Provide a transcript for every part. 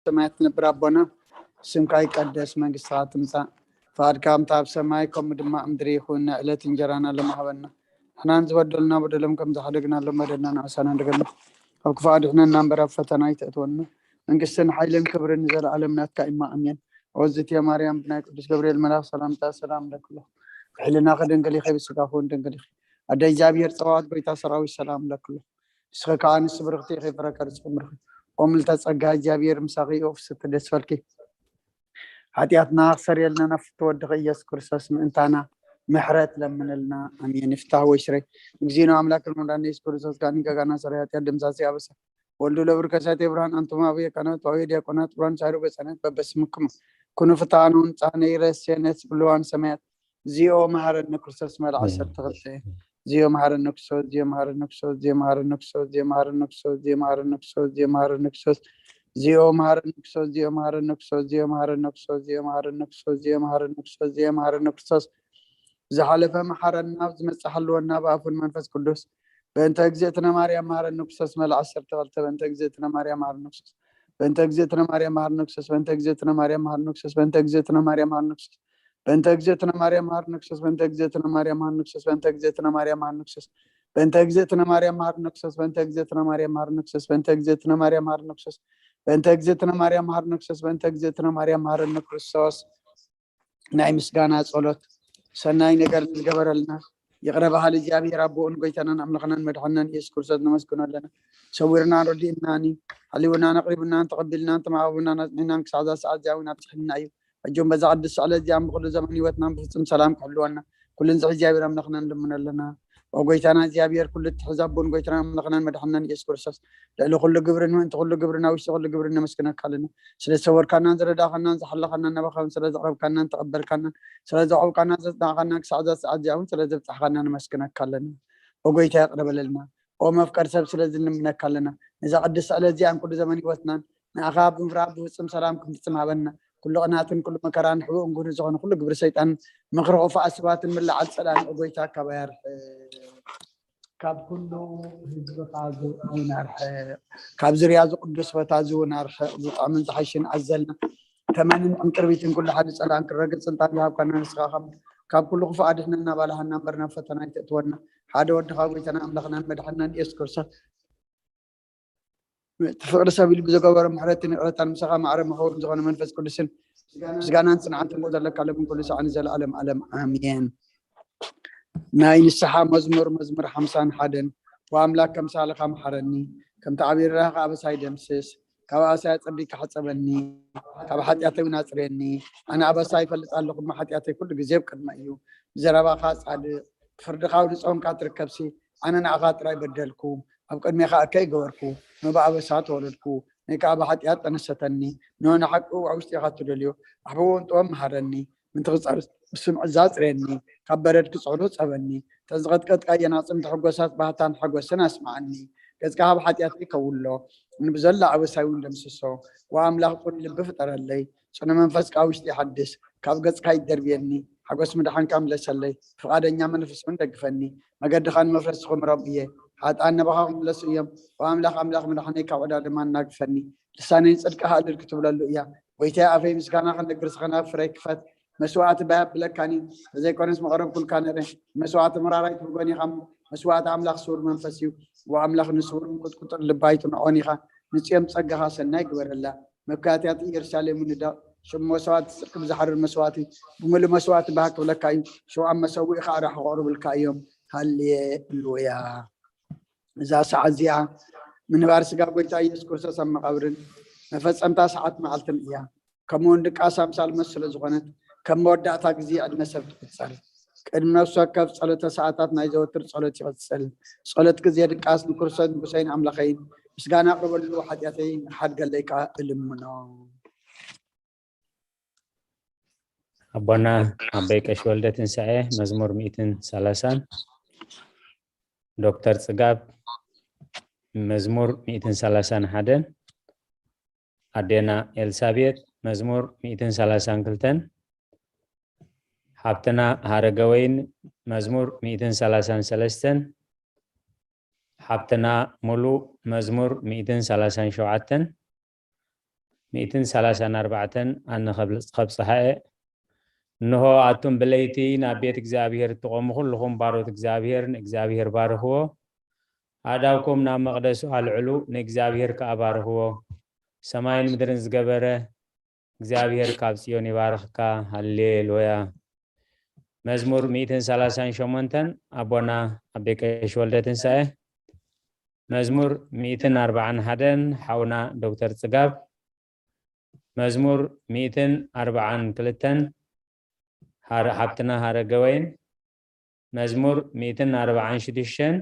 ሰማያት ትነብር ኣቦና፣ ስምካ ይቀደስ፣ መንግስትኻ ትምጻእ፣ ፍቓድካ ከምታ ኣብ ሰማይ ከምኡ ድማ ኣብ ምድሪ ይኹን። ናይ ዕለት እንጀራና ሎሚ ሃበና። ንሕናን ዝበደሉና በደሎም ከም ዝሓደግናሎም በደልና ንኣሳና እንደገና፣ ካብ ክፉእ ኣድሕነና እምበር ኣብ ፈተና ኣይተእትወና። መንግስትን ሓይልን ክብርን ንዘለኣለም ናትካ እማ፣ ኣሜን። ኦዝትየ ማርያም፣ ብናይ ቅዱስ ገብርኤል መልኣኽ ሰላምታ ሰላም እለክሎ። ብሕልናኺ ድንግል ኢኺ፣ ብስጋኺ እውን ድንግል ኢኺ። ኣደ እግዚኣብሔር ጸባኦት፣ ጎይታ ሰራዊት፣ ሰላም እለክሎ። ንስኺ ከኣ ኣንስቲ ብርኽቲ ኢኺ፣ ፍረ ከርሥኺ ምርኺ። ኦ ምልዕተ ጸጋ፣ እግዚኣብሔር ምሳኺ እዩ፣ ፍስሕቲ ደስ በልኪ። ሓጢኣትና ክሰርየልና ናብ ፍትወ ወድኺ ኢየሱስ ክርስቶስ ምእንታና ምሕረት ለምንልና። ኣሜን። ይፍታህ ወይ ስረይ። እግዚእነ ኣምላክ መድኃኒነ ኢየሱስ ክርስቶስ ከኣ ንገጋና ሰራይ ሓጢኣት ደምሳሲ ኣበሳ ወልዱ ለብርከሳት ብርሃን ኣንቱም ኣብ የቀናት ዋዊ ዲያቆናት ብርሃን ሳይሩ በጸነት በበስምክሙ ኩኑ ፍታኑ ንጻነ ይረሴነት ብልዋን ሰማያት። ዚኦ መሐረነ ክርስቶስ መልዓ ዓሰርተ ክልተ። ዚኦ መሐረነ ክርስቶስ፣ ዚኦ መሐረነ ክርስቶስ፣ ዚኦ መሐረነ ክርስቶስ፣ ዚኦ መሐረነ ክርስቶስ፣ ዚኦ መሐረነ ክርስቶስ፣ ዚኦ መሐረነ ክርስቶስ፣ ዚኦ መሐረነ ክርስቶስ፣ ዚኦ መሐረነ ክርስቶስ፣ ዚኦ መሐረነ ክርስቶስ፣ ዚኦ መሐረነ ክርስቶስ፣ ዚኦ መሐረነ ክርስቶስ፣ ዚኦ መሐረነ ክርስቶስ። ዝሓለፈ መሓረና፣ ኣብ ዝመጽእ ሓልወና ብኣፉን መንፈስ ቅዱስ። በእንተ እግዝእትነ ማርያም መሐረነ ክርስቶስ መልዓ ዓሰርተ ክልተ። በእንተ እግዝእትነ ማርያም መሐረነ ክርስቶስ። በእንተ እግዝእትነ ማርያም መሐረነ ክርስቶስ። በእንተ እግዝእትነ ማርያም መሐረነ ክርስቶስ። በእንተ እግዝእትነ ማርያም መሐረነ ክርስቶስ። በእንተ እግዝእትነ ማርያም መሐረነ ክርስቶስ። በእንተ እግዝእትነ ማርያም መሐረነ ክርስቶስ። በእንተ እግዝእትነ ማርያም መሐረነ ክርስቶስ። በእንተ እግዝእትነ ማርያም መሐረነ ክርስቶስ። በእንተ እግዝእትነ ማርያም መሐረነ ክርስቶስ። በእንተ እግዝእትነ ማርያም መሐረነ ክርስቶስ። በእንተ እግዝእትነ ማርያም መሐረነ ክርስቶስ። በእንተ እግዝእትነ ማርያም መሐረነ ክርስቶስ። ናይ ምስጋና ጸሎት። ሰናይ ነገር ንዝገበረልና ይቕረ በሃሊ እግዚኣብሔር ኣቦኡን ጎይታናን ኣምላኽናን መድሓንናን ኢየሱስ ክርስቶስ ነመስግኖ ኣለና። ሰዊርናን ረዲእናን እዩ። ሓልዩናን ኣቕሪቡናን ተቐቢልናን ተማዕቢሉናን ኣጽኒዕናን ክሳዕ እዛ ሰዓት እዚኣ እውን ኣብጽሕና እዩ። ሕጂ እውን በዛ ቅድስቲ ዕለት እዚኣን ብኹሉ ዘመን ህይወትናን ብፍጹም ሰላም ክሕልወና ኩሉ ንዝሒ እግዚኣብሔር ኣምላኽና ንልምኖ ኣለና። ኦ ጎይታና እግዚኣብሔር ኩሉ እትሕዝ ኣቦን ጎይታና ኣምላኽናን መድሓንናን ኢየሱስ ክርስቶስ፣ ልዕሊ ኩሉ ግብርን ምእንቲ ኩሉ ግብርን ኣብ ውሽጢ ኩሉ ግብርን ነመስግነካ ኣለና። ስለ ዝሰወርካናን ዝረዳእካናን ዝሓለኻናን ናባኻ እውን ስለ ዘቕረብካናን ተቐበልካናን ስለ ዘቕረብካናን ዘጽናዕካናን ክሳዕ እዛ ሰዓት እዚኣ እውን ስለ ዘብጻሕካና ነመስግነካ ኣለና። ኦ ጎይታ ይቕረ በለልና። ኦ መፍቀር ሰብ ስለ ዝንምነካ ኣለና። ነዛ ቅድስቲ ዕለት እዚኣን ኩሉ ዘመን ህይወትናን ንኣኻ ብምፍራህ ብፍጹም ሰላም ክንፍጽም ሃበና። ኩሉ ቅናትን ኩሉ መከራን ሕቡእን ግሁድን ዝኾነ ኩሉ ግብሪ ሰይጣን ምኽሪ ክፉኣት ሰባትን ምልዓል ጸላእን ኦ ጎይታ ካባይ ኣርሕቕ። ካብ ኩሉ ህዝብኻ እውን ኣርሕቕ። ካብ ዙርያ እዚ ቅዱስ ቦታ እዚ እውን ኣርሕቕ። ዝጥዕምን ዝሓይሽን ኣዘልና ተመንን ዕንቅርቢትን ኩሉ ሓደ ጸላእን ክረግጽ ስልጣን ዝሃብካና ንስኻ ካብ ካብ ኩሉ ክፉእ ኣድሕነና ባልሃና እምበር ናብ ፈተና ኣይተእትወና። ሓደ ወድኻ ጎይታና ኣምላኽናን መድሓንናን ኢየሱስ ክርስቶስ እቲ ፍቕሪ ሰብ ኢሉ ብዝገበሮ ምሕረትን ይቕረታን ምሳኻ ማዕረ መኸውር ዝኾነ መንፈስ ቅዱስን ምስጋናን ጽንዓትን ዘለካ ሎምን ኩሉ ሰዓት ንዘለኣለም ኣለም ኣሜን። ናይ ንስሓ መዝሙር፣ መዝሙር ሓምሳን ሓደን። ወኣምላክ ከምሳልኻ መሓረኒ፣ ከምቲ ዓብዪ ርህራሄኻ ኣበሳይ ደምስስ፣ ካብ ኣበሳይ ኣጸቢቅካ ሕጸበኒ፣ ካብ ሓጢኣተይ እውን ኣጽርየኒ። ኣነ ኣበሳ ይፈልጥ ኣለኹ፣ እሞ ሓጢኣተይ ኩሉ ግዜ ኣብ ቅድመይ እዩ። ብዘረባኻ ጻድቕ፣ ብፍርድኻ ኣብ ንጾምካ ትርከብሲ፣ ኣነ ንዓኻ ጥራይ በደልኩ፣ ኣብ ቅድሜኻ እከይ ገበርኩ፣ እሞ ብኣበሳ ተወለድኩ፣ ነይ ከኣ ብሓጢኣት ጠነሰተኒ። እንሆ ንሓቂ ኣብ ውሽጢኻ ትደልዮ፣ ኣሕብቦ እውን ጥበብ መሃረኒ፣ ምንቲ ክጸርስ ብስምዒት ዛጽረኒ፣ ካብ በረድ ክጽዕሩ ጸበኒ። እተን ዝቐጥቀጥካየን ኣዕጽምቲ ሕጎሳት ባህታን ሓጎስን ኣስምዓኒ። ገጽካ ካብ ሓጢኣተይ ከውሎ፣ ንብዘሎ ኣበሳይ እውን ደምስሶ። ወኣምላኽ ጽኑዕ ልቢ ፍጠረለይ፣ ጽኑዕ መንፈስ ከኣ ውሽጢ ሓድስ። ካብ ገጽካ ይደርብየኒ፣ ሓጎስ ምድሓንካ ምለሰለይ። ፍቓደኛ መንፈስ እውን ደግፈኒ፣ መገድኻ ንመፍረስቲ ክምሮም እየ። ሓጥኣን ናባኻ ክምለሱ እዮም። ወኣምላኽ ኣምላኽ ምድሓነይ ካብ ዕዳ ድማ ኣናግፈኒ። ልሳነይ ንጽድቅኻ እልል ክትብለሉ እያ። ጎይታይ ኣፈይ ምስጋና ክነግር ዝኸና ፍረይ ክፈት። መስዋእቲ ባይ ኣብለካኒ፣ ተዘይኮነስ መቐረብኩልካ ነረ። መስዋእቲ መራራይ ትብጎን ኢኻ እሞ፣ መስዋእቲ ኣምላኽ ስውር መንፈስ እዩ። ወኣምላኽ ንስውር እንቁጥቁጥር ልባ ኣይትንዖን ኢኻ። ንጽዮም ጸጋኻ ሰናይ ግበረላ። መካትያት ኢየሩሳሌም ንዳቕ። ሽም መስዋእቲ ጽድቂ ብዝሓርር መስዋእቲ፣ ብምሉእ መስዋእቲ ባህ ክብለካ እዩ። ሽውዓት መሰውኢ ኸኣ ራሒ ከቕርብልካ እዮም። ሃሌሉያ። እዛ ሰዓት እዚኣ ምንባር ስጋ ጎይታ ኢየሱስ ክርስቶስ ኣብ መቓብርን መፈጸምታ ሰዓት መዓልትን እያ። ከምኡውን ድቃስ ኣምሳል ሞት ስለ ዝኾነት፣ ከም መወዳእታ ግዜ ዕድመ ሰብ ትቕጸር። ቅድሚ ነፍሲ ወከፍ ጸሎተ ሰዓታት ናይ ዘወትር ጸሎት ይቕጽል። ጸሎት ግዜ ድቃስ ንክርስቶስ ንጉሰይን ኣምላኸይን ምስጋና ኣቕርበሉ፣ ሓጢኣተይ ንክሓድገለይ ከኣ እልምኖ። ኣቦና ኣቦይ ቀሺ ወልደ ትንሳኤ መዝሙር ሚእትን ሰላሳን፣ ዶክተር ጽጋብ መዝሙር ሚእትን ሰላሳን ሓደን፣ ኣዴና ኤልሳቤጥ መዝሙር ሚእትን ሰላሳን ክልተን፣ ሓብትና ሃረገወይን መዝሙር ሚእትን ሰላሳን ሰለስተን፣ ሓብትና ሙሉ መዝሙር ሚእትን ሰላሳን ሸውዓተን፣ ሚእትን ሰላሳን ኣርባዕተን ኣነ ከብጽ-፣ ከብጽሓ እየ። እንሆ ኣቱም ብለይቲ ናብ ቤት እግዚኣብሔር እትቖሙ ኩልኹም ባሮት እግዚኣብሔር ንእግዚኣብሔር ባርኽዎ። ኣእዳውኩም ናብ መቕደሱ ኣልዕሉ፣ ንእግዚኣብሔር ከኣ ባርኽዎ። ሰማይን ምድርን ዝገበረ እግዚኣብሔር ካብ ጽዮን ይባርኽካ። ሃሌሉያ። መዝሙር ሚእትን ሰላሳን ሸሞንተን ኣቦና ኣቤ ቀሺ ወልደ ትንሳኤ። መዝሙር ሚእትን ኣርባዓን ሓደን ሓውና ዶክተር ጽጋብ። መዝሙር ሚእትን ኣርባዓን ክልተን ሓረ-፣ ሓብትና ሃረገወይን። መዝሙር ሚእትን ኣርባዓን ሽዱሽተን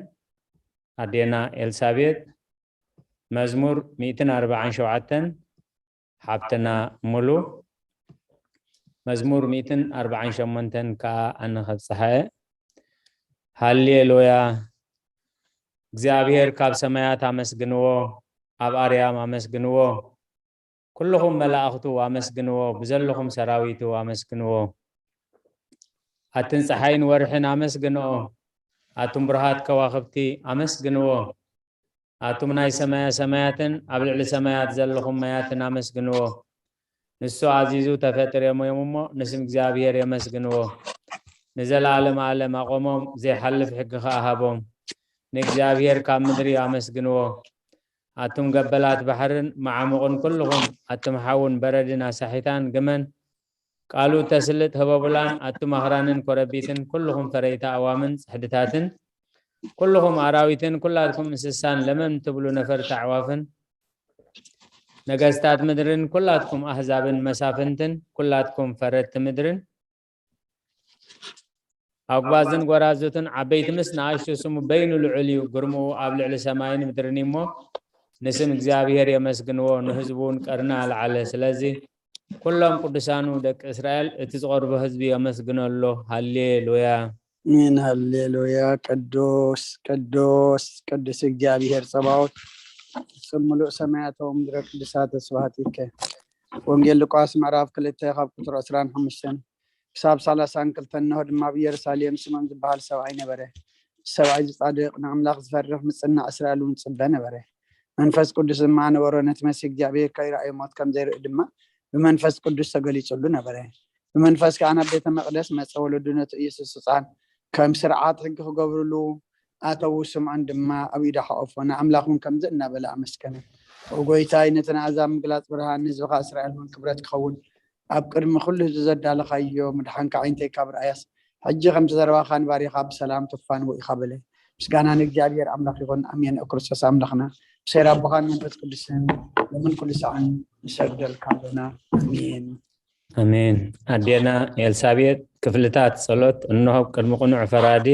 ኣዴና ኤልሳቤጥ። መዝሙር ሚእትን ኣርባዓን ሸውዓተን ሓብትና ሙሉ። መዝሙር ሚእትን ኣርባዓን ሸሞንተን ከኣ ኣነ ከብጽሓ እየ። ሃሌሉያ። እግዚኣብሔር ካብ ሰማያት ኣመስግንዎ፣ ኣብ ኣርያም ኣመስግንዎ። ኩልኹም መላእኽቱ ኣመስግንዎ፣ ብዘለኹም ሰራዊቱ ኣመስግንዎ። ኣትን ጸሓይን ወርሕን ኣመስግንኦ፣ ኣቱም ብሩሃት ከዋኽብቲ ኣመስግንዎ። ኣቱም ናይ ሰማያ ሰማያትን ኣብ ልዕሊ ሰማያት ዘለኹም ማያትን ኣመስግንዎ። ንሱ ኣዚዙ ተፈጢሮም እዮም እሞ፣ ንስም እግዚኣብሔር የመስግንዎ። ንዘለኣለም ኣለም ኣቖሞም፣ ዘይሓልፍ ሕጊ ኸኣ ሃቦም። ንእግዚኣብሔር ካብ ምድሪ ኣመስግንዎ። ኣቱም ገበላት ባሕርን መዓሙቕን ኩልኹም፣ ኣቱም ሓውን በረድን ኣሳሒታን ግመን፣ ቃሉ እተስልጥ ህበቡላን፣ ኣቱም ኣኽራንን ኮረቢትን፣ ኩልኹም ፈረይቲ ኣእዋምን ጽሕድታትን፣ ኩልኹም ኣራዊትን፣ ኩላትኩም እንስሳን ለመም ትብሉ ነፈርቲ ኣዕዋፍን፣ ነገስታት ምድርን፣ ኩላትኩም ኣህዛብን መሳፍንትን፣ ኩላትኩም ፈረድቲ ምድርን፣ ኣጉባዝን ጎራዙትን፣ ዓበይቲ ምስ ንኣሽቱ፣ ስሙ በይኑ ልዑል እዩ፣ ግርምኡ ኣብ ልዕሊ ሰማይን ምድርን እዩ እሞ፣ ንስም እግዚኣብሔር የመስግንዎ፣ ንህዝቡ እውን ቀርኒ ኣልዓለ። ስለዚ ኩሎም ቅዱሳኑ ደቂ እስራኤል፣ እቲ ዝቐርቦ ህዝቢ የመስግኖ ኣሎ። ሃሌሉያ። ኣሜን። ሃሌሉያ። ቅዱስ፣ ቅዱስ፣ ቅዱስ እግዚኣብሔር ጸባኦት፣ ፍጹም ምሉእ ሰማያት ወምድረ ቅዱሳት ስብሐት ይከ። ወንጌል ሉቃስ ምዕራፍ ክልተ ካብ ቁጽሪ ዕስራን ሓሙሽተን ክሳብ ሰላሳን ክልተን። እንሆ ድማ ኣብ ኢየሩሳሌም ስምዖን ዝበሃል ሰብኣይ ነበረ። ሰብኣይ ዝጻድቕ፣ ንኣምላኽ ዝፈርህ፣ ምጽናዕ እስራኤል እውን ጽበ ነበረ። መንፈስ ቅዱስ ድማ ነበሮ፣ ነቲ መሲህ እግዚኣብሔር ከይረኣዮ ሞት ከም ዘይርኢ ድማ ብመንፈስ ቅዱስ ተገሊጹሉ ነበረ። ብመንፈስ ከኣ ናብ ቤተ መቕደስ መጸ። ወለዱ ነቲ ኢየሱስ ህጻን ከም ስርዓት ሕጊ ክገብሩሉ ኣተዉ። ስምዖን ድማ ኣብ ኢዱ ሓቖፎ፣ ንኣምላኽ እውን ከምዚ እናበለ ኣመስገነ። ኦ ጐይታይ፣ ነቲ ንኣሕዛብ ምግላጽ ብርሃን፣ ንህዝብኻ እስራኤል እውን ክብረት ክኸውን ኣብ ቅድሚ ኩሉ ህዝቢ ዘዳለኻዮ ምድሓንካ ኣዒንተይ ካብ ረኣያስ፣ ሕጂ ከምቲ ዘረባኻ ንባሪኻ ብሰላም ትፋንዎ ኢኻ በለ። ምስጋና ንእግዚኣብሔር ኣምላኽ ይኹን፣ ኣሜን። ኦ ክርስቶስ ኣምላኽና፣ ብሰይር ኣቦኻን መንፈስ ቅዱስን ሎምን ኩሉ ሰዓን ንሰግደልካ ኣለና። ኣሜን። ኣሜን። ኣዴና ኤልሳቤጥ፣ ክፍልታት ጸሎት እንሆ ኣብ ቅድሚ ቅኑዕ ፈራዲ።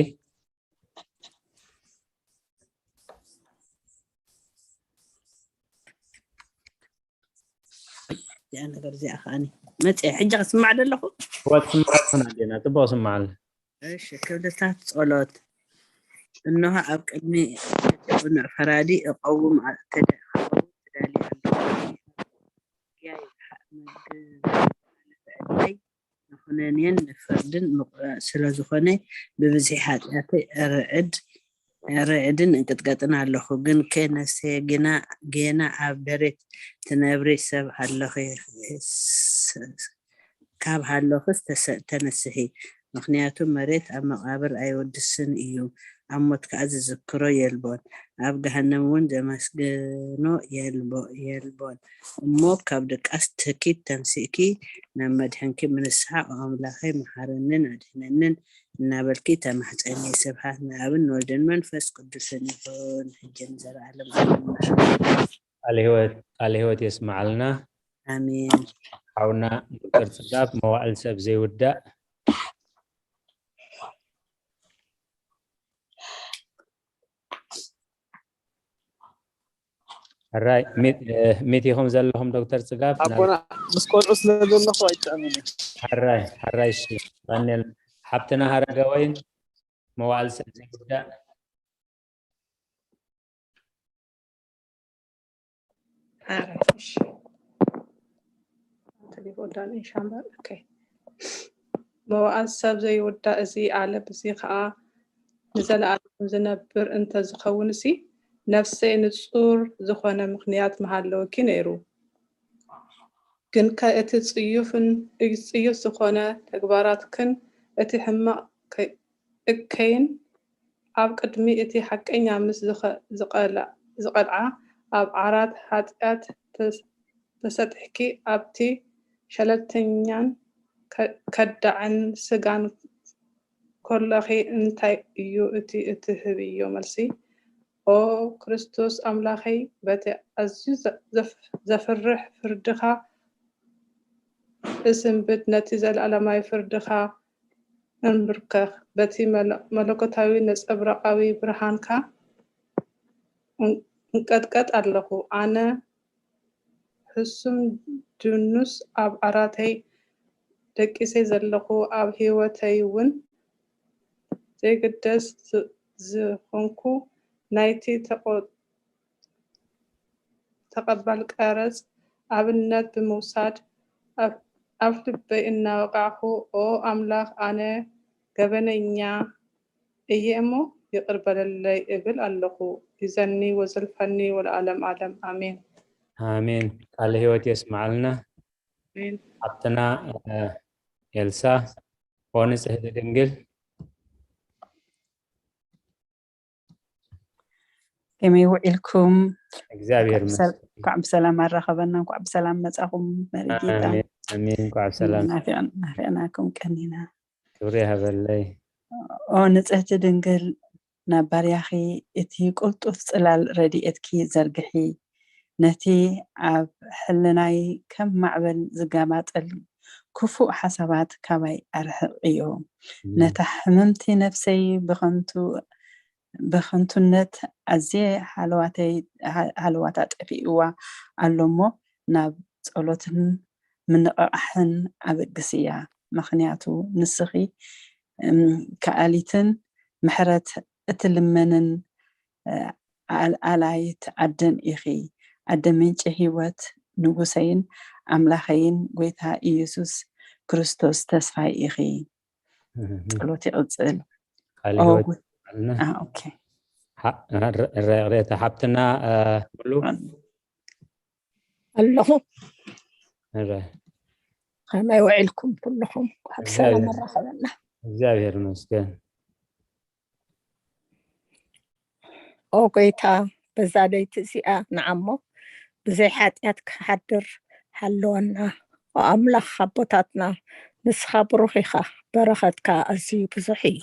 እዚኣ ነገር እዚኣ ከዓኒ መፅእ ሕጂ ክስማዕ ደለኹ። እዋ ትስማዕ ኣለኹ ኣዴና፣ ጽቡቕ ስማዕ ኣሎ። እሺ፣ ክፍልታት ጸሎት። እንሆ ኣብ ቅድሚ እቲ ቅኑዕ ፈራዲ እቐውም ኣ-፣ ተደ-፣ ክቐውም ተዳልየ ኣለኹ። ያ ይብሓ መግ-፣ ዕድመይ ንኹነኔን ንፍርድን ምቑራጽ ስለ ዝኾነ፣ ብብዝሒ ሓጢኣተይ እርዕድ፣ እርዕድን እንቅጥቀጥን ኣለኹ። ግንከ ነፍሰየ ግና፣ ጌና ኣብ ደረት ትነብሪ ሰብ ሃለኺ፣ ስ-፣ ካብ ሃለኽስ ተሰ-፣ ተነስሒ። ምኽንያቱ መሬት ኣብ መቓብር ኣይወድስን እዩ፣ ኣብ ሞት ከኣ ዝዝክሮ የልቦን፣ ኣብ ገሃነም እውን ዘመስግኖ የልቦ-፣ የልቦን። እሞ ካብ ድቃስ ትኪት ተንሲእኪ ናብ መድሕንኪ ብንስሓ፣ "ኦ ኣምላኸይ፣ መሓረንን ኣድሕነንን" እናበልኪ ተማሕጸኒ። ስብሐት ንኣብን ንወልድን መንፈስ ቅዱስን ይኹን፣ ሕጂ ንዘለዓለም። ቃለ ህይወት፣ ቃለ ህይወት የስምዓልና። ኣሜን። ሓውና ዶክተር ጽጋብ፣ መዋእል ሰብ ዘይውዳእ። ሕራይ፣ ሚት-፣ እ፣ ሚት ኢኹም ዘለኹም ዶክተር ጽጋብ? ኣቦና፣ ምስ ቆልዑ ስለ ዘለኹ ኣይጥዕምን እዩ። ሕራይ፣ ሕራይ፣ እሺ። ቀንየል፣ ሓብትና ሃረገወይን መዋእል ሰብ ዘይውዳእ። ኣረ፣ እሺ። ተሊፎ ዳን ሻምበር፣ ኦኬ። መዋእል ሰብ ዘይውዳእ፣ እዚ ዓለም እዚ ኸኣ ንዘለኣለም ዝነብር እንተ ዝኸውንሲ፣ ነፍሰይ ንጹር ዝኾነ ምኽንያት ምሃለወኪ ነይሩ። ግንከ እቲ ጽዩፍን ጽዩፍ ዝኾነ ተግባራትክን እቲ ሕማቕ ከ-፣ እከይን ኣብ ቅድሚ እቲ ሓቀኛ ምስ ዝኸ-፣ ዝቐላ-፣ ዝቐልዓ ኣብ ዓራት ሓጢኣት ተስ-፣ ተሰጢሕኪ ኣብቲ ሸለልተኛን ከ-፣ ከዳዕን ስጋን ከሎኺ እንታይ እዩ እቲ እትህብዮ መልሲ? ኦ ክርስቶስ ኣምላኸይ፣ በቲ ኣዝዩ ዘ-፣ ዘፍ-፣ ዘፍርሕ ፍርድኻ እስንብድ፣ ነቲ ዘለኣለማዊ ፍርድኻ እንብርከኽ፣ በቲ መለ-፣ መለኮታዊ ነጸብራቓዊ ብርሃንካ እን-፣ እንቀጥቀጥ ኣለኹ። ኣነ ሕሱም ድኑስ ኣብ ዓራተይ ደቂሰ ዘለኹ፣ ኣብ ህይወተይ እውን ዘይግደስ ዝ-፣ ዝኾንኩ ናይቲ ተቆ-፣ ተቐባል ቀረጽ ኣብነት ብምውሳድ ኣብ፣ ኣብ ልበይ እናወቃዕኩ፣ ኦ ኣምላኽ፣ ኣነ ገበነኛ እየ እሞ ይቕር በለለይ እብል ኣለኹ። ሂዘኒ ወዘልፈኒ ወለዓለም ዓለም። ኣሜን። ኣሜን። ቃለ ህይወት የስምዓልና። ኣሜን። ሓብትና፣ እ፣ ኤልሳ፣ ኦ ንጽህቲ ድንግል። ከመይ ውዒልኩም? እግዚኣብሔር እንኳዕ ብሰል-፣ ይመስገን። እንኳዕ ብሰላም ኣራኸበና፣ እንኳዕ ብሰላም መጻኹም መሪጌታ። ኣሜን፣ ኣሜን። እንኳዕ ብሰላም። ናፊቕን-፣ ናፊቕናኩም ቀኒና። ክብሪ ይሃበለይ። ኦ ንጽህቲ ድንግል፣ ናብ ባርያኺ እቲ ቅልጡፍ ጽላል ረድኤትኪ ዘርግሒ። ነቲ ኣብ ሕልናይ ከም ማዕበል ዝጋባጠል ክፉእ ሓሳባት ካባይ ኣርሕቕዮ። እም። ነታ ሕምምቲ ነፍሰይ ብኸንቱ፣ ብኸንቱነት ኣዝየ ሃለዋተይ፣ ሃ-፣ ሃለዋታ ጠፊእዋ ኣሎ እሞ፣ ናብ ጸሎትን ምንቕቓሕን ኣበግስያ። ምኽንያቱ ንስኺ፣ እም፣ ከኣሊትን ምሕረት እትልምንን፣ እ፣ ኣል-፣ ኣላይት ዓደን ኢኺ። ኣደ ምንጪ ህይወት፣ ንጉሰይን ኣምላኸይን ጐይታ ኢየሱስ ክርስቶስ ተስፋይ ኢኺ። እህ፣ ጸሎት ይቕጽል። ቃለ ኦ፣ ህይወት ጉ-፣ ይስምዓልና። አ፣ ኦኬ። ሓ-፣ ረ-፣ ረ-፣ ሬታ ሓብትና፣ እ፣ ሙሉ? ኣለኹ። እረ። ከመይ ውዒልኩም ኩልኹም? ካብ ሰላም እግዚኣብሔር፣ ኣራኸበና። እግዚኣብሔር ይመስገን። ኦ ጐይታ፣ በዛ ለይቲ እዚኣ ንዓሞ ብዘይ ሓጢኣት ክሓድር ሃለወና። ኦ ኣምላኽ ኣቦታትና፣ ንስኻ ብሩኽ ኢኻ፣ በረኸትካ ኣዝዩ ብዙሕ እዩ።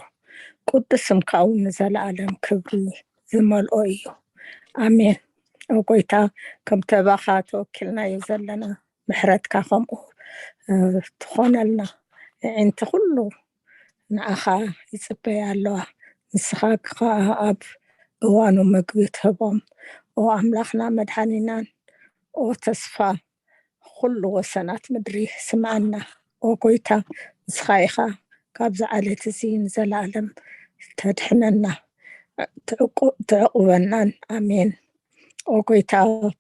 ቅዱስ ስምካ እውን ንዘለኣለም ክብሪ ዝመልኦ እዩ። ኣሜን። ኦ ጐይታ፣ ከምቲ ኣባኻ ተወኪልናዮ ዘለና፣ ምሕረትካ ከምኡ፣ እ፣ ትኾነልና። ኣዒንቲ ኩሉ ንዓኻ ይጽበያ ኣለዋ። ንስኻ ከኣ ኣብ እዋኑ ምግቢ ትህቦም። ኦ ኣምላኽና መድሓኒናን፣ ኦ ተስፋ ኩሉ ወሰናት ምድሪ ስምዓና። ኦ ጐይታ፣ ንስኻ ኢኻ ካብዚ ዓሌት እዚ ንዘለኣለም ተድሕነና፣ ትዕቁ-፣ ትዕቁበናን። ኣሜን። ኦ ጐይታ፣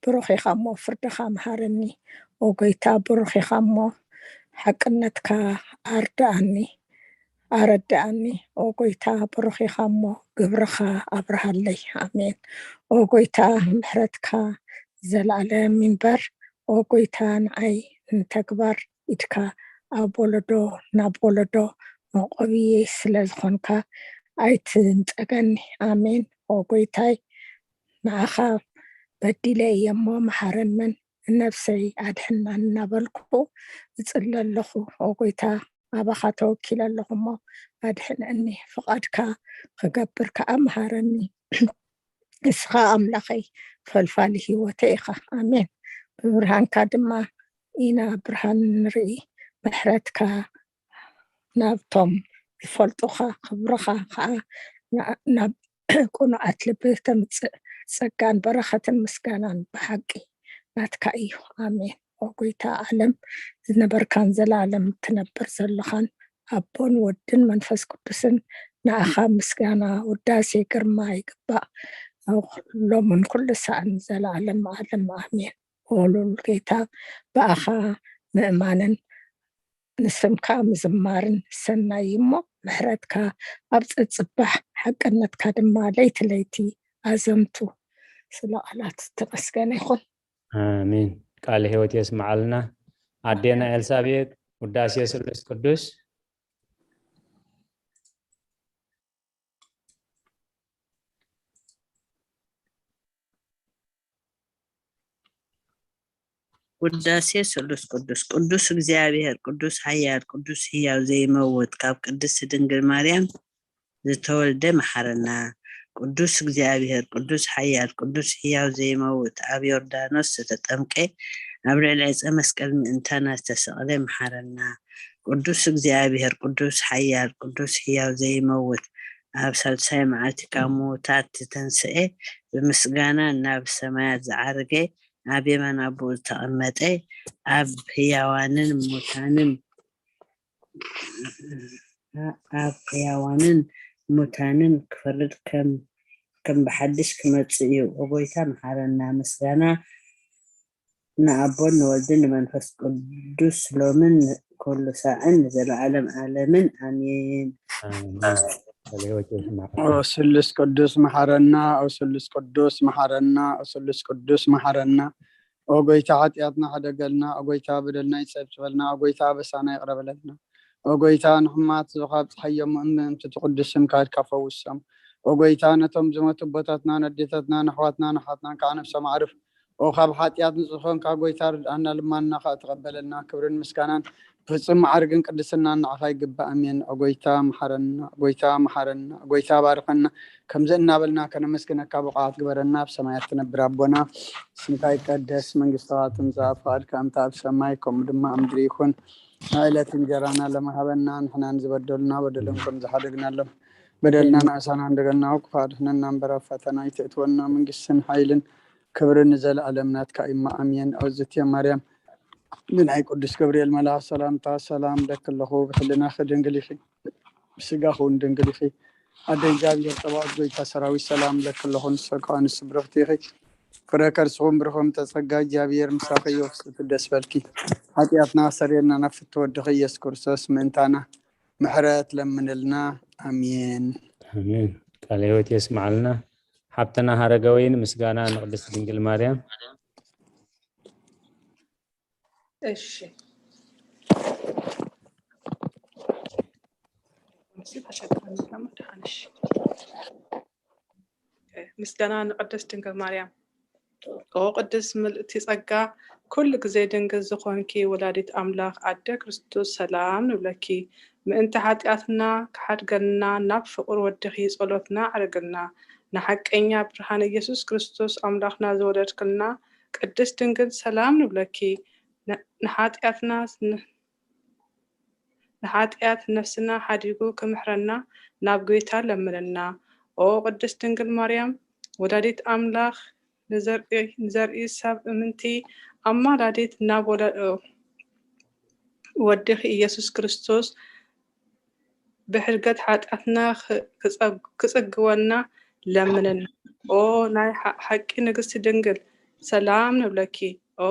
ብሩኽ ኢኻ እሞ ፍርድኻ መሃረኒ። ኦ ጐይታ፣ ብሩኽ ኢኻ እሞ ሓቅነትካ ኣርድኣኒ፣ ኣረድኣኒ። ኦ ጐይታ፣ ብሩኽ ኢኻ እሞ ግብርኻ ኣብርሃለይ። ኣሜን። ኦ ጐይታ፣ ምሕረትካ ዘለኣለም ይንበር። ኦ ጐይታ፣ ንዓይ ንተግባር ኢድካ ኣብ ወለዶ ናብ ወለዶ መቆብየይ ስለ ዝኾንካ ኣይትንጸገኒ። ኣሜን። ኦ ጐይታይ፣ ንዓኻ በዲለ እየ እሞ መሓረንን ንነፍሰይ ኣድሕናን እናበልኩ እጽሊ ኣለኹ። ኦ ጐይታ፣ ኣባኻ ተወኪለ ኣለኹ እሞ ኣድሕነኒ፣ ፍቓድካ ክገብር ከኣ መሃረኒ። ንስኻ ኣምላኸይ ፈልፋሊ ህይወተይ ኢኻ። ኣሜን። ብብርሃንካ ድማ ኢና ብርሃን ንርኢ። ምሕረትካ ናብቶም ዝፈልጡኻ፣ ክብርኻ ኸኣ ና-፣ ናብ ቅኑዓት ልቢ ተምጽእ። ጸጋን በረኸትን ምስጋናን ብሓቂ ናትካ እዩ። ኣሜን። ኦ ጐይታ፣ ዓለም ዝነበርካን ዘላለም ትነብር ዘለኻን ኣቦን ወድን መንፈስ ቅዱስን ንኣኻ ምስጋና፣ ውዳሴ፣ ግርማ ይግባእ፣ ሎምን ኩሉ ሰዓን ዘላለም ዓለም። ኣሜን። ኦ ልዑል ጌታ፣ ብኣኻ ምእማንን ንስምካ ምዝማርን ሰናይ እዩ እሞ፣ ምሕረትካ ኣብ ጸጽባሕ፣ ሓቅነትካ ድማ ለይቲ ለይቲ ኣዘምቱ። ስለ ቃላት ተመስገን ይኹን። ኣሜን። ቃለ ህይወት የስምዓልና። ኣዴና ኤልሳቤጥ፣ ውዳሴ ስሉስ ቅዱስ። ውዳሴ ስሉስ ቅዱስ። ቅዱስ እግዚኣብሔር፣ ቅዱስ ሓያል፣ ቅዱስ ህያው ዘይመውት፣ ካብ ቅድስት ድንግል ማርያም ዝተወልደ መሓረና። ቅዱስ እግዚኣብሔር፣ ቅዱስ ሓያል፣ ቅዱስ ህያው ዘይመውት፣ ኣብ ዮርዳኖስ ዝተጠምቀ፣ ኣብ ልዕሊ ዕፀ መስቀል ምእንታና ዝተሰቕለ መሓረና። ቅዱስ እግዚኣብሔር፣ ቅዱስ ሓያል፣ ቅዱስ ህያው ዘይመውት፣ ኣብ ሳልሳይ መዓልቲ ካብ ምዉታት ዝተንስኤ፣ ብምስጋና ናብ ሰማያት ዝዓረገ፣ ኣብ የማን ኣቦኡ ዝተቐመጠ፣ ኣብ ህያዋንን ሙታንን ኣብ ህያዋንን ሙታንን ክፈርድ ከም ከም ብሓድሽ ክመጽእ እዩ። ኦ ጎይታ መሓረና። ምስጋና ንኣቦን ንወልድን ንመንፈስ ቅዱስ ሎምን ኩሉ ሳዕን ንዘለዓለም ዓለምን ኣሜን። ኣሜን። ቃለ ሕይወት የስማዕ። ኦ ስሉስ ቅዱስ መሓረና፣ ኦ ስሉስ ቅዱስ መሓረና፣ ኦ ስሉስ ቅዱስ መሓረና። ኦ ጎይታ ሓጢኣትና ሕደገልና፣ ኦ ጎይታ በደልና ይጸብጽበልና፣ ኦ ጎይታ ኣበሳና ይቕረ በለልና። ኦ ጎይታ ንሕማት ዝኻብ ጸሓይ እሞ እምንቲ ትቅዱስ ስምካ ኢልካ ፈውሶም። ኦ ጎይታ ነቶም ዝሞቱ ኣቦታትና፣ ነዴታትና፣ ነሕዋትና፣ ነሓትናን ከዓ ነብሶም ኣዕርፍ። ኦ ካብ ሓጢኣት ንጹህ ኮንካ ጎይታ ርድኣና፣ ልማንና ከዓ ተቐበለልና። ክብርን ምስጋናን ፍጹም መዓርግን ቅድስናን ንዓኻ ይግባእ። ኣሜን። ኦ ጎይታ መሓረና፣ ኦ ጎይታ መሓረና፣ ኦ ጎይታ ባርኸና። ከምዚ እናበልና ከነመስግነካ ብቑዓት ግበረና። ኣብ ሰማያት ትነብር ኣቦና፣ ስምካ ይቀደስ፣ መንግስትኻ ትምጻእ፣ ፍቓድካ ከምቲ ኣብ ሰማይ ከምኡ ድማ ኣብ ምድሪ ይኹን። ንዕለት እንጀራና ለመሃበና፣ ንሕናን ዝበደሉና በደሎም ከም ዝሓደግናሎም በደልና ንኣሳና እንደገልና ክፋ ድሕነና እምበር ኣብ ፈተና ኣይተእትወና። መንግስትን ሓይልን ክብርን ንዘለኣለም ናትካ እዩማ። ኣሜን። ኣውዝትየ ማርያም ብናይ ቅዱስ ገብርኤል መልኣኽ ሰላምታ ሰላም ለኪ ኣለኹ። ብሕልናኺ ድንግል ኢኺ፣ ብስጋኺ እውን ድንግል ኢኺ። ኣደ እግዚኣብሔር ጸባኦት ጎይታ ሰራዊት ሰላም ለኪ ኣለኹ። ንሰን ከኣ ንሱ ብርኽቲ ኢኺ። ፍረ ከርስኹም ብርኹም ተጸጋ እግዚኣብሔር ምሳኺ እዩ። ፍስቲ ደስ በልኪ። ሓጢኣትና ኣሰርየልና ናብ ፍቲ ወድኺ ኢየሱስ ክርስቶስ ምእንታና ምሕረት ለምንልና። ኣሜን። ኣሜን። ቃለ ሕይወት የስማዓልና። ሓብትና ሃረገወይን ምስጋና ንቅድስት ድንግል ማርያም። እሺ ምስጋና ንቅድስት ድንግል ማርያም። ኦ ቅድስት ምልእቲ ጸጋ፣ ኩሉ ግዜ ድንግል ዝኾንኪ ወላዲት ኣምላኽ ኣደ ክርስቶስ ሰላም ንብለኪ። ምእንቲ ሓጢኣትና ክሓድገልና ናብ ፍቑር ወድኺ ጸሎትና ኣዕርግልና። ንሓቀኛ ብርሃን ኢየሱስ ክርስቶስ ኣምላኽና ዝወለድክልና ቅድስት ድንግል ሰላም ንብለኪ። ንሓጢኣትና ንሓጢኣት ነፍስና ሓዲጉ ክምሕረና ናብ ጐይታ ለምንና። ኦ ቅድስት ድንግል ማርያም ወላዲት ኣምላኽ ንዘርኢ ሰብ እምንቲ ኣማላዲት ናብ ወድኺ ኢየሱስ ክርስቶስ ብሕድገት ሓጢኣትና ክጽግወና ለምንና። ኦ ናይ ሓቂ ንግስቲ ድንግል ሰላም ንብለኪ። ኦ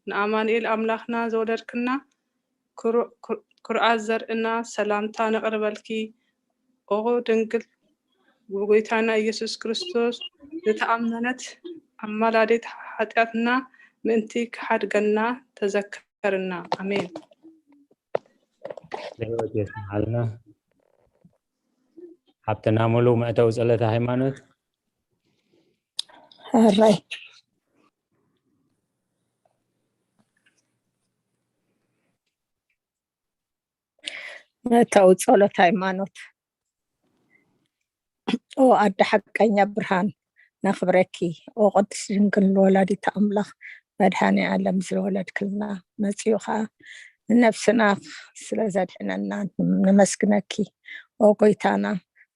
ንኣማኑኤል ኣምላኽና ዝወለድክና ክሩኣት ዘርእና ሰላምታ ነቕርበልኪ። ኦ ድንግል ብጎይታና ኢየሱስ ክርስቶስ ዝተኣመነት ኣማላዲት ሓጢኣትና ምእንቲ ክሓድገና ተዘከርና። ኣሜን። ለህይወት የስምዓልና። ሓብትና ሙሉ መእተዊ ጸሎተ ሃይማኖት። ሕራይ መእተዊ ጸሎት ሃይማኖት። ኦ ኣደ ሓቀኛ ብርሃን ነኽብረኪ። ኦ ቅድስት ድንግል ወላዲት ኣምላኽ መድኃኔ ዓለም ዝወለድክልና መጺኡ ኸዓ ንነፍስና ስለ ዘድሕነና ነመስግነኪ። ኦ ጎይታና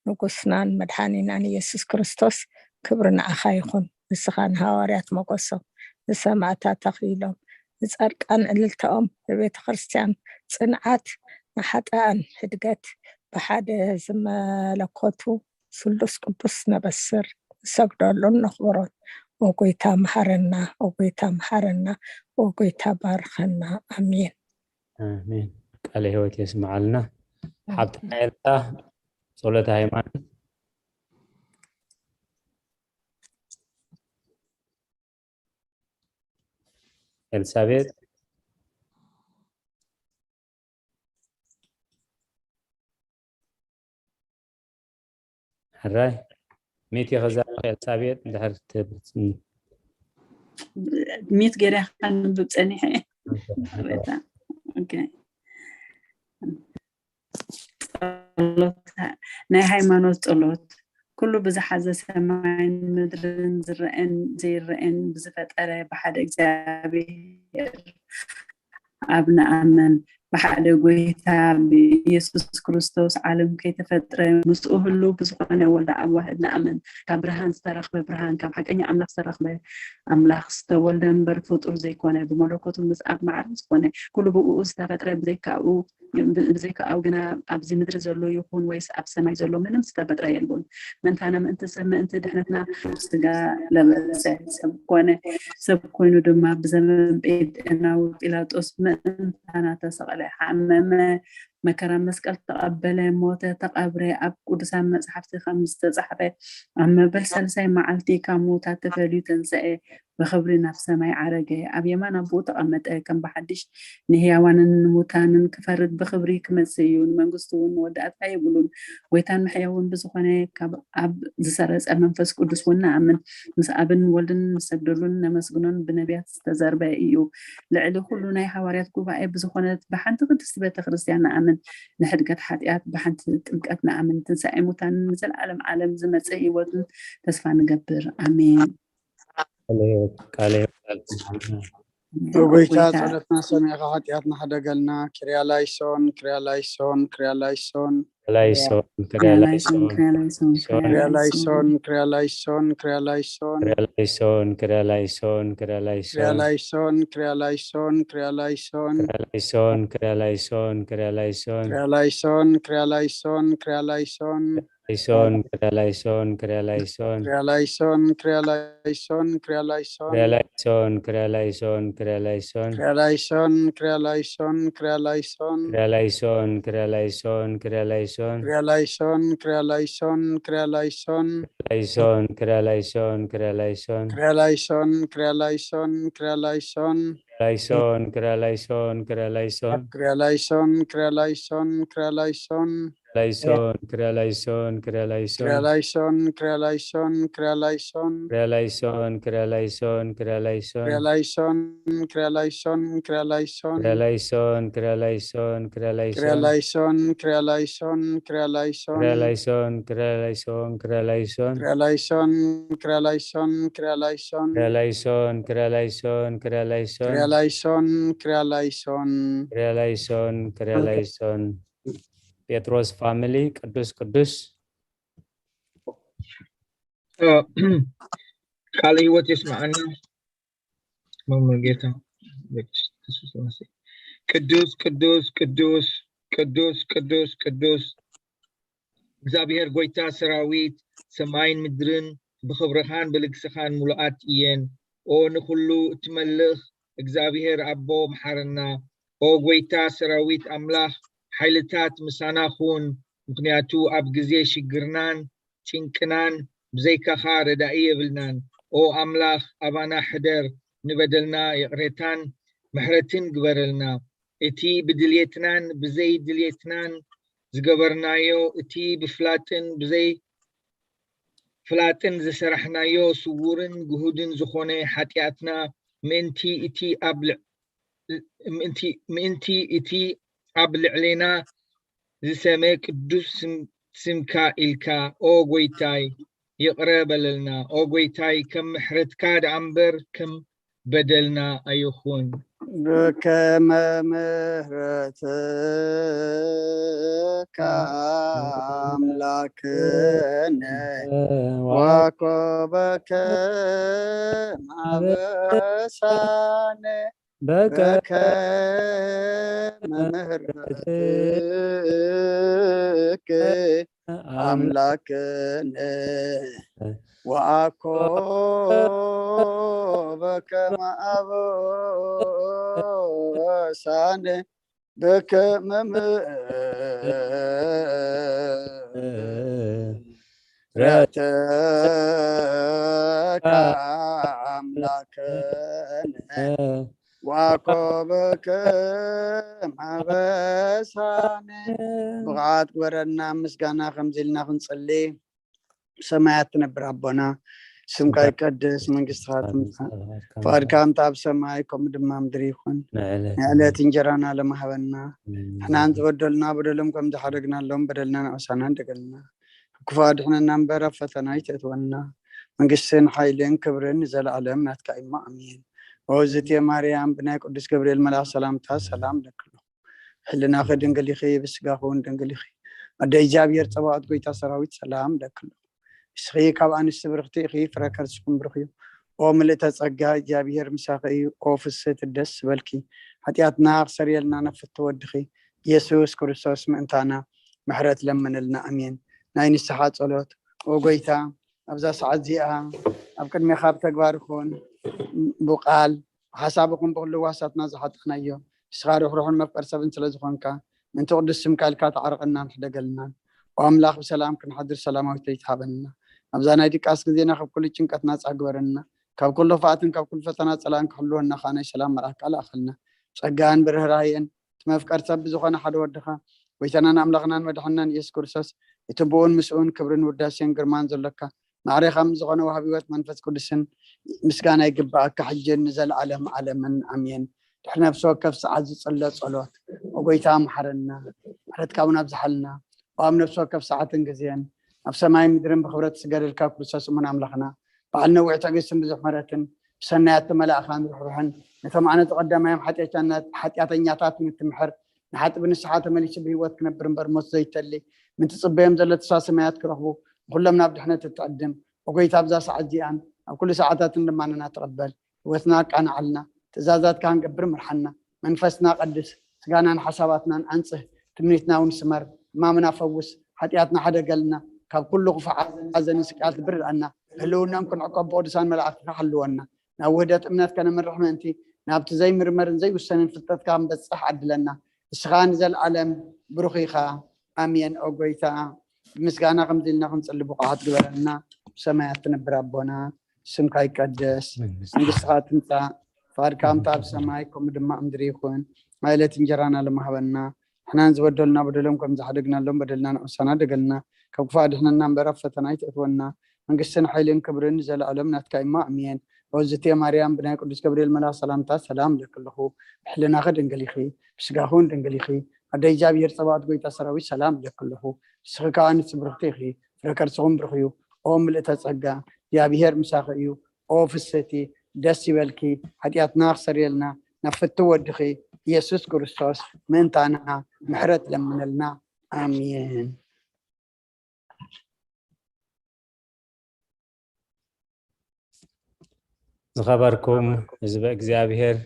ንጉስናን መድኃኒናን ኢየሱስ ክርስቶስ ክብሪ ንዓኻ ይኹን። ንስኻ ንሃዋርያት ሞገሶም፣ ንሰማእታት ኣኽሊሎም፣ ንጻድቃን ዕልልታኦም፣ ንቤተ ክርስቲያን ጽንዓት፣ ንሓጥኣን ህድገት ብሓደ ዝመለኮቱ ስሉስ ቅዱስ ነበስር፣ ንሰግደሉን ነኽብሮን። ኦ ጎይታ መሓረና፣ ኦ ጎይታ መሓረና፣ ኦ ጎይታ ባርኸና። ኣሜን። ኣሜን። ቃለ ሕይወት የስምዓልና። ሓብትና ኤልሳ ጸሎተ ሃይማኖት። ኤልሳቤጥ ሕራይ ሚት ከዛርብ ኤልሳቤጥ ድሕር ትብል። ሚት ገይረ ከንብብ ጸኒሐ። ጸሎት፣ ናይ ሃይማኖት ጸሎት። ኩሉ ብዝሓዘ ሰማይን ምድርን ዝረአን ዘይረአን ብዝፈጠረ ብሓደ እግዚኣብሔር ኣብ ንኣምን፣ ብሓደ ጎይታ ብኢየሱስ ክርስቶስ ዓለም ከይተፈጥረ ምስኡ ህሉ ብዝኾነ ወልደ ኣብ ዋህድ ንኣምን። ካብ ብርሃን ዝተረኽበ ብርሃን፣ ካብ ሓቀኛ ኣምላኽ ዝተረኽበ ኣምላኽ ዝተወልደ እምበር ፍጡር ዘይኮነ፣ ብመለኮቱ ምስ ኣብ ማዕረ ዝኾነ ኩሉ ብኡ ዝተፈጥረ፣ ብዘይካኡ ብዘይካኡ ግና ኣብዚ ምድሪ ዘሎ ይኹን ወይስ ኣብ ሰማይ ዘሎ ምንም ዝተፈጥረ የልቦን። መንታና ምእንቲ ሰብ ምእንቲ ድሕነትና ስጋ ለበሰ፣ ሰብ ኮነ። ሰብ ኮይኑ ድማ ብዘመን ጴንጤናዊ ጲላጦስ ምእንታና ተሰቐለ፣ ሓመመ፣ መከራ መስቀል ተቐበለ፣ ሞተ፣ ተቐብረ። ኣብ ቅዱሳን መጻሕፍቲ ከም ዝተጻሕፈ ኣብ መበል ሳልሳይ መዓልቲ ካብ ምዉታት ተፈልዩ ተንሰኤ፣ ብኽብሪ ናብ ሰማይ ዓረገ፣ ኣብ የማን ኣቦኡ ተቐመጠ። ከም ብሓድሽ ንህያዋንን ንሙታንን ክፈርድ ብኽብሪ ክመጽእ እዩ። ንመንግስቱ እውን መወዳእታ የብሉን። ጎይታን መሕየውን ብዝኾነ ካብ ኣብ ዝሰረጸ መንፈስ ቅዱስ እውን ንኣምን። ምስ ኣብን ወልድን ንሰግደሉን ነመስግኖን ብነቢያት ዝተዘርበ እዩ። ልዕሊ ኩሉ ናይ ሃዋርያት ጉባኤ ብዝኾነት ብሓንቲ ቅድስቲ ቤተ ክርስቲያን ንኣምን። ንሕድገት ሓጢኣት ብሓንቲ ጥምቀት ንኣምን። ትንሳኤ ሙታን ንዘለዓለም ዓለም ዝመጽእ ህይወትን ተስፋ ንገብር። ኣሜን። ቃለ ሕይወት ቃለ ሕይወት ጎይታ ጸሎትና ሰሚዕካ ሓጢኣትና ሕደገልና። ክሪያ ላይሶን ክሪያ ላይሶን ክሪያ ላይሶን ላይሶን ክሪያ ላይሶን ክሪያ ላይሶን ክሪያ ላይሶን ክሪያ ላይሶን ክሪያ ላይሶን ክሪያ ላይሶን ክሪያ ክሪያ ላይሶን ላይሶን ክሪያ ላይሶን ክሪያ ላይሶን ክሪያ ላይሶን ክሪያ ላይሶን ክሪያ ላይሶን ክሪያ ላይሶን ክሪያ ላይሶን ክሪያ ላይሶን ላይሶን ክሪያ ላይሶን ክሪያ ላይሶን ክሪያ ላይሶን ክሪያ ላይሶን ክሪያ ላይሶን ክሪያ ላይሶን ክሪያ ላይሶን ክሪያ ላይሶን ክሪያ ላይሶን ክሪያ ላይሶን ክሪያ ላይሶን ክሪያ ላይሶን ክሪያ ላይሶን ክሪያ ላይሶን ክሪያ ላይሶን ክሪያ ላይሶን ክሪያ ላይሶን ላይሶን ክሪያ ላይሶን ክሪያ ላይሶን ክሪያ ላይሶን ክሪያ ላይሶን ክሪያ ላይሶን ላይሶን ክሪያ ላይሶን ክሪያ ላይሶን ክሪያ ላይሶን ክሪያ ላይሶን ክሪያ ላይሶን ላይሶን ክሪያ ላይሶን ክሪያ ላይሶን ክሪያ ላይሶን ክሪያ ላይሶን ክሪያ ላይሶን ክሪያ ላይሶን ክሪያ ላይሶን ክሪያ ላይሶን ክሪያ ላይሶን ክሪያ ላይሶን ክሪያ ላይሶን ክሪያ ላይሶን ክሪያ ላይሶን ክሪያ ክሪያ ላይሶን ላይሶን ክሪያ ላይሶን ክሪያ ላይሶን ክሪያ ላይሶን ክሪያ ላይሶን ክሪያ ላይሶን ክሪያ ላይሶን ክሪያ ላይሶን ክሪያ ላይሶን ክሪያ ላይሶን ክሪያ ላይሶን ክሪያ ላይሶን ክሪያ ላይሶን ክሪያ ላይሶን ክሪያ ላይሶን ክሪያ ላይሶን ጴጥሮስ ፋሚሊ ቅዱስ ቅዱስ ቃለ ህይወት የስማዓና። መምህር ጌታ በክርስቶስ ስላሴ። ቅዱስ ቅዱስ ቅዱስ ቅዱስ ቅዱስ ቅዱስ እግዚኣብሔር ጎይታ ሰራዊት፣ ሰማይን ምድርን ብኽብርኻን ብልግስኻን ሙሉኣት እየን። ኦ ንኹሉ እትመልኽ እግዚኣብሔር ኣቦ፣ መሓረና። ኦ ጎይታ ሰራዊት ኣምላኽ፣ ሓይልታት ምሳና ኩን፣ ምኽንያቱ ኣብ ግዜ ሽግርናን ጭንቅናን ብዘይካኻ ረዳኢ የብልናን። ኦ ኣምላኽ፣ ኣባና ሕደር፣ ንበደልና ይቕሬታን ምሕረትን ግበረልና። እቲ ብድልየትናን ብዘይ ድልየትናን ዝገበርናዮ፣ እቲ ብፍላጥን ብዘይ ፍላጥን ዝሰራሕናዮ ስዉርን ግሁድን ዝኾነ ሓጢኣትና ምእንቲ እቲ ኣብ ልዕ-፣ ምእንቲ፣ ምእንቲ እቲ ኣብ ልዕሌና ዝሰመ ቅዱስ ስም-፣ ስምካ ኢልካ፣ ኦ ጎይታይ፣ ይቕረ በለልና። ኦ ጎይታይ፣ ከም ምሕረትካ ደኣ እምበር ከም በደልና ኣይኹን። ብከመ ምሕረትካ ኣምላክነ ዋኮበከ ማበሳነ በከመ ምሕረትክ ኣምላክነ ወአኮ በከመ አበሳነ በከመ ምሕረትከ አምላክነ ወአኮ በከመ አበሳነ። ብቕዓት ግበረና ምስጋና ከምዚ ኢልና ክንጽሊ። ሰማያት ትነብር ኣቦና፣ ስምካ ይቀደስ፣ መንግስትኻ ትምጻእ፣ ፍቓድካ ከምቲ ኣብ ሰማይ ከምኡ ድማ ምድሪ ይኹን። ንዕለት እንጀራና ለማህበና፣ ንሕናን ዝበደሉና በደሎም ከም ዝሓደግናሎም በደልና ንዕሳና እንደገልና፣ ካብ ክፉእ ኣድሕነና እምበር ኣብ ፈተና ኣይተእትወና። መንግስትን ሓይልን ክብርን ንዘለኣለም ናትካ እዩ እሞ ኣሜን። ኦ ዝቴ ማርያም፣ ብናይ ቅዱስ ገብርኤል መልኣኽ ሰላምታ ሰላም እለኪ ኣለኹ። ሕልናኺ ድንግል ኢኺ፣ ብስጋኺ እውን ድንግል ኢኺ። ኣደ እግዚኣብሔር ጸባኦት፣ ጎይታ ሰራዊት፣ ሰላም እለኪ ኣለኹ። ንስኺ ካብ ኣንስቲ ብርኽቲ ኢኺ፣ ፍረ ከርስኹም ብሩኽ እዩ። ኦ ምልእተ ጸጋ፣ እግዚኣብሔር ምሳኺ እዩ። ኦ ፍስህቲ፣ ደስ ዝበልኪ፣ ሓጢኣትና ክሰርየልና ነፍቲ ወድኺ ኢየሱስ ክርስቶስ ምእንታና ምሕረት ለምንልና። ኣሜን። ናይ ንስሓ ጸሎት። ኦ ጎይታ፣ ኣብዛ ሰዓት እዚኣ ኣብ ቅድሜኻ ብተግባር ይኹን ብቓል ብሓሳብ ይኹን ብኹሉ ዋሳትና ዝሓጠኽናዮ፣ ንስኻ ርሕሩሕን መፍቀር ሰብን ስለ ዝኾንካ፣ ምእንቲ ቅዱስ ስምካ ኢልካ ተዓረቐናን ሕደገልናን። ኦ ኣምላኽ፣ ብሰላም ክንሓድር ሰላማዊት ለይቲ ሃበና። ኣብዛ ናይ ድቃስ ግዜና ካብ ኩሉ ጭንቀት ናጻ ግበረና። ካብ ኩሉ ክፍኣትን ካብ ኩሉ ፈተና ጸላእን ክሕልወና ከኣ ናይ ሰላም መልኣክ ቃል ኣኸልና። ጸጋን ብርህራሄን እቲ መፍቀር ሰብ ብዝኾነ ሓደ ወድኻ፣ ጎይታናን ኣምላኽናን መድሓንናን ኢየሱስ ክርስቶስ፣ እቲ ብኡን ምስኡን ክብርን ውዳሴን ግርማን ዘሎካ፣ ማዕሬኻ ምስ ዝኾነ ወሃቢ ህይወት መንፈስ ቅዱስን ምስጋና ይግብኣካ፣ ሕጂን ንዘለኣለም ዓለምን ኣሜን። ድሕሪ ነፍሲ ወከፍ ሰዓት ዝጽለ ጸሎት። ኦ ጎይታ፣ መሓረና፣ ምሕረትካ እውን ኣብዝሓልና። ኦ ኣብ ነፍሲ ወከፍ ሰዓትን ግዜን፣ ኣብ ሰማይ ምድርን ብኽብረት ዝስገደልካ ክርስቶስ እሙን ኣምላኽና፣ በዓል ነዊሕ ትዕግስትን ብዙሕ ምሕረትን፣ ብሰናያት መላእኻን ርሕሩሕን፣ ነቶም ዓነቱ ቀዳማዮም ሓጢኣተኛታት፣ ሓጢኣተኛታትን እትምሕር፣ ንሓጢ ብንስሓ ተመሊሱ ብህይወት ክነብር እምበር ሞት ዘይተሊ፣ ምእንቲ ጽበዮም ዘሎ ተስፋ ሰማያት ክረኽቡ፣ ንኹሎም ናብ ድሕነት እትዕድም፣ ኦ ጎይታ፣ ኣብዛ ሰዓት እዚኣን ኣብ ኩሉ ሰዓታትን ልማንና ተቐበል። ህይወትና ኣቃንዓልና፣ ትእዛዛትካ ክንገብር ምርሓና። መንፈስና ቀድስ፣ ስጋናን ሓሳባትናን ኣንጽህ፣ ትምኒትና እውን ስመር፣ ሕማምና ፈውስ፣ ሓጢኣትና ሓደገልና፣ ካብ ኩሉ ክፉእ ሓዘን፣ ሓዘንን ስቅያት ብርድኣና፣ ህልውናኦም ክንዕቆብ ብቅዱሳን መላእክትካ ሓልወና። ናብ ውህደት እምነት ከነምርሕ ምእንቲ፣ ናብቲ ዘይምርመርን ዘይውሰንን ፍልጠትካ ክንበጽሕ ዓድለና። ንስኻ ንዘለኣለም ብሩኽ ኢኻ። ኣሜን። ኦ ጎይታ፣ ብምስጋና ከምዚ ኢልና ክንጽሊ ብቑዓት ግበረና። ብሰማያት ትነብር ኣቦና፣ ስምካ ይቀደስ፣ መንግስትኻ ትምጻእ፣ ፍቓድካ ከምቲ ኣብ ሰማይ ከምኡ ድማ ኣብ ምድሪ ይኹን። ናይ ዕለት እንጀራና ሎሚ ሃበና። ንሕናን ዝበደሉና በደሎም ከም ዝሓደግናሎም በደልና ንዕሳና ደገልና። ካብ ክፉእ ኣድሕነና እምበር ኣብ ፈተና ኣይተእትወና። መንግስትን ሓይልን ክብርን ንዘለኣለም ናትካ እሞ ኣሜን። ኦ ዝቴ ማርያም፣ ብናይ ቅዱስ ገብርኤል መልኣኽ ሰላምታ ሰላም እለኪ ኣለኹ። ብሕልናኺ ድንግል ኢኺ፣ ብስጋኺ እውን ድንግል ኢኺ። ኣደ እግዚኣብሔር ጸባኦት፣ ጎይታ ሰራዊት፣ ሰላም እለኪ ኣለኹ። ንስኺ ከኣ ንጽብርኽቲ ኢኺ፣ ፍረ ከርስኹም ብሩኽ እዩ። ኦ ምልእተ ጸጋ፣ እግዚኣብሔር ምሳኺ እዩ። ኦ ፍስህቲ፣ ደስ ይበልኪ፣ ሓጢኣትና ክሰርየልና ናብ ፍትው ወድኺ ኢየሱስ ክርስቶስ ምእንታና ምሕረት ለምነልና። ኣሜን። ዝኸበርኩም ህዝበ እግዚኣብሔር፣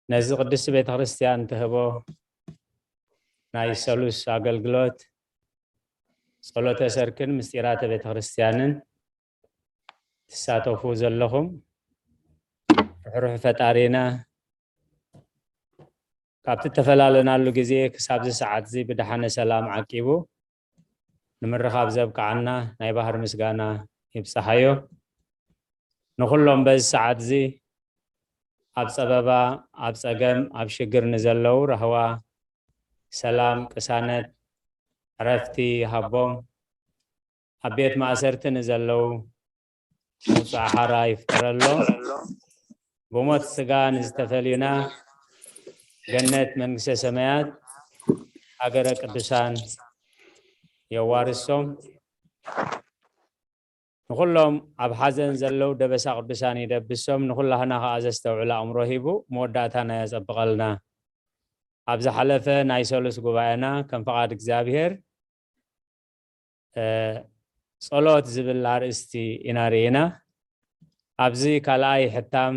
ነዚ ቅድስቲ ቤተ ክርስቲያን ትህቦ ናይ ሰሉስ ኣገልግሎት፣ ጸሎተ ሰርክን ምስጢራተ ቤተ ክርስቲያንን ትሳተፉ ዘለኹም፣ ርሕሩሕ ፈጣሪና ካብቲ እተፈላለናሉ ግዜ ክሳብ እዚ ሰዓት እዚ ብደሓነ ሰላም ዓቂቡ ንምርኻብ ዘብቅዓና ናይ ባህሪ ምስጋና ይብጽሓዮ። ንኹሎም በዚ ሰዓት እዚ ኣብ ጸበባ፣ ኣብ ጸገም፣ ኣብ ሽግር ንዘለዉ ራህዋ፣ ሰላም፣ ቅሳነት፣ ዕረፍቲ ይሃቦም። ኣብ ቤት ማእሰርቲ ንዘለዉ ምውጻእ ሓራ ይፍጠረሎም። ብሞት ስጋ ንዝተፈልዩና ገነት መንግስተ ሰማያት ሃገረ ቅዱሳን የዋርሶም። ንኹሎም ኣብ ሓዘን ዘለዉ ደበሳ ቅዱሳን ይደብሶም። ንኹላህና ከኣ ዘስተውዕል ኣእምሮ ሂቡ መወዳእታና የጸብቐልና። ኣብ ዝሓለፈ ናይ ሰሉስ ጉባኤና ከም ፍቓድ እግዚኣብሔር፣ እ፣ ጸሎት ዝብል ኣርእስቲ ኢና ርኢና። ኣብዚ ካልኣይ ሕታም፣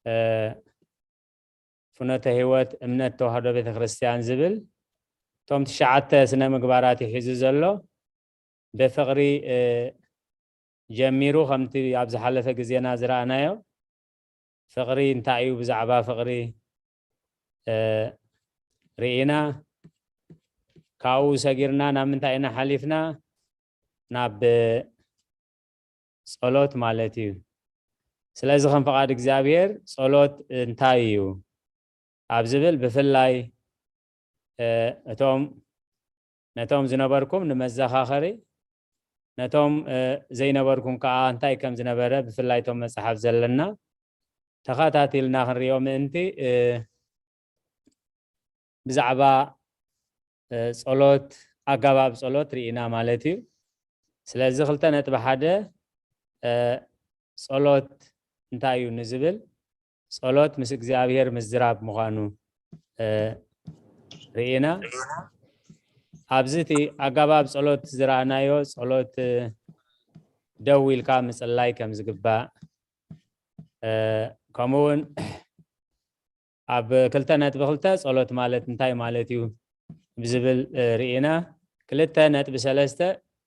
እ፣ ፍኖተ ህይወት እምነት ተዋህዶ ቤተ ክርስቲያን ዝብል እቶም ትሽዓተ ስነ ምግባራት እዩ ሒዙ ዘሎ። ብፍቕሪ፣ እ፣ ጀሚሩ፣ ከምቲ ኣብ ዝሓለፈ ግዜና ዝረኣናዮ፣ ፍቕሪ እንታይ እዩ፣ ብዛዕባ ፍቕሪ፣ እ፣ ርኢና። ካብኡ ሰጊርና ናብ ምንታይ ኢና ሓሊፍና? ናብ ጸሎት ማለት እዩ። ስለዚ ከም ፍቓድ እግዚኣብሔር ጸሎት እንታይ እዩ ኣብ ዝብል፣ ብፍላይ፣ እ፣ እቶም ነቶም ዝነበርኩም ንመዘኻኸሪ፣ ነቶም ዘይነበርኩም ከዓ እንታይ ከም ዝነበረ ብፍላይ እቶም መፅሓፍ ዘለና ተኸታቲልና ክንሪኦ ምእንቲ ብዛዕባ ጸሎት፣ ኣገባብ ጸሎት ርኢና ማለት እዩ። ስለዚ ክልተ ነጥቢ ሓደ ጸሎት እንታይ እዩ ንዝብል፣ ጸሎት ምስ እግዚኣብሔር ምዝራብ ምዃኑ ርኢና። ኣብዚ እቲ ኣገባብ ጸሎት ዝረኣናዮ ጸሎት ደው ኢልካ ምጽላይ ከም ዝግባእ፣ ከምኡ እውን ኣብ ክልተ ነጥቢ ክልተ ጸሎት ማለት እንታይ ማለት እዩ ብዝብል ርኢና። ክልተ ነጥቢ ሰለስተ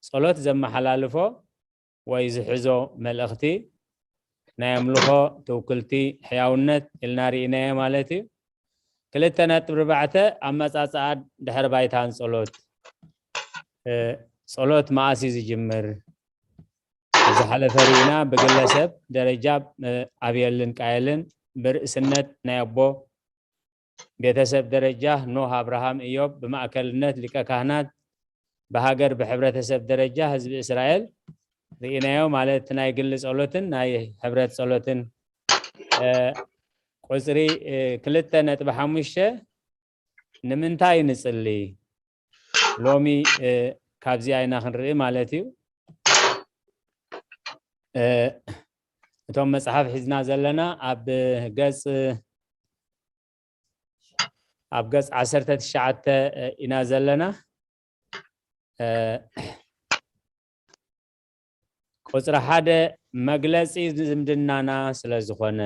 ጸሎት ዘመሓላልፎ ወይ ዝሕዞ መልእኽቲ ናይ ኣምልኾ ትውክልቲ ሕያውነት ኢልና ርኢናዮ ማለት እዩ። ክልተ ነጥቢ ኣርባዕተ ኣመጻጽኣ ድሕሪ ባይታን ጸሎት፣ ጸሎት መኣስ እዩ ዝጅምር? ዝሓለፈ ርኢና ብግለሰብ ደረጃ ኣብየልን ቃየልን ብርእስነት ናይ ኣቦ ቤተሰብ ደረጃ ኖህ፣ ኣብርሃም፣ እዮብ፣ ብማእከልነት ሊቀ ካህናት፣ ብሃገር ብሕብረተሰብ ደረጃ ህዝቢ እስራኤል ርኢናዮ። ማለት ናይ ግሊ ጸሎትን ናይ ሕብረት ጸሎትን። ቁፅሪ ክልተ ነጥቢ ሓሙሽተ ንምንታይ ንጽሊ? ሎሚ ካብዚኣ ኢና ክንርኢ ማለት እዩ። እቶም መጽሓፍ ሒዝና ዘለና ኣብ ገጽ ኣብ ገጽ ዓሰርተ ትሽዓተ ኢና ዘለና። ቁጽሪ ሓደ መግለጺ ዝምድናና ስለ ዝኾነ፣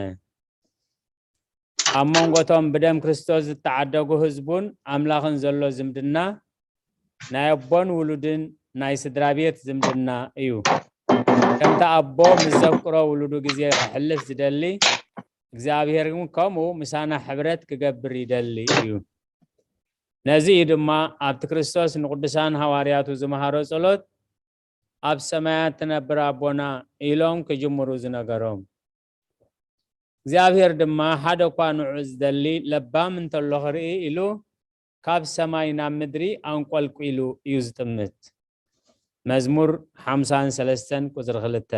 ኣብ መንጎቶም ብደም ክርስቶስ ዝተዓደጉ ህዝቡን ኣምላኽን ዘሎ ዝምድና ናይ ኣቦን ውሉድን ናይ ስድራ ቤት ዝምድና እዩ። ከምቲ ኣቦ ምስ ዘፍቅሮ ውሉዱ ግዜ ከሕልፍ ዝደሊ፣ እግዚኣብሔር እውን ከምኡ ምሳና ሕብረት ክገብር ይደሊ እዩ። ነዚ እዩ ድማ ኣብቲ ክርስቶስ ንቅዱሳን ሃዋርያቱ ዝመሃሮ ጸሎት፣ "ኣብ ሰማያት ትነብር ኣቦና" ኢሎም ክጅምሩ ዝነገሮም። እግዚኣብሔር ድማ ሓደ እኳ ንዑ ዝደሊ ለባም እንተሎ ክርኢ ኢሉ ካብ ሰማይ ናብ ምድሪ ኣንቆልቂሉ እዩ ዝጥምት። መዝሙር ሓምሳን ሰለስተን ቁጽሪ ክልተ።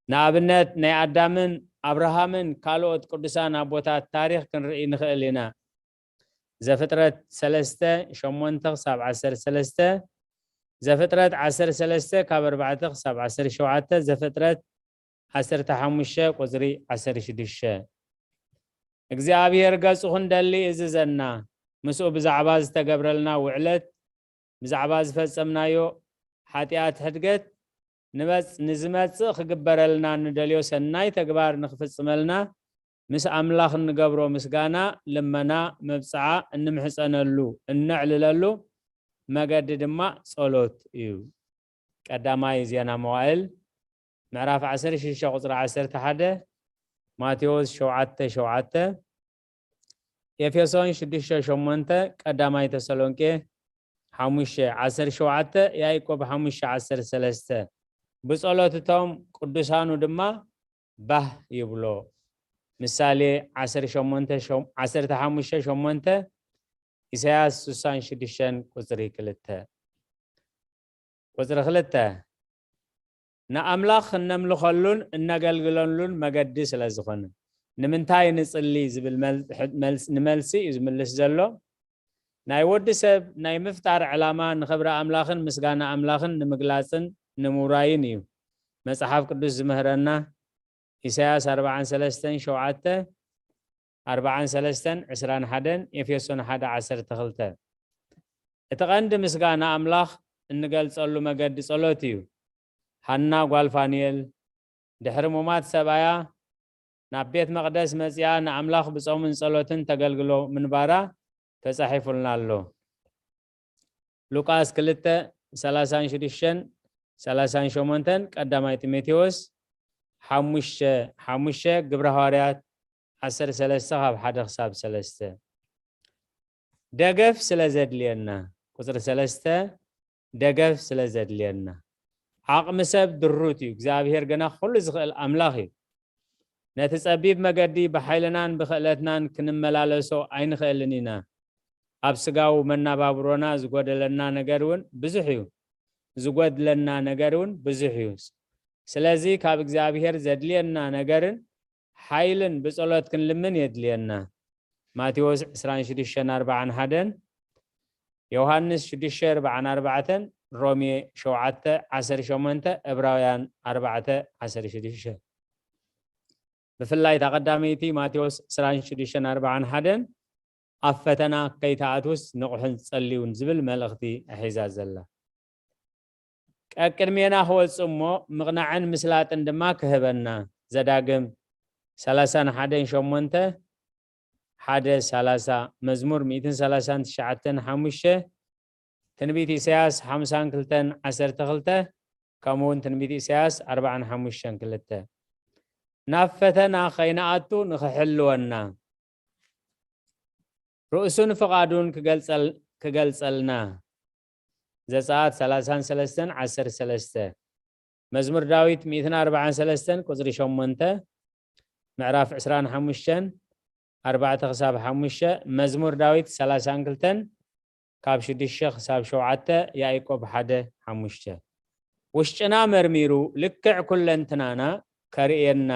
ንኣብነት ናይ ኣዳምን ኣብርሃምን ካልኦት ቅዱሳን ኣቦታት ታሪኽ ክንርኢ ንኽእል ኢና። ዘፍጥረት ሰለስተ ሸሞንተ ክሳብ ዓሰርተ ሰለስተ፣ ዘፍጥረት ዓሰርተ ሰለስተ ካብ ኣርባዕተ ክሳብ ዓሰርተ ሸውዓተ፣ ዘፍጥረት ዓሰርተ ሓሙሽተ ቁጽሪ ዓሰርተ ሽዱሽተ። እግዚኣብሔር ገጹ ክንደሊ እዝዘና፣ ምስኡ ብዛዕባ ዝተገብረልና ውዕለት፣ ብዛዕባ ዝፈጸምናዮ ሓጢኣት ሕድገት፣ ንመጽ-፣ ንዝመጽእ ክግበረልና ንደልዮ ሰናይ ተግባር ንኽፍጽመልና፣ ምስ ኣምላኽ እንገብሮ ምስጋና፣ ልመና፣ መብጽዓ እንምሕጸነሉ፣ እነዕልለሉ መገዲ ድማ ጸሎት እዩ። ቀዳማይ ዜና መዋእል ምዕራፍ ዓሰርተ ሽዱሽተ ቁጽሪ ዓሰርተ ሓደ፣ ማቴዎስ ሸውዓተ ሸውዓተ፣ ኤፌሶን ሽዱሽተ ሸሞንተ፣ ቀዳማይ ተሰሎንቄ ሓሙሽተ ዓሰርተ ሸውዓተ፣ ያዕቆብ ሓሙሽተ ዓሰርተ ሰለስተ። ብጸሎት እቶም ቅዱሳኑ ድማ ባህ ይብሎ። ምሳሌ ዓሰርተ ሸሞንተ ሸም-፣ ዓሰርተ ሓሙሽተ ሸሞንተ፣ ኢሳያስ ስሳን ሽዱሽተን ቁጽሪ ክልተ። ቁጽሪ ክልተ፣ ንኣምላኽ እነምልኸሉን እነገልግለሉን መገዲ ስለ ዝኾነ። ንምንታይ ንጽሊ ዝብል መል-፣ መልስ-፣ ንመልሲ እዩ ዝምልስ ዘሎ። ናይ ወዲ ሰብ ናይ ምፍጣር ዕላማ ንኽብሪ ኣምላኽን ምስጋና ኣምላኽን ንምግላጽን ንምውራይን እዩ። መጽሓፍ ቅዱስ ዝምህረና ኢሳያስ ኣርባዓን ሰለስተን ሸውዓተ፣ ኣርባዓን ሰለስተን ዕስራን ሓደን፣ ኤፌሶን ሓደ ዓሰርተ ክልተ። እቲ ቀንዲ ምስጋና ኣምላኽ እንገልጸሉ መገዲ ጸሎት እዩ። ሃና ጓል ፋኑኤል ድሕሪ ሙማት ሰብኣያ ናብ ቤት መቕደስ መጺኣ ንኣምላኽ ብጾምን ጸሎትን ተገልግሎ ምንባራ ተጻሒፉልና ኣሎ። ሉቃስ ክልተ፣ ሰላሳን ሽዱሽተን ሰላሳን ሸሞንተን፣ ቀዳማይ ጢሞቴዎስ ሓሙሽተ ሓሙሽተ፣ ግብረ ሃዋርያት ዓሰርተ ሰለስተ ካብ ሓደ ክሳብ ሰለስተ። ደገፍ ስለ ዘድልየና፣ ቁጽሪ ሰለስተ፣ ደገፍ ስለ ዘድልየና። ዓቕሚ ሰብ ድሩት እዩ፣ እግዚኣብሔር ግና ኩሉ ዝኽእል ኣምላኽ እዩ። ነቲ ጸቢብ መገዲ ብሓይልናን ብኽእለትናን ክንመላለሶ ኣይንኽእልን ኢና። ኣብ ስጋዊ መናባብሮና ዝጎደለና ነገር እውን ብዙሕ እዩ። ዝጎድለና ነገር እውን ብዙሕ እዩ። ስለዚ ካብ እግዚኣብሔር ዘድልየና ነገርን ሓይልን ብጸሎት ክንልምን የድልየና። ማቴዎስ ዕስራን ሽዱሽተን ኣርባዓን ሓደን፣ ዮሃንስ ሽዱሽተ ኣርባዓን ኣርባዕተን፣ ሮሜ ሸውዓተ ዓሰርተ ሸሞንተ፣ ዕብራውያን ኣርባዕተ ዓሰርተ ሽዱሽተ። ብፍላይ እታ ቀዳመይቲ ማቴዎስ ዕስራን ሽዱሽተን ኣርባዓን ሓደን፣ ኣብ ፈተና ከይትኣትውስ ንቑሕን ጸልዩን ዝብል መልእኽቲ ሒዛ ዘላ። ቀቅድሜና ክወጽእ እሞ ምቕናዕን ምስላጥን ድማ ክህበና። ዘዳግም ሰላሳን ሓደን ሸሞንተ፣ ሓደ ሰላሳ፣ መዝሙር ሚእትን ሰላሳን ትሽዓተን ሓሙሽተ፣ ትንቢት ኢሳያስ ሓምሳን ክልተን ዓሰርተ ክልተ፣ ከምኡ እውን ትንቢት ኢሳያስ ኣርባዓን ሓሙሽተን ክልተ። ናብ ፈተና ከይንኣቱ ንኽሕልወና፣ ርእሱን ፍቓዱን ክገልጸል-፣ ክገልጸልና። ዘጸኣት ሰላሳን ሰለስተን ዓሰርተ ሰለስተ። መዝሙር ዳዊት ሚእትን ኣርባዓን ሰለስተን ቁጽሪ ሸሞንተ፣ ምዕራፍ ዕስራን ሓሙሽተን፣ ኣርባዕተ ክሳብ ሓሙሽተ፣ መዝሙር ዳዊት ሰላሳን ክልተን ካብ ሽዱሽተ ክሳብ ሸውዓተ፣ ያዕቆብ ሓደ ሓሙሽተ። ውሽጥና መርሚሩ ልክዕ ኩለንትናና ከርእየና።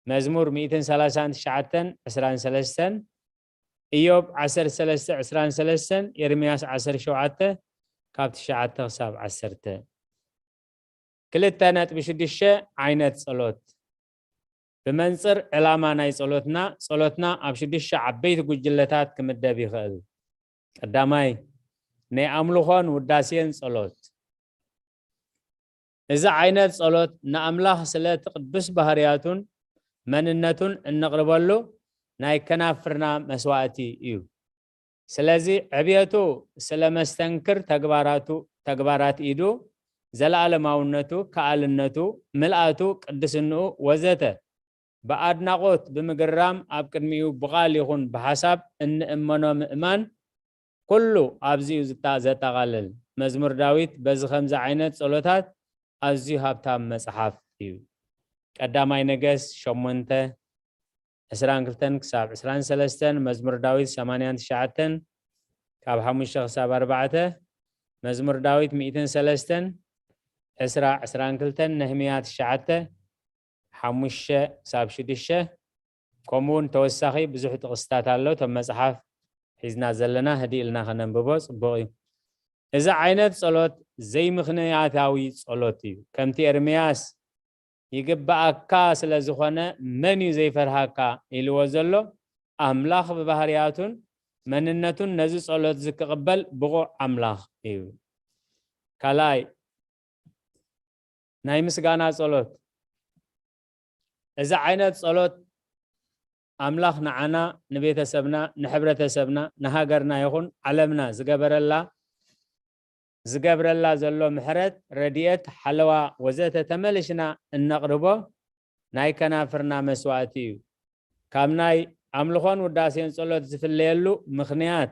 መዝሙር ሚእትን ሰላሳን ትሽዓተን ዕስራን ሰለስተን፣ ኢዮብ ዓሰርተ ሰለስተ ዕስራን ሰለስተን፣ ኤርምያስ ዓሰርተ ሸውዓተ ካብ ትሽዓተ ክሳብ ዓሰርተ። ክልተ ነጥቢ ሽዱሽተ ዓይነት ጸሎት። ብመንጽር ዕላማ ናይ ጸሎትና፣ ጸሎትና ኣብ ሽዱሽተ ዓበይቲ ጉጅለታት ክምደብ ይኽእል። ቀዳማይ፣ ናይ ኣምልኾን ውዳሴን ጸሎት። እዚ ዓይነት ጸሎት ንኣምላኽ ስለቲ ቅዱስ ባህርያቱን መንነቱን እነቕርበሉ ናይ ከናፍርና መስዋእቲ እዩ። ስለዚ ዕብየቱ ስለ መስተንክር ተግባራቱ፣ ተግባራት ኢዱ፣ ዘለኣለማውነቱ፣ ከኣልነቱ፣ ምልኣቱ፣ ቅድስንኡ ወዘተ ብኣድናቖት ብምግራም ኣብ ቅድሚኡ ብቓል ይኹን ብሓሳብ እንእመኖ ምእማን ኩሉ ኣብዚ እዩ ዝታ-፣ ዘጠቓልል። መዝሙር ዳዊት በዚ ከምዚ ዓይነት ጸሎታት ኣዝዩ ሃብታም መጽሓፍ እዩ። ቀዳማይ ነገስት ሸሞንተ፣ ዕስራን ክልተን ክሳብ ዕስራን ሰለስተን፣ መዝሙር ዳዊት ሰማንያን ትሽዓተን ካብ ሓሙሽተ ክሳብ ኣርባዕተ፣ መዝሙር ዳዊት ሚእትን ሰለስተን፣ ዕስራ፣ ዕስራን ክልተን፣ ነህምያ ትሽዓተ፣ ሓሙሽተ ክሳብ ሽዱሽተ፣ ከምኡ እውን ተወሳኺ ብዙሕ ጥቕስታት ኣሎ። እቶም መጽሓፍ ሒዝና ዘለና ህድእ ኢልና ከነንብቦ ጽቡቕ እዩ። እዚ ዓይነት ጸሎት ዘይምኽንያታዊ ጸሎት እዩ። ከምቲ ኤርምያስ "ይግብኣካ ስለ ዝኾነ መን እዩ ዘይፈርሃካ?" ኢልዎ ዘሎ፣ ኣምላኽ ብባህርያቱን መንነቱን ነዚ ጸሎት እዚ ክቕበል ብቑዕ ኣምላኽ እዩ። ካልኣይ፣ ናይ ምስጋና ጸሎት። እዚ ዓይነት ጸሎት ኣምላኽ ንዓና፣ ንቤተሰብና፣ ንሕብረተሰብና፣ ንሃገርና ይኹን ዓለምና ዝገበረላ፣ ዝገብረላ ዘሎ ምሕረት፣ ረድኤት፣ ሓለዋ ወዘተ ተመሊሽና እነቕርቦ ናይ ከናፍርና መስዋእቲ እዩ። ካብ ናይ ኣምልኾን ውዳሴን ጸሎት ዝፍለየሉ ምኽንያት፣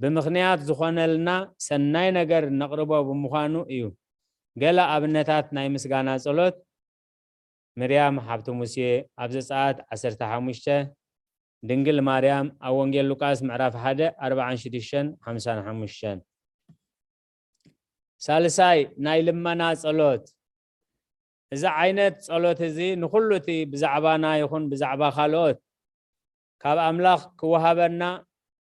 ብምኽንያት ዝኾነልና ሰናይ ነገር ነቕርቦ ብምዃኑ እዩ። ገለ ኣብነታት ናይ ምስጋና ጸሎት፣ ምርያም ሓብቲ ሙሴ ኣብ ዘጸኣት ዓሰርተ ሓሙሽተ፣ ድንግል ማርያም ኣብ ወንጌል ሉቃስ ምዕራፍ ሓደ፣ ኣርባዓን ሽዱሽተን፣ ሓምሳን ሓሙሽተን። ሳልሳይ፣ ናይ ልመና ጸሎት። እዚ ዓይነት ጸሎት እዚ ንኹሉ እቲ ብዛዕባና ይኹን ብዛዕባ ካልኦት ካብ ኣምላኽ ክወሃበና፣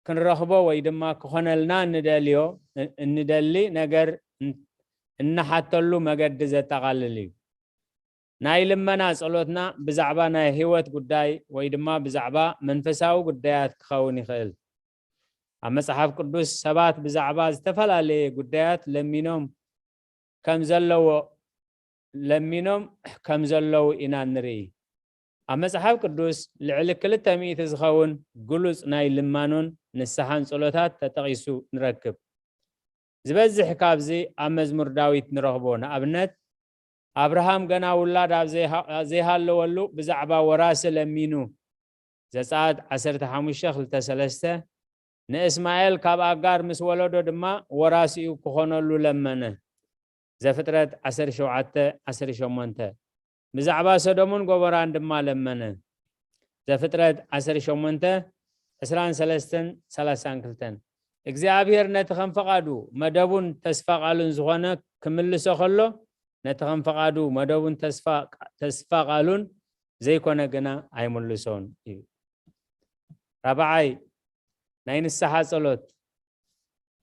ክንረኽቦ ወይ ድማ ክኾነልና እንደልዮ፣ እ-፣ እንደሊ ነገር እን-፣ እንሓተሉ መገዲ ዘጠቓልል እዩ። ናይ ልመና ጸሎትና ብዛዕባ ናይ ህይወት ጉዳይ ወይ ድማ ብዛዕባ መንፈሳዊ ጉዳያት ክኸውን ይኽእል። ኣብ መጽሓፍ ቅዱስ ሰባት ብዛዕባ ዝተፈላለየ ጉዳያት ለሚኖም ከም ዘለዎ፣ ለሚኖም ከም ዘለዉ ኢና ንርኢ። ኣብ መጽሓፍ ቅዱስ ልዕሊ ክልተ ሚእቲ ዝኸውን ግሉጽ ናይ ልማኖን ንስሓን ጸሎታት ተጠቒሱ ንረክብ። ዝበዝሕ ካብዚ ኣብ መዝሙር ዳዊት ንረኽቦ። ንኣብነት፣ ኣብርሃም ገና ውላድ ኣብ ዘይሃ-፣ ዘይሃለወሉ ብዛዕባ ወራሲ ለሚኑ። ዘጸኣት ዓሰርተ ሓሙሽተ ክልተ ሰለስተ፣ ንእስማኤል ካብ ኣጋር ምስ ወለዶ ድማ ወራሲኡ ክኾነሉ ለመነ። ዘፍጥረት ዓሰርተ ሸውዓተ ዓሰርተ ሸሞንተ። ብዛዕባ ሰዶምን ጎሞራን ድማ ለመነ። ዘፍጥረት ዓሰርተ ሸሞንተ ዕስራን ሰለስተን ሰላሳን ክልተን። እግዚኣብሔር ነቲ ከም ፈቓዱ መደቡን ተስፋ ቃሉን ዝኾነ ክምልሶ ከሎ፣ ነቲ ከም ፈቓዱ መደቡን ተስፋ፣ ተስፋ ቃሉን ዘይኮነ ግና ኣይምልሶን እዩ። ራብዓይ፣ ናይ ንስሓ ጸሎት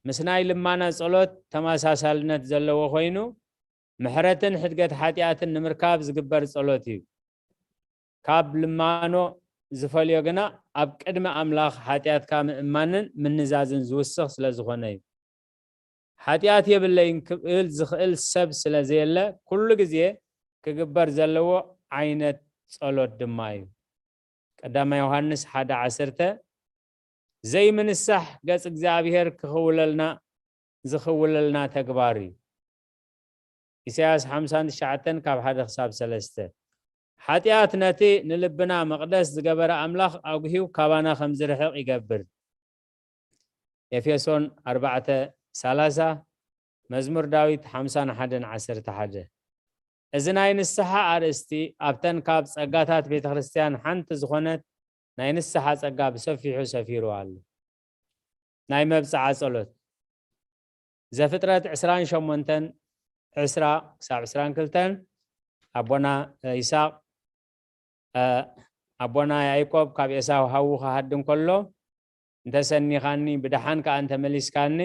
ምስ ናይ ልማና ጸሎት ተመሳሳልነት ዘለዎ ኮይኑ፣ ምሕረትን ሕድገት ሓጢኣትን ንምርካብ ዝግበር ጸሎት እዩ። ካብ ልማኖ ዝፈልዮ ግና ኣብ ቅድሚ ኣምላኽ ሓጢኣትካ ምእማንን ምንዛዝን ዝውስኽ ስለ ዝኾነ እዩ። ሓጢኣት የብለይን ክብል ዝኽእል ሰብ ስለ ዘየለ፣ ኩሉ ግዜ ክግበር ዘለዎ ዓይነት ጸሎት ድማ እዩ። ቀዳማይ ዮሃንስ ሓደ ዓሰርተ፣ ዘይምንሳሕ ገጽ እግዚኣብሔር ክኽውለልና፣ ዝኽውለልና ተግባር እዩ። ኢሳያስ ሓምሳን ትሽዓተን ካብ ሓደ ክሳብ ሰለስተ። ሓጢኣት ነቲ ንልብና መቕደስ ዝገበረ ኣምላኽ ኣጉሂዩ ካባና ከም ዝርሕቕ ይገብር። ኤፌሶን ኣርባዕተ ሰላሳ፣ መዝሙር ዳዊት ሓምሳን ሓደን ዓሰርተ ሓደ። እዚ ናይ ንስሓ ኣርእስቲ ኣብተን ካብ ጸጋታት ቤተ ክርስቲያን ሓንቲ ዝኾነት ናይ ንስሓ ጸጋ ብሰፊሑ ሰፊሩ ኣሎ። ናይ መብጽዓ ጸሎት። ዘፍጥረት ዕስራን ሸሞንተን፣ ዕስራ ክሳብ ዕስራን ክልተን፣ ኣቦና ይስሐቅ፣ እ፣ ኣቦና ያዕቆብ ካብ ኤሳው ሃዉ ክሃዲ እንከሎ፣ "እንተሰኒኻኒ፣ ብደሓን ከኣ እንተመሊስካኒ፣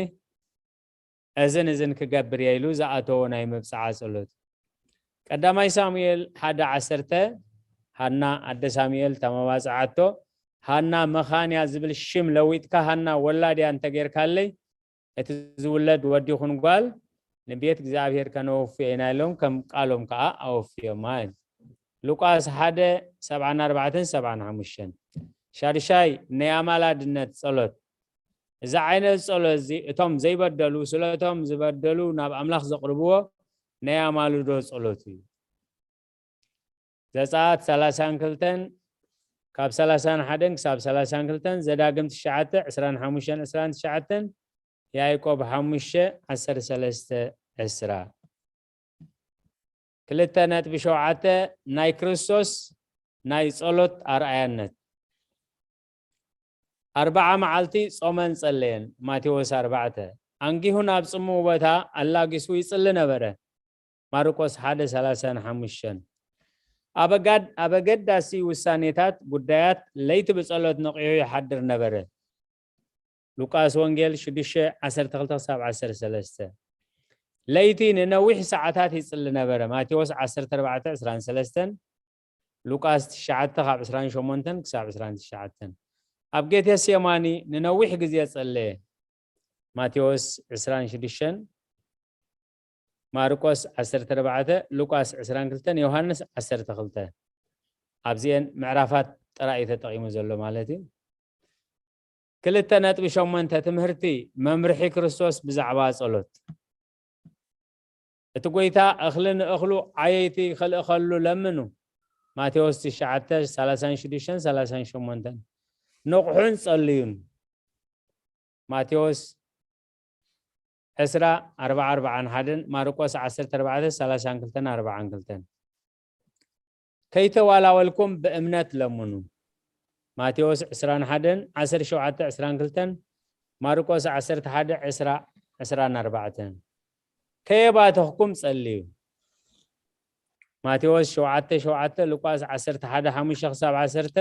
እዝን እዝን ክገብር እየ" ኢሉ ዝኣተዎ ናይ መብጽዓ ጸሎት። ቀዳማይ ሳሙኤል ሓደ ዓሰርተ፣ ሃና ኣደ ሳሙኤል ተመባጽዓቶ፣ "ሃና መኻን እያ ዝብል ሽም ለዊጥካ ሃና ወላድ እያ እንተጌርካለይ፣ እቲ ዝውለድ ወዲ ይኹን ጓል ንቤት እግዚኣብሔር ከነወፍዮ ኢና" ኢሎም ከም ቃሎም ከኣ ኣወፍዮማ እዩ። ሉቃስ ሓደ፣ ሰብዓን ኣርባዕተን ሰብዓን ሓሙሽተን። ሻድሻይ፣ ናይ ኣማላድነት ጸሎት። እዚ ዓይነት ጸሎት እዚ እቶም ዘይበደሉ ስለቶም ዝበደሉ ናብ ኣምላኽ ዘቕርብዎ ናይ ኣማልዶ ጸሎት እዩ። ዘጸኣት ሰላሳን ክልተን ካብ ሰላሳን ሓደን ክሳብ ሰላሳን ክልተን፣ ዘዳግም ትሽዓተ፣ ዕስራን ሓሙሽተን፣ ዕስራን ትሽዓተን፣ ያዕቆብ ሓሙሽተ፣ ዓሰርተ ሰለስተ፣ ዕስራ። ክልተ ነጥቢ ሸውዓተ፣ ናይ ክርስቶስ ናይ ጸሎት ኣርኣያነት። ኣርብዓ መዓልቲ ጾመን ጸለየን፣ ማቴዎስ ኣርባዕተ። ኣንጊሁ ናብ ጽምው ቦታ ኣላጊሱ ይጽሊ ነበረ፣ ማርቆስ ሓደ ሰላሳን ሓሙሽተን። ኣብ ኣጋድ-፣ ኣብ ኣገዳሲ ውሳኔታት፣ ጉዳያት፣ ለይቲ ብጸሎት ነቒሑ ይሓድር ነበረ፣ ሉቃስ ወንጌል ሽዱሽተ፣ ዓሰርተ ክልተ ክሳብ ዓሰርተ ሰለስተ። ለይቲ ንነዊሕ ሰዓታት ይጽሊ ነበረ፣ ማቴዎስ ዓሰርተ ኣርባዕተ፣ ዕስራን ሰለስተን፣ ሉቃስ ትሽዓተ ካብ ዕስራን ሸሞንተን ክሳብ ዕስራን ትሽዓተን። ኣብ ጌቴሴማኒ ንነዊሕ ግዜ ጸለየ፣ ማቴዎስ ዕስራን ሽዱሽተን፣ ማርቆስ ዓሰርተ ኣርባዕተ፣ ሉቃስ ዕስራን ክልተን፣ ዮሃንስ ዓሰርተ ክልተ። ኣብዚኤን ምዕራፋት ጥራይ እዩ ተጠቒሙ ዘሎ ማለት እዩ። ክልተ ነጥቢ ሸሞንተ፣ ትምህርቲ፣ መምርሒ ክርስቶስ ብዛዕባ ጸሎት። እቲ ጐይታ፣ "እኽሊ ንእኽሉ ዓየይቲ ከልእኸሉ ለምኑ"፣ ማቴዎስ ትሽዓተ፣ ሰላሳን ሽዱሽተን፣ ሰላሳን ሸሞንተን። "ንቕሑን ጸልዩን"፣ ማቴዎስ ዕስራ፣ ኣርብዓ ኣርብዓን ሓደን፣ ማርቆስ ዓሰርተ ኣርባዕተ፣ ሰላሳን ክልተን፣ ኣርብዓን ክልተን። "ከይተዋላወልኩም ብእምነት ለምኑ"፣ ማቴዎስ ዕስራን ሓደን፣ ዓሰርተ ሸውዓተ፣ ዕስራን ክልተን፣ ማርቆስ ዓሰርተ ሓደ፣ ዕስራ፣ ዕስራን ኣርባዕተን። "ከየባተኽኩም ጸልዩ"፣ ማቴዎስ ሸውዓተ ሸውዓተ፣ ሉቃስ ዓሰርተ ሓደ፣ ሓሙሽተ ክሳብ ዓሰርተ፣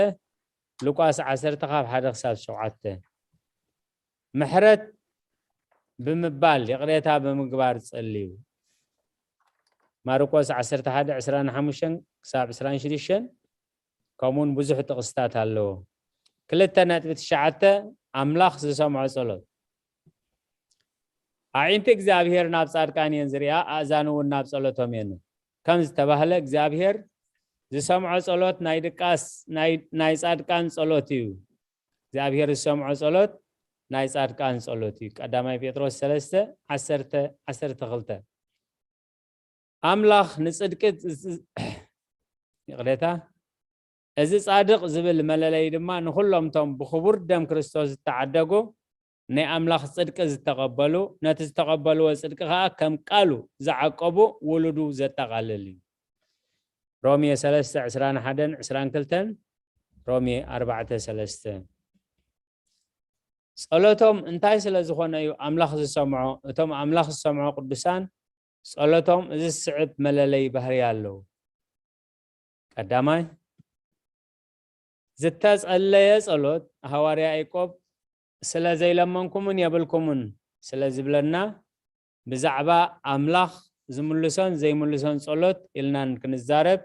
ሉቃስ ዓሰርተ ካብ ሓደ ክሳብ ሸውዓተ። ምሕረት ብምባል፣ ይቕሬታ ብምግባር ጸልዩ፣ ማርቆስ ዓሰርተ ሓደ፣ ዕስራን ሓሙሽተን ክሳብ ዕስራን ሽዱሽተን፣ ከምኡውን ብዙሕ ጥቕስታት ኣለዎ። ክልተ ነጥቢ ትሽዓተ፣ ኣምላኽ ዝሰምዖ ጸሎት። "ኣዒንቲ እግዚኣብሔር ናብ ጻድቃን እየን ዝሪኣ፣ ኣእዛኑ እውን ናብ ጸሎቶም እየን" ከም ዝተባህለ፣ እግዚኣብሔር ዝሰምዖ ጸሎት ናይ ድቃስ፣ ናይ፣ ናይ ጻድቃን ጸሎት እዩ። እግዚኣብሔር ዝሰምዖ ጸሎት ናይ ጻድቃን ጸሎት እዩ። ቀዳማይ ጴጥሮስ ሰለስተ፣ ዓሰርተ፣ ዓሰርተ ክልተ። ኣምላኽ ንጽድቂ፣ ይቕሬታ፣ እዚ ጻድቕ ዝብል መለለዪ ድማ ንኹሎም እቶም ብኽቡር ደም ክርስቶስ ዝተዓደጉ፣ ናይ ኣምላኽ ጽድቂ ዝተቐበሉ፣ ነቲ ዝተቐበልዎ ጽድቂ ኸኣ ከም ቃሉ ዝዓቀቡ ውሉዱ ዘጠቓልል እዩ። ሮሜ ሰለስተ፣ ዕስራን ሓደን፣ ዕስራን ክልተን፣ ሮሜ ኣርባዕተ ሰለስተ። ጸሎቶም እንታይ ስለ ዝኾነ እዩ ኣምላኽ ዝሰምዖ? እቶም ኣምላኽ ዝሰምዖ ቅዱሳን ጸሎቶም እዚ ዝስዕብ መለለይ ባህሪ ኣለዎ። ቀዳማይ፣ ዝተጸለየ ጸሎት ሃዋርያ ያዕቆብ ስለ ዘይለመንኩምን የብልኩምን ስለ ዝብለና ብዛዕባ ኣምላኽ ዝምልሶን ዘይምልሶን ጸሎት ኢልናን ክንዛረብ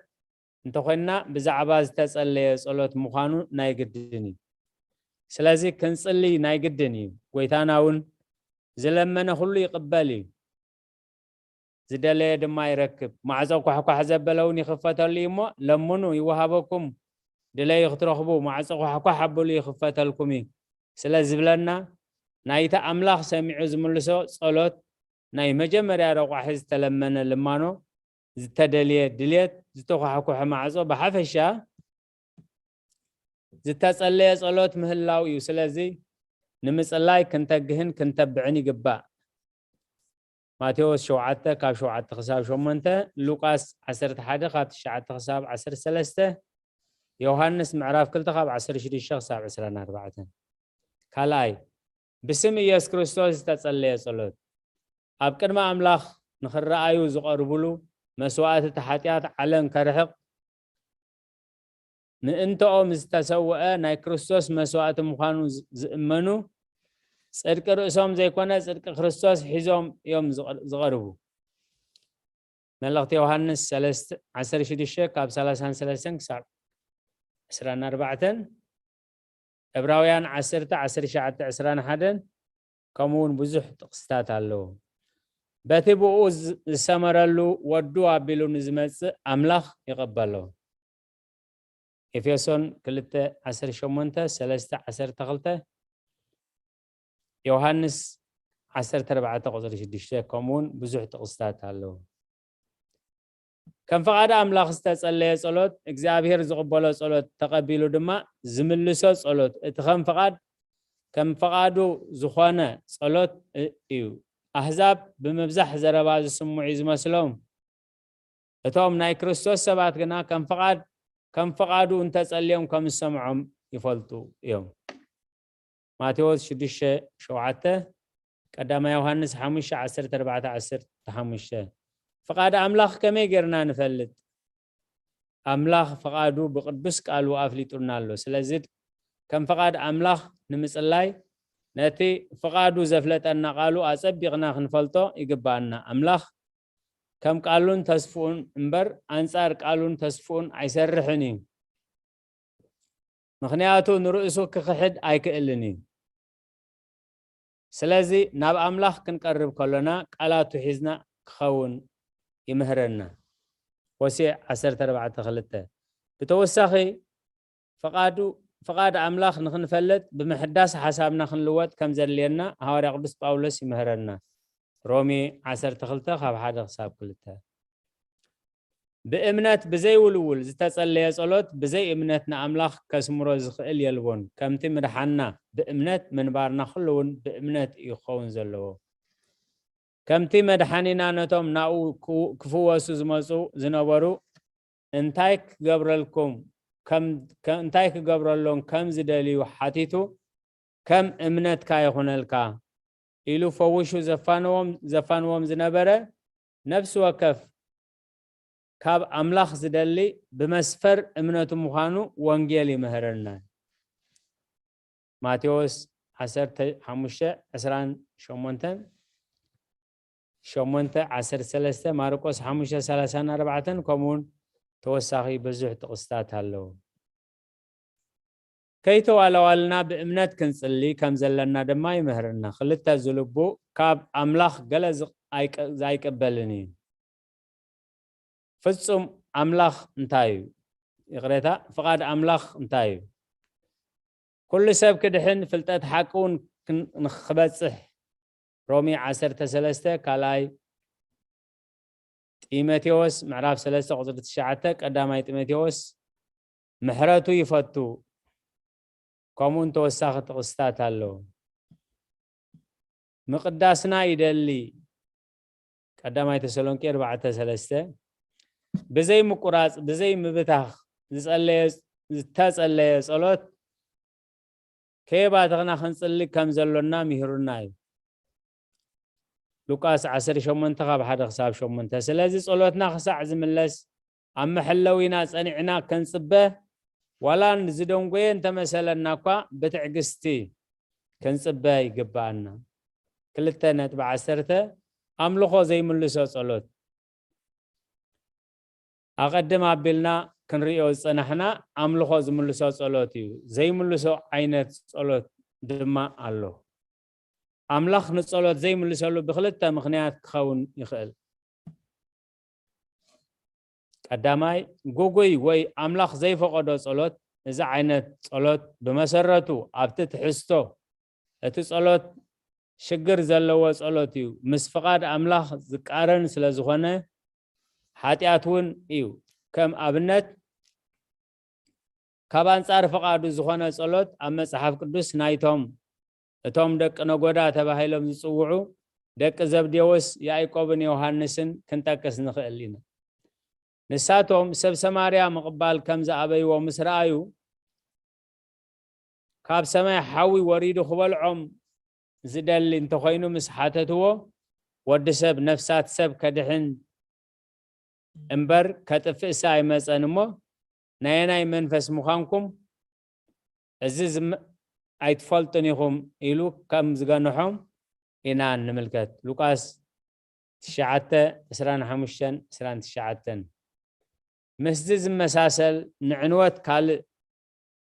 እንተኾይንና ብዛዕባ ዝተጸለየ ጸሎት ምዃኑ ናይ ግድን እዩ። ስለዚ ክንጽልይ ናይ ግድን እዩ። ጎይታና እውን ዝለመነ ኩሉ ይቕበል እዩ። ዝደለየ ድማ ይረክብ። ማዕጾ ኳሕኳሕ ዘበለ እውን ይኽፈተሉ እዩ እሞ ለምኑ ይወሃበኩም፣ ድለዩ ክትረኽቡ፣ ማዕጾ ኳሕኳሕ ኣብሉ ይኽፈተልኩም እዩ ስለ ዝብለና ናይቲ ኣምላኽ ሰሚዑ ዝምልሶ ጸሎት ናይ መጀመርያ ረቋሒ ዝተለመነ ልማኖ ዝተደልየ ድልየት ዝተኳሕኩሐ ማዕጾ ብሓፈሻ ዝተጸለየ ጸሎት ምህላው እዩ። ስለዚ ንምጽላይ ክንተግህን ክንተብዕን ይግባእ። ማቴዎስ ሸውዓተ ካብ ሸውዓተ ክሳብ ሸሞንተ፣ ሉቃስ ዓሰርተ ሓደ ካብ ትሽዓተ ክሳብ ዓሰርተ ሰለስተ፣ ዮሃንስ ምዕራፍ ክልተ ካብ ዓሰርተ ሽዱሽተ ክሳብ ዕስራን ኣርባዕተን። ካልኣይ፣ ብስም ኢየሱስ ክርስቶስ ዝተጸለየ ጸሎት። ኣብ ቅድሚ ኣምላኽ ንኽረኣዩ ዝቐርብሉ መስዋእቲ እቲ ሓጢኣት ዓለም ከርሕቕ ምእንተኦም ዝተሰውአ ናይ ክርስቶስ መስዋእቲ ምዃኑ ዝ-፣ ዝእመኑ ጽድቂ ርእሶም ዘይኮነ ጽድቂ ክርስቶስ ሒዞም እዮም ዝቐር-፣ ዝቐርቡ። መልእኽቲ ዮሃንስ ሰለስተ፣ ዓሰርተ ሽዱሽተ ካብ ሰላሳን ሰለስተን ክሳብ ዕስራን ኣርባዕተን፣ ዕብራውያን ዓሰርተ፣ ዓሰርተ ትሽዓተ፣ ዕስራን ሓደን፣ ከምኡ እውን ብዙሕ ጥቕስታት ኣለዉ። በቲ ብኡ ዝ-፣ ዝሰመረሉ ወዱ ኣቢሉ ንዝመጽእ ኣምላኽ ይቐበሎ። ኤፌሶን ክልተ፣ ዓሰርተ ሸሞንተ፣ ሰለስተ፣ ዓሰርተ ክልተ፣ ዮሃንስ ዓሰርተ ኣርባዕተ ቁጽሪ ሽዱሽተ፣ ከምኡ እውን ብዙሕ ጥቕስታት ኣለዉ። ከም ፍቓድ ኣምላኽ ዝተጸለየ ጸሎት፣ እግዚኣብሔር ዝቕበሎ ጸሎት ተቐቢሉ ድማ ዝምልሶ ጸሎት፣ እቲ ከም ፍቓድ፣ ከም ፍቓዱ ዝኾነ ጸሎት እ-፣ እዩ። ኣህዛብ ብምብዛሕ ዘረባ ዝስምዑ እዩ ዝመስሎም። እቶም ናይ ክርስቶስ ሰባት ግና ከም ፍቓድ፣ ከም ፍቓዱ እንተጸልዮም ከም ዝሰምዖም ይፈልጡ እዮም። ማቴዎስ ሽዱሽተ ሸውዓተ፣ ቀዳማይ ዮሃንስ ሓሙሽተ ዓሰርተ ኣርባዕተ ዓሰርተ ሓሙሽተ። ፍቓድ ኣምላኽ ከመይ ጌርና ንፈልጥ? ኣምላኽ ፍቓዱ ብቅዱስ ቃሉ ኣፍሊጡና ኣሎ። ስለዚ ከም ፍቓድ ኣምላኽ ንምጽላይ ነቲ ፍቓዱ ዘፍለጠና ቃሉ ኣጸቢቕና ክንፈልጦ ይግባኣና። ኣምላኽ ከም ቃሉን ተስፍኡን እምበር ኣንጻር ቃሉን ተስፍኡን ኣይሰርሕን እዩ። ምኽንያቱ ንርእሱ ክኽሕድ ኣይክእልን እዩ። ስለዚ ናብ ኣምላኽ ክንቀርብ ከሎና ቃላቱ ሒዝና ክኸውን ይምህረና። ሆሴዕ ዓሰርተ ኣርባዕተ ክልተ። ብተወሳኺ ፍቓዱ፣ ፍቓድ ኣምላኽ ንኽንፈልጥ ብምሕዳስ ሓሳብና ክንልወጥ ከም ዘድልየና ሃዋርያ ቅዱስ ጳውሎስ ይምህረና። ሮሜ ዓሰርተ ክልተ ካብ ሓደ ክሳብ ክልተ። ብእምነት ብዘይውልውል ዝተጸለየ ጸሎት ብዘይ እምነት ንኣምላኽ ከስምሮ ዝኽእል የልቦን። ከምቲ ምድሓንና ብእምነት ምንባርና ኩሉ እውን ብእምነት እዩ ክኸውን ዘለዎ። ከምቲ መድሓኒና ነቶም ናኡ ክው-፣ ክፍወሱ ዝመጹ ዝነበሩ እንታይ ክገብረልኩም ከም፣ ከ-፣ እንታይ ክገብረሎም ከም ዝደልዩ ሓቲቱ፣ "ከም እምነትካ ይኹነልካ" ኢሉ ፈዊሹ ዘፋንዎም፣ ዘፋንዎም ዝነበረ ነፍሲ ወከፍ ካብ ኣምላኽ ዝደሊ ብመስፈር እምነቱ ምዃኑ ወንጌል ይምህረና። ማቴዎስ ዓሰርተ ሓሙሽተ ዕስራን ሸሞንተን፣ ሸሞንተ ዓሰርተ ሰለስተ፣ ማርቆስ ሓሙሽተ ሰላሳን ኣርባዕተን፣ ከምኡውን ተወሳኺ ብዙሕ ጥቕስታት ኣለዉ። ከይተዋለዋልና ብእምነት ክንጽሊ ከም ዘለና ድማ ይምህረና። ክልተ ዝልቡ ካብ ኣምላኽ ገለ ዝ-፣ ኣይቀ-፣ ኣይቅበልን እዩ። ፍጹም ኣምላኽ እንታይ እዩ? ይቕሬታ፣ ፍቓድ ኣምላኽ እንታይ እዩ? ኩሉ ሰብ ክድሕን ፍልጠት ሓቂ እውን ክን-፣ ንኽበጽሕ። ሮሜ ዓሰርተ ሰለስተ፣ ካልኣይ ጢሞቴዎስ ምዕራፍ ሰለስተ ቁጽሪ ትሽዓተ፣ ቀዳማይ ጢሞቴዎስ ምሕረቱ ይፈቱ። ከምኡውን ተወሳኺ ጥቕስታት ኣለዉ። ምቕዳስና ይደሊ። ቀዳማይ ተሰሎንቄ ኣርባዕተ ሰለስተ። ብዘይ ምቁራጽ፣ ብዘይ ምብታኽ ዝጸለየ፣ ዝተጸለየ ጸሎት ከየባተኽና ክንጽሊ ከም ዘሎና ምሂሩና እዩ። ሉቃስ ዓሰርተ ሸሞንተ ካብ ሓደ ክሳብ ሸሞንተ። ስለዚ ጸሎትና ክሳዕ ዝምለስ ኣብ መሐለዊና ጸኒዕና ክንጽበ፣ ዋላ ዝደንጎየ እንተመሰለና እኳ ብትዕግስቲ ክንጽበ ይግብኣና። ክልተ ነጥቢ ዓሰርተ፣ ኣምልኾ ዘይምልሶ ጸሎት። ኣቐድም ኣቢልና ክንርእዮ ዝጸናሕና ኣምልኾ ዝምልሶ ጸሎት እዩ። ዘይምልሶ ዓይነት ጸሎት ድማ ኣሎ። ኣምላኽ ንጸሎት ዘይምልሰሉ ብኽልተ ምኽንያት ክኸውን ይኽእል። ቀዳማይ፣ ግጉይ ወይ ኣምላኽ ዘይፈቐዶ ጸሎት። እዚ ዓይነት ጸሎት ብመሰረቱ ኣብቲ ትሕዝቶ እቲ ጸሎት ሽግር ዘለዎ ጸሎት እዩ። ምስ ፍቓድ ኣምላኽ ዝቃረን ስለ ዝኾነ፣ ሓጢኣት እውን እዩ። ከም ኣብነት፣ ካብ ኣንጻር ፍቓዱ ዝኾነ ጸሎት ኣብ መጽሓፍ ቅዱስ ናይቶም፣ እቶም ደቂ ነጎዳ ተባሂሎም ዝጽውዑ ደቂ ዘብዴዎስ፣ ያዕቆብን ዮሃንስን ክንጠቅስ ንኽእል ኢና። ንሳቶም ሰብ ሰማርያ ምቕባል ከም ዝኣበይዎ ምስ ረኣዩ፣ ካብ ሰማይ ሓዊ ወሪዱ ክበልዖም ዝደሊ እንተኾይኑ ምስ ሓተትዎ፣ ወዲ ሰብ ነፍሳት ሰብ ከድሕን እምበር ከጥፍእስ ኣይመጸን እሞ፣ ናየናይ መንፈስ ምዃንኩም እዚ ዝም-፣ ኣይትፈልጡን ኢኹም ኢሉ ከም ዝገንሖም ኢና ንምልከት። ሉቃስ ትሽዓተ፣ ዕስራን ሓሙሽተን፣ ዕስራን ትሽዓተን። ምስዚ ዝመሳሰል ንዕንወት ካልእ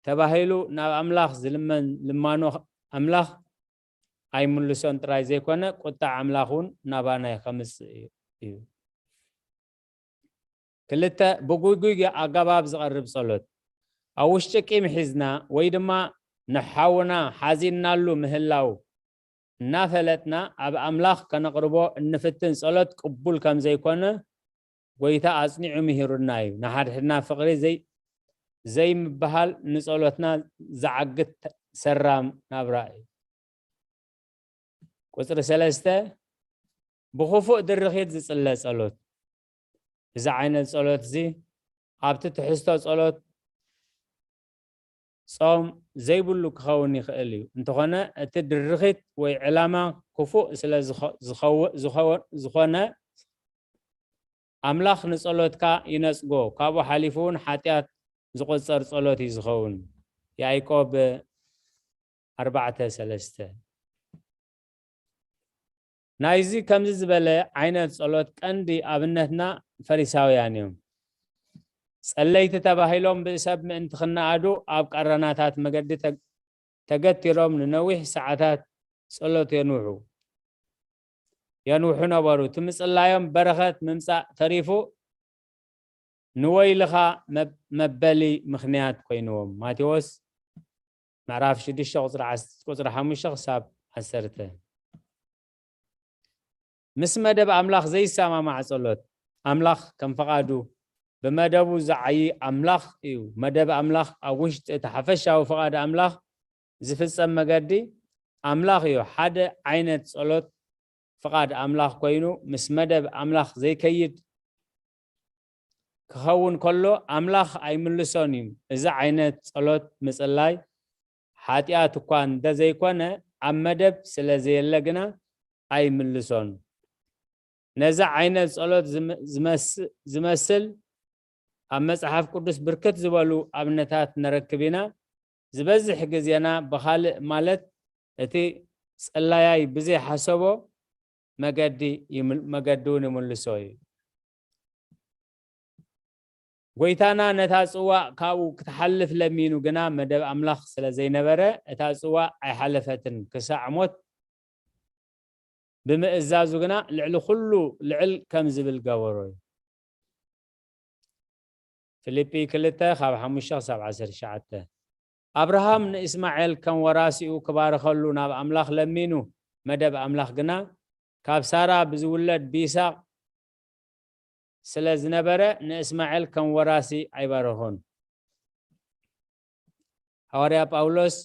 ተባሂሉ ናብ ኣምላኽ ዝልመን ልማኖ ኣምላኽ ኣይምልሶን ጥራይ ዘይኮነ፣ ቁጣዕ ኣምላኽ እውን ናባና ከምጽእ እዩ። ክልተ፣ ብጉጉይ ኣገባብ ዝቐርብ ጸሎት። ኣብ ውሽጢ ቂም ሒዝና ወይ ድማ ንሓውና ሓዚንናሉ ምህላው እናፈለጥና ኣብ ኣምላኽ ከነቕርቦ እንፍትን ጸሎት ቅቡል ከም ዘይኮነ ጎይታ ኣጽኒዑ ምሂሩና እዩ። ንሓድሕድና ፍቕሪ ዘይ-፣ ዘይምብሃል ንጸሎትና ዝዓግት ሰራም ናብራ እዩ። ቁጽሪ ሰለስተ፣ ብኽፉእ ድርኺት ዝጽለ ጸሎት። እዚ ዓይነት ጸሎት እዚ ኣብቲ ትሕዝቶ ጸሎት ጾም ዘይብሉ ክኸውን ይኽእል እዩ። እንተኾነ፣ እቲ ድርኺት ወይ ዕላማ ክፉእ ስለ ዝኸ-፣ ዝኸው-፣ ዝኸው-፣ ዝኾነ፣ ኣምላኽ ንጸሎትካ ይነጽጎ፣ ካብኡ ሓሊፉ እውን ሓጢኣት ዝቑጸር ጸሎት እዩ ዝኸውን። ያዕቆብ ኣርባዕተ ሰለስተ። ናይዚ ከምዚ ዝበለ ዓይነት ጸሎት ቀንዲ ኣብነትና ፈሪሳውያን እዮም። ጸለይቲ ተባሂሎም ብሰብ ምእንቲ ክነኣዱ ኣብ ቀረናታት መገዲ ተ-፣ ተገቲሮም ንነዊሕ ሰዓታት ጸሎት የንውሑ፣ የንውሑ ነበሩ። እቲ ምጽላዮም በረኸት ምምጻእ ተሪፉ ንወይልኻ መብ-፣ መበሊ ምኽንያት ኮይንዎም። ማቴዎስ ምዕራፍ ሽዱሽተ ቁጽሪ ዓስ-፣ ቁጽሪ ሓሙሽተ ክሳብ ዓሰርተ። ምስ መደብ ኣምላኽ ዘይሰማማዕ ጸሎት። ኣምላኽ ከም ፍቓዱ ብመደቡ ዝዓዪ ኣምላኽ እዩ። መደብ ኣምላኽ ኣብ ውሽጢ እቲ ሓፈሻዊ ፍቓድ ኣምላኽ ዝፍጸም መገዲ ኣምላኽ እዩ። ሓደ ዓይነት ጸሎት ፍቓድ ኣምላኽ ኮይኑ ምስ መደብ ኣምላኽ ዘይከይድ ክኸውን ከሎ ኣምላኽ ኣይምልሶን እዩ። እዚ ዓይነት ጸሎት ምጽላይ ሓጢኣት እኳ እንተዘይኮነ ኣብ መደብ ስለ ዘየለ ግና ኣይምልሶን። ነዚ ዓይነት ጸሎት ዝም-፣ ዝመስ-፣ ዝመስል ኣብ መጽሓፍ ቅዱስ ብርክት ዝበሉ ኣብነታት ነረክብ ኢና። ዝበዝሕ ግዜና ብኻልእ ማለት እቲ ጸላያይ ብዘይሓሰቦ መገዲ ይምል-፣ መገዲ እውን ይምልሶ እዩ። ጎይታና ነታ ጽዋእ ካብኡ ክትሓልፍ ለሚኑ፣ ግና መደብ ኣምላኽ ስለ ዘይነበረ እታ ጽዋእ ኣይሓለፈትን፣ ክሳዕ ሞት ብምእዛዙ ግና ልዕሊ ኩሉ ልዕል ከም ዝብል ገበሮ እዩ። ፊልጲ ክልተ ካብ ሓሙሽተ ክሳብ ዓሰርተ ትሽዓተ። ኣብርሃም ንእስማኤል ከም ወራሲኡ ክባርኸሉ ናብ ኣምላኽ ለሚኑ፣ መደብ ኣምላኽ ግና ካብ ሳራ ብዝውለድ ብይስሐቅ ስለ ዝነበረ ንእስማኤል ከም ወራሲ ኣይባረኾን። ሃዋርያ ጳውሎስ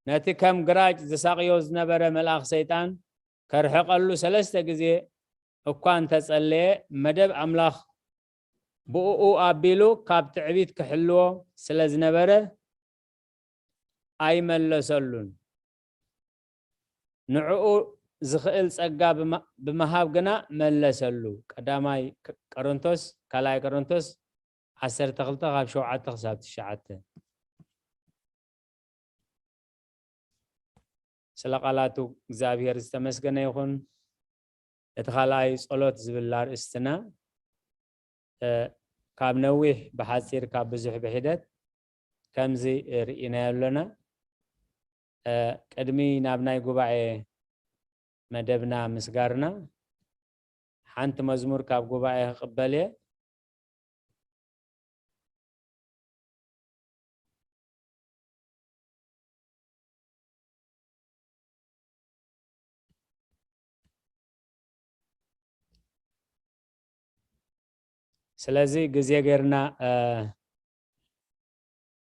ነቲ ከም ግራጭ ዝሳቕዮ ዝነበረ መልኣኽ ሰይጣን ከርሕቐሉ ሰለስተ ግዜ እኳ እንተጸለየ፣ መደብ ኣምላኽ ብእኡ ኣቢሉ ካብ ትዕቢት ክሕልዎ ስለ ዝነበረ፣ ኣይመለሰሉን። ንዕኡ ዝኽእል ጸጋ ብማ-፣ ብምሃብ ግና መለሰሉ። ቀዳማይ ቅ-፣ ቆሮንቶስ፣ ካልኣይ ቆሮንቶስ ዓሰርተ ክልተ ካብ ሸውዓተ ክሳብ ትሽዓተ። ስለ ቃላቱ እግዚኣብሔር ዝተመስገነ ይኹን። እቲ ካልኣይ ጸሎት ዝብል ኣርእስትና፣ እ፣ ካብ ነዊሕ ብሓጺር፣ ካብ ብዙሕ ብሒደት ከምዚ ርኢናዮ ኣለና። እ፣ ቅድሚ ናብ ናይ ጉባኤ መደብና ምስጋርና፣ ሓንቲ መዝሙር ካብ ጉባኤ ክቕበል እየ። ስለዚ ግዜ ጌርና፣ እ፣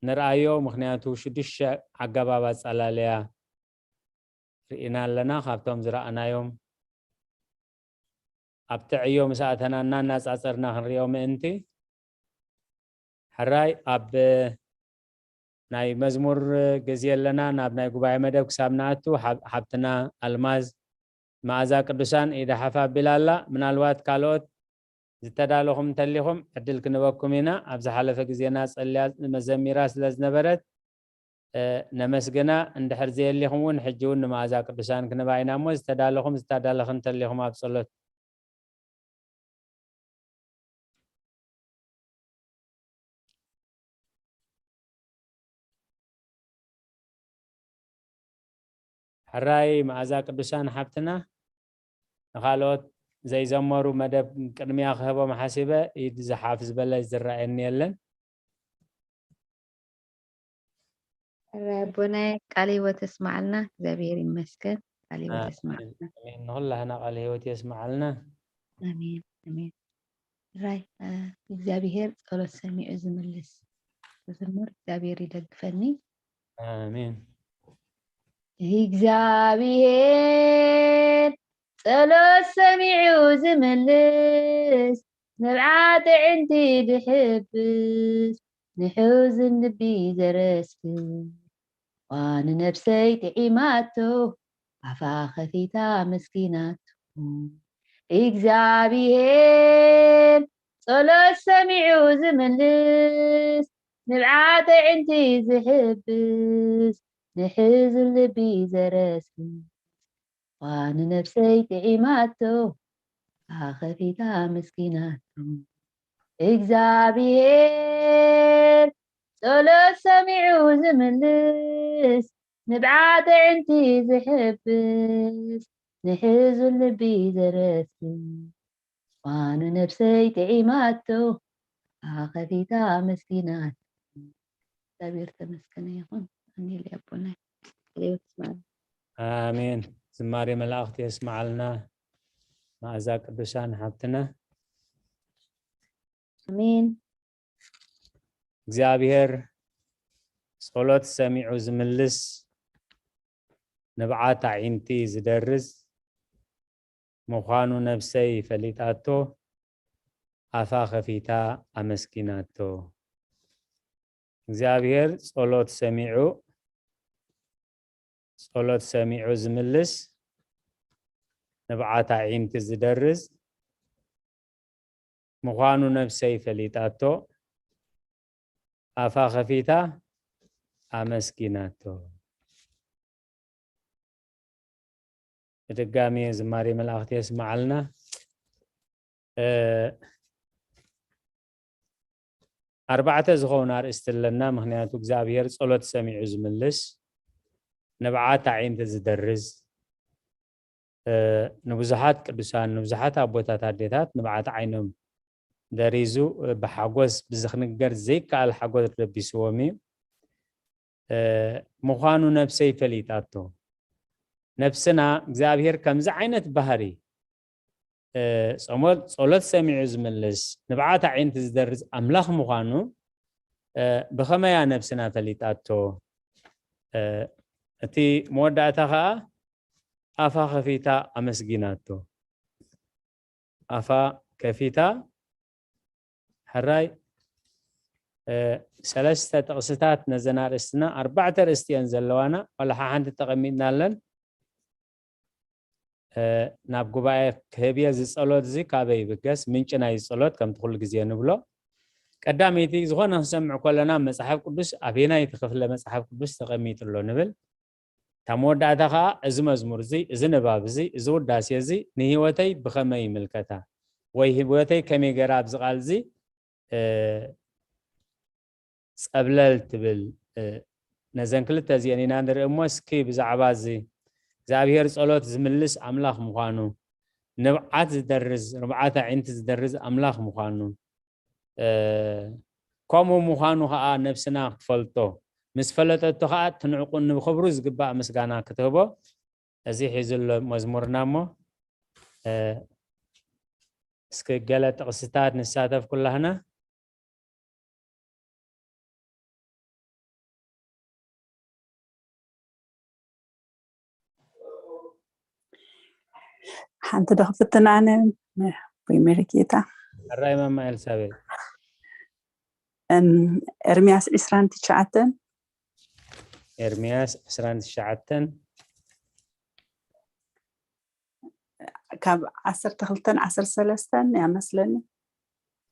ንርኣዮ፣ ምኽንያቱ ሽዱሽተ ኣገባብ ኣጸላለያ ርኢና ኣለና። ካብቶም ዝረኣናዮም ኣብቲ ዕዮ ምስ ኣተና እናነጻጸርና ክንሪኦ ምእንቲ፣ ሕራይ ኣብ ናይ መዝሙር ግዜ ኣለና። ናብ ናይ ጉባኤ መደብ ክሳብ ንኣቱ፣ ሓብ-፣ ሓብትና ኣልማዝ መኣዛ ቅዱሳን ኢዳ ሓፍ ኣቢላ ኣላ። ምናልባት ካልኦት ዝተዳለኹም እንተሊኹም ዕድል ክንበኩም ኢና። ኣብ ዝሓለፈ ግዜና ጸልያ መዘሚራ ስለ ዝነበረት፣ እ፣ ነመስግና። እንድሕር ዘየሊኹም እውን ሕጂ እውን ንመኣዛ ቅዱሳን ክንባ ኢና እሞ፣ ዝተዳለኹም ዝታዳለኽን እንተሊኹም ኣብ ጸሎት። ሕራይ መኣዛ ቅዱሳን ሓብትና፣ ንኻልኦት ዘይዘመሩ መደብ ቅድሚያ ክህቦም ሓሲበ፣ ኢድ ዝሓፍ ዝበለ ዝረኣየኒ የለን። ሕራይ ኣቦናይ፣ ቃለ ህይወት የስማዓልና። እግዚኣብሔር ይመስገን። ቃለ ህይወት ኣሜን። የስማዓልና። ኣሜን። ንኹላህና ቃለ ህይወት የስማዓልና። ኣሜን፣ ኣሜን። ሕራይ፣ እ፣ እግዚኣብሔር ጸሎት ሰሚዑ ዝምልስ ዝምር እግዚኣብሔር ይደግፈኒ። ኣሜን። እግዚኣብሔር ጸሎት ሰሚዑ ዝምልስ፣ ንብዓት ኣዕንቲ ዝሕብስ፣ ንሕዝን ልቢ ዘረስርስ፣ እኳ ንነብሰይ ጥዒማቶ፣ ኣፋ ከፊታ ኣመስጊናቶ። እግዚኣብሔር ጸሎት ሰሚዑ ዝምልስ፣ ንብዓት ኣዕንቲ ዝሕብስ፣ ንሕዝን ልቢ ዘረስርስ፣ እኳ ንነብሰይ ጥዒማቶ፣ ኣፋ ከፊታ ኣመስጊናቶ። እግዚኣብሔር ጸሎት ሰሚዑ ዝምልስ፣ ንብዓት ኣዕንቲ ዝሕብስ፣ ንሕዙን ልቢ ዘረስርስ፣ እኳ ንነብሰይ ጥዒማቶ፣ ኣፋ ከፊታ ኣመስጊናቶ። እግዚኣብሔር ተመስገነ ይኹን። ኣሜን ኣቦናይ። ቃለ ሕይወት ይስማዓልና። ኣሜን። ዝማሬ መላእኽቲ የስማዓልና። መኣዛ ቅዱሳን ሓብትና። ኣሜን። እግዚኣብሔር ጸሎት ሰሚዑ ዝምልስ፣ ንብዓት ኣዒንቲ ዝደርዝ ምዃኑ ነብሰይ ፈሊጣቶ፣ ኣፋ ከፊታ ኣመስጊናቶ። እግዚኣብሔር ጸሎት ሰሚዑ፣ ጸሎት ሰሚዑ ዝምልስ፣ ንብዓት ኣዒንቲ ዝደርዝ ምዃኑ ነብሰይ ፈሊጣቶ፣ ኣፋ ከፊታ ኣመስጊናቶ። ብድጋሚ ዝማሬ መላእኽቲ የስምዓልና። እ፣ ኣርባዕተ ዝኸውን ኣርእስቲ ኣለና፣ ምኽንያቱ እግዚኣብሔር ጸሎት ሰሚዑ ዝምልስ፣ ንብዓት ኣዒንቲ ዝደርዝ፣ እ፣ ንብዙሓት ቅዱሳን፣ ንብዙሓት ኣቦታት ኣዴታት ንብዓት ዓይኖም ደሪዙ፣ እ፣ ብሓጎስ፣ ብዝኽንገር ዘይከኣል ሓጎስ ለቢስዎም እዩ። እ፣ ምዃኑ ነብሰይ ፈሊጣቶ። ነብስና እግዚኣብሔር ከምዚ ዓይነት ባህሪ፣ እ፣ ጸሞ-፣ ጸሎት ሰሚዑ ዝምልስ፣ ንብዓት ኣዒንቲ ዝደርዝ ኣምላኽ ምዃኑ፣ እ፣ ብኸመያ ነብስና ፈሊጣቶ? እ፣ እቲ መወዳእታ ኸኣ ኣፋ ከፊታ ኣመስጊናቶ። ኣፋ ከፊታ፣ ሕራይ ሰለስተ ጥቕስታት ነዘን ኣርእስትና፣ ኣርባዕተ ኣርእስቲ እየን ዘለዋና፣ ዋላ ሓንቲ ተቐሚጥናለን። ናብ ጉባኤ ክህብየ እዚ ጸሎት እዚ ካበይ ይብገስ? ምንጪ ናይ ጸሎት ከምቲ ኩሉ ግዜ ንብሎ፣ ቀዳመይቲ ዝኾነ ክንሰምዕ ከለና መጽሓፍ ቅዱስ ኣበየናይቲ ክፍለ መጽሓፍ ቅዱስ ተቐሚጡ ኣሎ ንብል። እታ መወዳእታ ኸዓ እዚ መዝሙር እዚ፣ እዚ ንባብ እዚ፣ እዚ ውዳሴ እዚ ንህይወተይ ብኸመይ ይምልከታ? ወይ ህይወተይ ከመይ ገይራ ኣብዚ ቃል እዚ ጸብለል ትብል? ነዘን ክልተ እዚአን ኢና ንርኢ እሞ፣ እስኪ ብዛዕባ እዚ እግዚኣብሔር ጸሎት ዝምልስ ኣምላኽ ምዃኑ፣ ንብዓት ዝደርዝ፣ ንብዓት ኣዒንቲ ዝደርዝ ኣምላኽ ምዃኑ፣ ከምኡ ምዃኑ ኸዓ ነብስና ክትፈልጦ፣ ምስ ፈለጠቶ ኸዓ ትንዕቁ ንብኽብሩ ዝግባእ ምስጋና ክትህቦ እዚ ሒዙ ኣሎ መዝሙርና እሞ፣ እስኪ ገለ ጥቕስታት ንሳተፍ ኩላህና። ሓንቲ ዶ ክፍትን ኣነ ወይ መሪጌታ? ሕራይ ማማ ኤልሳቤጥ። እም፣ ኤርምያስ ዕስራን ትሽዓተን። ኤርምያስ ዕስራን ትሽዓተን። ካብ ዓሰርተ ክልተን ዓሰርተ ሰለስተን እያ መስለኒ።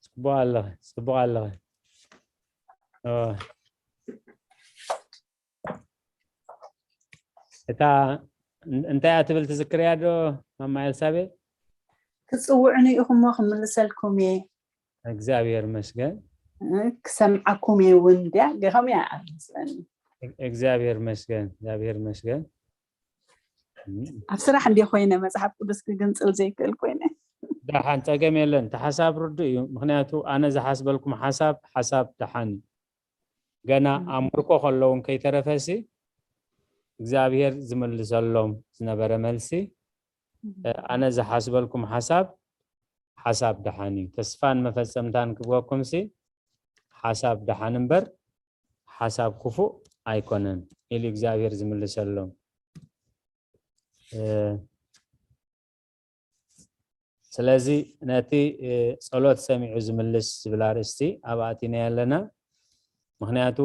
ጽቡቕ ኣለኺ፣ ጽቡቕ ኣለኺ። እወ። እታ እን-፣ እንታይ እያ ትብል ትዝክርያ ዶ ማማ ኤልሳቤጥ? "ክጽውዑኒ ኢኹም እሞ ክምልሰልኩም እየ። እግዚኣብሔር ይመስገን። እ፣ ክሰምዓኩም እየ እውን" ድያ? ገኸም እያ ኣብ መስለኒ። እግ-፣ እግዚኣብሔር ይመስገን፣ እግዚኣብሔር ይመስገን። እም። ኣብ ስራሕ እንድየ ኮይነ መጽሓፍ ቅዱስ ክግንጽል ዘይክእል ኮይነ። ደሓን፣ ጸገም የለን። እቲ ሓሳብ ርዱእ እዩ። ምኽንያቱ ኣነ ዝሓስበልኩም ሓሳብ፣ ሓሳብ ደሓን እዩ። ገና እም። ኣብ ምርኮ ከለውን ከይተረፈሲ እግዚኣብሔር ዝምልሰሎም ዝነበረ መልሲ፣ እም። እ፣ ኣነ ዝሓስበልኩም ሓሳብ፣ ሓሳብ ደሓን እዩ። ተስፋን መፈጸምታን ክብወኩምሲ ሓሳብ ደሓን እምበር ሓሳብ ክፉእ ኣይኮነን ኢሉ እግዚኣብሔር ዝምልሰሎም። እ፣ ስለዚ ነቲ፣ እ፣ ጸሎት ሰሚዑ ዝምልስ ዝብል ኣርእስቲ ኣብ ኣቲና ኣለና። ምኽንያቱ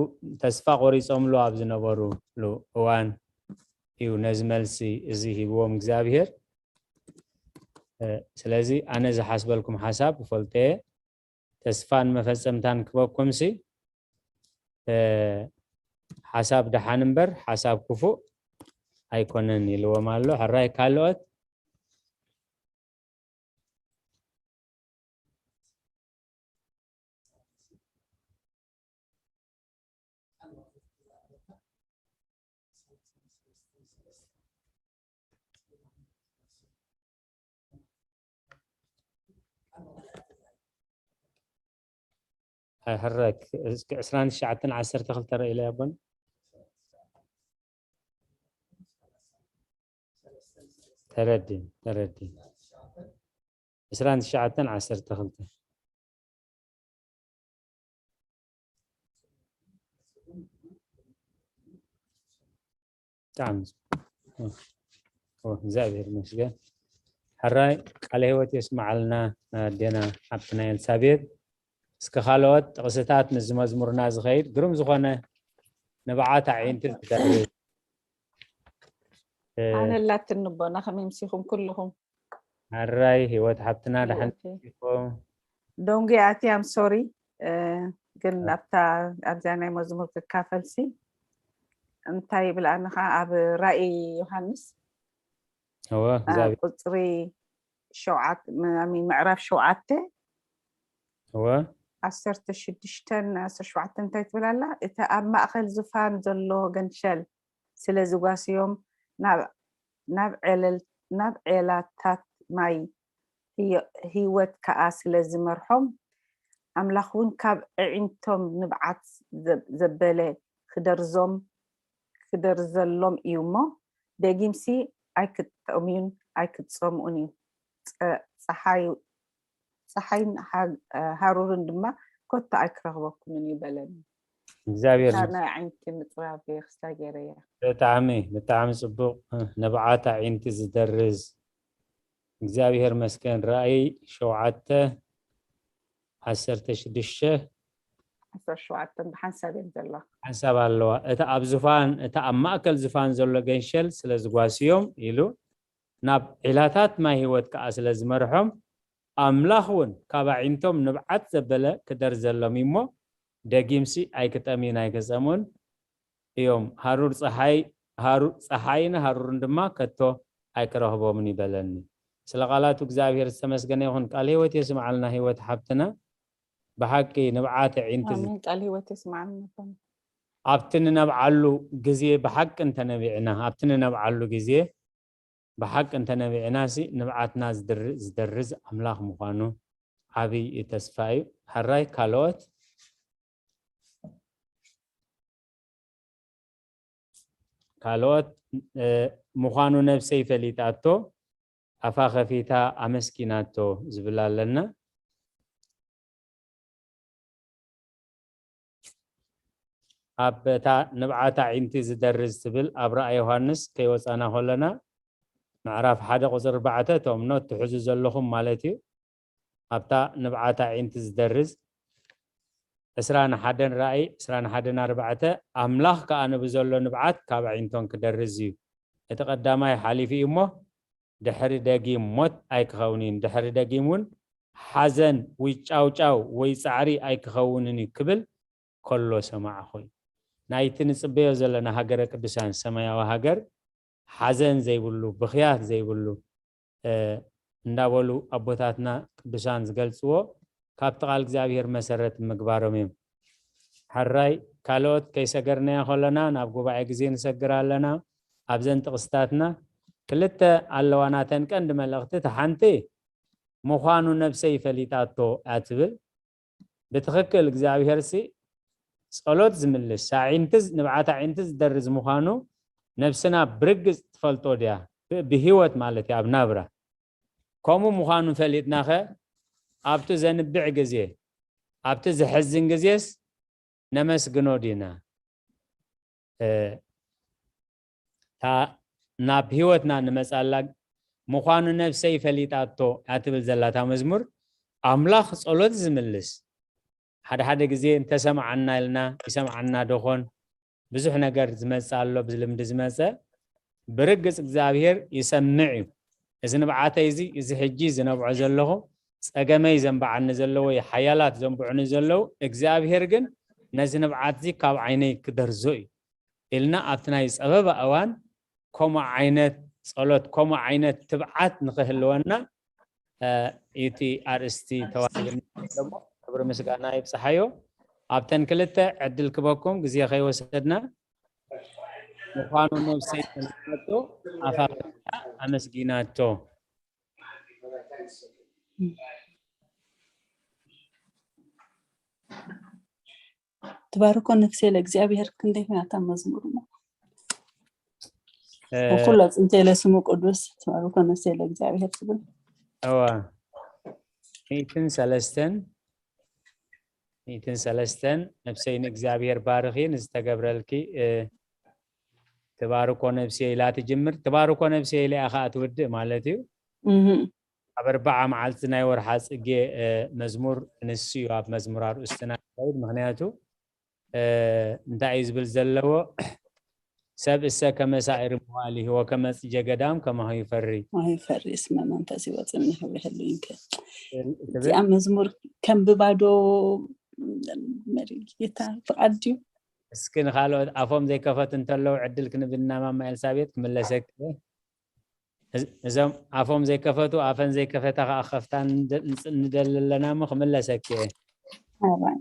ተስፋ ቆሪጾምሉ ኣብ ዝነበሩሉ እዋን እዩ ነዚ መልሲ እዚ ሂብዎም እግዚኣብሔር። እ፣ ስለዚ ኣነ ዝሓስበልኩም ሓሳብ እፈልጦ እየ። ተስፋን መፈጸምታን ክበኩምሲ፣ እ፣ ሓሳብ ደሓን እምበር ሓሳብ ክፉእ ኣይኮነን ኢልዎም ኣሎ። ሕራይ ካልኦት? ሕራይ፣ እስኪ ዕስራን ትሽዓተን ዓሰርተ ክልተ ርኢለ ኣቦን። ተረዲ፣ ተረዲ። ዕስራን ትሽዓተን ዓሰርተ ክልተ። ብጣዕሚ ጽቡቕ። ኦ፣ ኦ፣ እግዚኣብሔር ይመስገን። ሕራይ ቃለ ህይወት የስምዓልና ኣዴና ሓብትና ኤልሳቤጥ። እስከ ካልኦት ጥቕስታት ምስዚ መዝሙርና ዝኸይድ ግሩም ዝኾነ ንብዓት ኣዒንቲ ዝደርዝ፣ እ፣ ኣነ ኣላትኒ ኣቦና፣ ከመይ ምሲኹም ኩልኹም? ሕራይ ህይወት ሓብትና ደሓን ኦኬ። ኢኹም? ዶንጉ ኣትየ፣ ኣም ሶሪ፣ እ፣ ግን እ። ኣብታ፣ ኣብዚኣ ናይ መዝሙር ክካፈልሲ እንታይ ይብል? ኣነ ኸዓ ኣብ ራእይ ዮሃንስ፣ እወ፣ እ፣ እግዚኣብሔር። ቁጽሪ ሸውዓተ፣ ም-፣ ኣሚን፣ ምዕራፍ ሸውዓተ፣ እወ። ዓሰርተ ሽዱሽተን ዓሰርተ ሸውዓተን እንታይ ትብል ኣላ? "እቲ ኣብ ማእከል ዝፋን ዘሎ ገንሸል ስለ ዝጓስዮም፣ ናብ፣ ናብ ዔለል-፣ ናብ ዔላታት ማይ ህዮ-፣ ህይወት ከኣ ስለ ዝመርሖም፣ ኣምላኽ እውን ካብ ኣዒንቶም ንብዓት ዘ-፣ ዘበለ ክደርዞም፣ ክደርዘሎም እዩ እሞ፣ ደጊምሲ ኣይክጠምዩን ኣይክጸምኡን እዩ። ጸ-፣ ጸሓዩ፣ ጸሓይን ሃ-፣ ሃሩርን ድማ ኮታ ኣይክረኽበኩምን እዩ" በለኒ። እግዚኣብሔር እታ ናይ ዓይንቲ ምጽራብ ክስታይ ገይረያ። ብጣዕሚ፣ ብጣዕሚ ጽቡቕ። ንብዓት ኣዒንቲ ዝደርዝ። እግዚኣብሔር መስገን። ራእይ ሸውዓተ ዓሰርተ ሽዱሽተ። ዓሰርተ ሸውዓተ ብሓንሳብ እየን ዘለዋ። ሓንሳብ ኣለዋ። እቲ ኣብ ዙፋን፣ እቲ ኣብ ማእከል ዙፋን ዘሎ ገንሸል ስለ ዝጓስዮም ኢሉ፣ ናብ ዒላታት ማይ ህይወት ከኣ ስለ ዝመርሖም፣ ኣምላኽ እውን ካብ ኣዒንቶም ንብዓት ዘበለ ክደርዘሎም እዩ እሞ፣ ደጊምሲ ኣይክጠምዩን ኣይክጸምኡን እዮም። ሃሩር ጸሓይ፣ ሃሩ-፣ ጸሓይን ሃሩርን ድማ ከቶ ኣይክረኽቦምን ይበለኒ። ስለ ቃላቱ እግዚኣብሔር ዝተመስገነ ይኹን። ቃል ህይወት የስምዓልና ህይወት ሓብትና። ብሓቂ ንብዓት ኣዒንቲ ዝ-፣ ኣሜን። ቃል ህይወት የስምዓልና። ኣብቲ ንነብዓሉ ግዜ ብሓቂ እንተነቢዕና፣ ኣብቲ ንነብዓሉ ግዜ ብሓቂ እንተነቢዕና ሲ ንብዓትና ዝድር-፣ ዝደርዝ ኣምላኽ ምዃኑ ዓብይ ተስፋ እዩ። ሕራይ ካልኦት፣ ካልኦት፣ እ፣ ምዃኑ ነብሰይ ፈሊጣቶ፣ ኣፋ ከፊታ ኣመስጊናቶ ዝብል ኣለና። ኣብ እታ ንብዓት ኣዒንቲ ዝደርዝ ትብል ኣብ ራእይ ዮሃንስ ከይወጻና ከለና፣ ምዕራፍ ሓደ ቁጽሪ ኣርባዕተ፣ እቶም ኖት ትሕዙ ዘለኹም ማለት እዩ። ኣብታ ንብዓት ኣዒንቲ ዝደርዝ ዕስራን ሓደን ራእይ ዕስራን ሓደን ኣርባዕተ፣ ኣምላኽ ከኣ ንብዘሎ ንብዓት ካብ ኣዒንቶን ክደርዝ እዩ። እቲ ቀዳማይ ሓሊፉ እዩ እሞ፣ ድሕሪ ደጊም ሞት ኣይክኸውንን፣ ድሕሪ ደጊም እውን ሓዘን ወይ ጫውጫው ወይ ጻዕሪ ኣይክኸውንን እዩ ክብል ከሎ ሰማዕኹ እዩ። ናይቲ ንጽበዮ ዘለና ሃገረ ቅዱሳን ሰማያዊ ሃገር ሓዘን ዘይብሉ፣ ብኽያት ዘይብሉ፣ እ፣ እንዳበሉ ኣቦታትና ቅዱሳን ዝገልጽዎ ካብቲ ቃል እግዚኣብሔር መሰረት ምግባሮም እዮም። ሕራይ ካልኦት ከይሰገርናዮ ከለና ናብ ጉባኤ ግዜ ንሰግር ኣለና። ኣብዘን ጥቕስታትና ክልተ ኣለዋ ናተን ቀንዲ መልእኽቲ። እቲ ሓንቲ ምዃኑ ነብሰይ ፈሊጣቶ እያ ትብል። ብትኽክል እግዚኣብሔር ሲ ጸሎት ዝምልስ፣ ኣዒንቲ ዝ-፣ ንብዓት ኣዒንቲ ዝደርዝ ምዃኑ ነብስና ብርግጽ ትፈልጦ ድያ? ብ-፣ ብህይወት ማለት እዩ፣ ኣብ ናብራ። ከምኡ ምዃኑ ፈሊጥናኸ ኣብቲ ዘንብዕ ግዜ፣ ኣብቲ ዘሕዝን ግዜስ ነመስግኖ ዲና? እ፣ እታ ናብ ህይወትና ንመጻላ ምዃኑ ነብሰይ ፈሊጣቶ እያ ትብል ዘላ እታ መዝሙር፣ ኣምላኽ ጸሎት ዝምልስ፣ ሓደ ሓደ ግዜ እንተሰምዓና ኢልና፣ ይሰምዓና ዶኾን? ብዙሕ ነገር ዝመጽእ ኣሎ፣ ብልምዲ ዝመጸ። ብርግጽ እግዚኣብሔር ይሰምዕ እዩ። እዚ ንብዓተይ እዚ፣ እዚ ሕጂ ዝነብዖ ዘለኹ፣ ጸገመይ ዘንብዓኒ ዘለዉ፣ ሓያላት ዘንብዑኒ ዘለዉ፣ እግዚኣብሔር ግን ነዚ ንብዓት እዚ ካብ ዓይነይ ክደርዞ እዩ ኢልና ኣብቲ ናይ ጸበባ እዋን ከምኡ ዓይነት ጸሎት፣ ከምኡ ዓይነት ትብዓት ንኽህልወና፣ እ፣ እቲ ኣርእስቲ ተዋሂብና ዘሎ። ክብሪ ምስጋና ይብጽሓዮ። ኣብተን ክልተ ዕድል ክበኩም ግዜ ከይወሰድና፣ ምዃኑ ነብሰይ ፈሊጣቶ፣ ኣፋ ከፊታ ኣመስጊናቶ። ትባርኮ ነፍሴ ለእግዚኣብሔር። ክንደይ ናታ መዝሙር እሞ? እ፣ ወኩሎ ጽንቴ ለስሙ ቅዱስ ትባርኮ ነፍሴ ለእግዚኣብሔር ትብል። እዋ፣ ሚእትን ሰለስተን፣ ሚእትን ሰለስተን፣ ነፍሰይ ንእግዚኣብሔር ባርኺ፣ ንዝተገብረልኪ፣ እ፣ ትባርኮ ነፍሴ ኢላ ትጅምር። ትባርኮ ነፍሴ ኢላ እያ ኸዓ ትውድእ ማለት እዩ። እህ፣ ኣብ ኣርባዓ መዓልቲ ናይ ወርሓ ጽጌ፣ እ፣ መዝሙር ንሱ እዩ ኣብ መዝሙር ኣርእስትና ዝኸይድ። ምኽንያቱ፣ እ፣ እንታይ እዩ ዝብል ዘለዎ? "ሰብ እሰ ከመ ሳዕሪ መዋሊ ወከመ ጽጀ ገዳም ከማሁ ይፈሪ" ይፈሪ እስመ መንፈስ ይወፅእ እምነ ክብሪ ህልው ይንክር። ትብል። እዚኣ መዝሙር ከም ብባዶ መሪ ጌታ ፍቓድ ድዩ? እስኪ ንኻልኦት ኣፎም ዘይከፈቱ እንተለዉ ዕድል ክንብና ማማ ኤልሳቤጥ ክምለሰኪ። እዝ-፣ እዞም ኣፎም ዘይከፈቱ፣ ኣፈን ዘይከፈታ ከኣ ክኸፍታ ንደ-፣ ንጽ-፣ ንደሊ ኣለና እሞ ክምለሰኪ እየ። ኣራይ።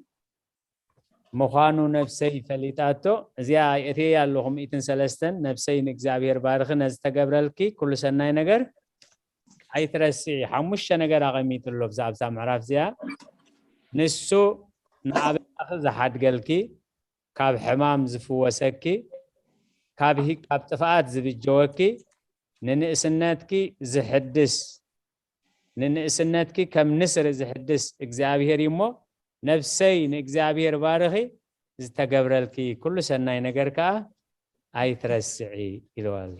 ምዃኑ ነፍሰይ ፈሊጣቶ። እዚኣ የእትየያ ኣለኹ፣ ሚእትን ሰለስተን፣ ነፍሰይ ንእግዚኣብሔር ባርኺ፣ ነዚ ተገብረልኪ ኩሉ ሰናይ ነገር ኣይትረስዒ። ሓሙሽተ ነገር ኣቐሚጡ ኣሎ ብዛ-፣ ኣብዛ ምዕራፍ እዚኣ። ንሱ ንኣበላኺ ዝሓድገልኪ፣ ካብ ሕማም ዝፍወሰኪ፣ ካብ ሂ-፣ ካብ ጥፍኣት ዝብጀወኪ፣ ንንእስነትኪ ዝሕድስ፣ ንንእስነትኪ ከም ንስሪ ዝሕድስ እግዚኣብሔር እዩ እሞ፣ ነፍሰይ ንእግዚኣብሔር ባርኺ፣ ዝተገብረልኪ ኩሉ ሰናይ ነገር ከኣ ኣይትረስዒ ኢልዋ ኣሎ።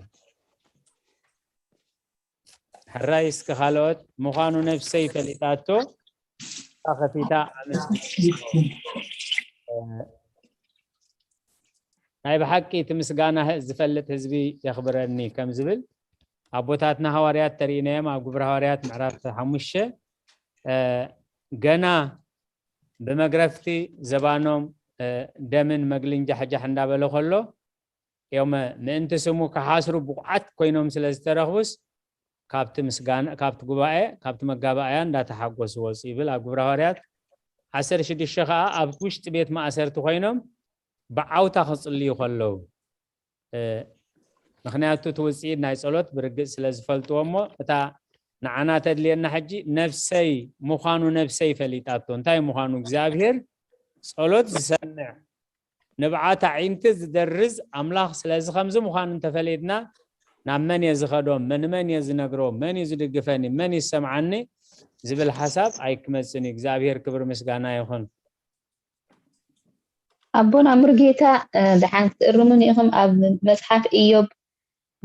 ሕራይ እስኪ ካልኦት ምዃኑ ነፍሰይ ፈሊጣቶ፣ ከፊታ ኣመስግን። ናይ ብሓቂ እቲ ምስጋና ዝፈልጥ ህዝቢ የኽብረኒ ከም ዝብል ኣቦታትና ሃዋርያት ተርእይናዮም ኣብ ግብረ ሃዋርያት ምዕራፍ ሓሙሽተ ገና ብመግረፍቲ ዘባኖም ደምን መግልን ጃሕጃሕ እንዳበለ ከሎ እዮም ምእንቲ ስሙ ክሓስሩ ብቑዓት ኮይኖም ስለ ዝተረኽቡስ ካብቲ ምስጋና ካብቲ ጉባኤ ካብቲ መጋባእያ እንዳተሓጎሱ ወፁ ይብል ኣብ ግብረ ሃዋርያት ዓሰርተ ሽዱሽተ ከዓ ኣብ ውሽጢ ቤት ማእሰርቲ ኮይኖም ብዓውታ ክፅልዩ ከለዉ ምክንያቱ እቲ ውፅኢት ናይ ፀሎት ብርግፅ ስለ ዝፈልጥዎ እሞ እታ ንዓና ተድልየና ሕጂ ነፍሰይ ምዃኑ ነፍሰይ ፈሊጣቶ እንታይ ምዃኑ እግዚኣብሔር ፀሎት ዝሰምዕ ንብዓት ኣዒንቲ ዝደርዝ ኣምላኽ ስለዚ ከምዚ ምዃኑ እንተፈሊጥና ናብ መን እየ ዝኸዶ ንመን እየ ዝነግሮ መን እዩ ዝድግፈኒ መን ይሰምዓኒ ዝብል ሓሳብ ኣይክመፅን እዩ እግዚኣብሔር ክብር ምስጋና ይኹን ኣቦና ሙርጌታ ደሓን ክትእርሙን ኢኹም ኣብ መፅሓፍ እዮብ